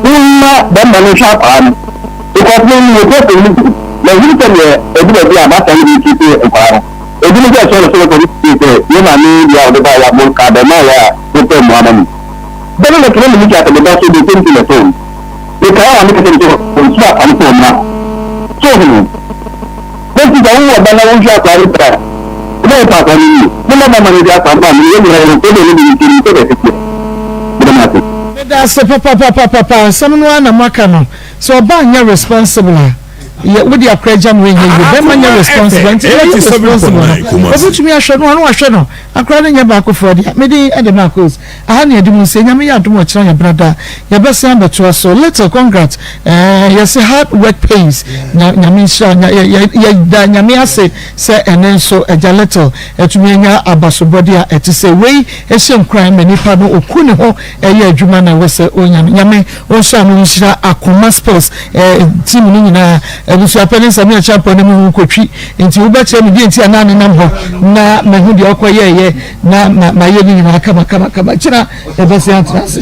momma bɛrima no nhwɛ akwadaa no, because me, mewɔ problem no bi, mahunu sɛ deɛ ɛdu baabi a m'asɛm no de retreat nkwadaa no, ebinom sɛ ɛsɔre sɛ wɔkɔde tie sɛ yɛn maame deɛ a ɔde baeɛ a monka abarimaa yɛ a mopɛ mmoa ma me. Bɛne na kene mene kyɛ me ba so de same na ɛtɔɔ mu. Mekae a meka kyerɛ no sɛ ɔnsu akwa no sɛ ɔmmra hɔ. So wohu no? Enti sɛ wowɔ ba na wonhwɛ akwadaa no pɛ a, wobɛyɛ pa akwadaa no yie. Momma bɛma no de akwadaa no ma me, yɛn nyinaa yɛwɔ sɛdeɛ ne deɛ teɛ nim sɛdeɛ ɛteteɛ. Meda mo ase. Meda ase papapapapa nsɛm no ara na moaka no sɛ ɔbaa nyɛ responsible a yɛ wode akora gya no ɛnyɛ yie bɛrima nyɛ Akoma responsible FM nti deɛ ɔyɛ responsible no 87.9 Kumasi. ɔbɛtumi ahwɛ no ɔno wahwɛ no akora no nyɛ baakofoɔ dea me din de Marcos aha ne yɛde mu nsie Nyame yɛ adom ɔkyena yɛ benada yɛbɛsan abɛtoa so little congrats eh yɛse hard work pays nya Nyame nhyira nya yɛ yɛ yɛda Nyame ase sɛ ɛnɛ nso agya little atumi anya abasobɔde a ɛte sɛ wei ɛhyɛ nkuran ma nipa no ɔku ne ho ɛyɛ adwuma na ɛwɔ sɛ ɔnya no Nyame ɔnhyira no nhyira akoma sports eh team no nyinaa abusuapɛ ne nsɛm yɛ kyɛmpɔ ne mu ho kɔtwi Nti wobɛkyerɛ me deɛ nti a na nenam hɔ na mahu deɛ ɔkɔyɛeɛ na mayɛ ne nyinaa kama kama kama. Kyena yɛbɛsen atena ase.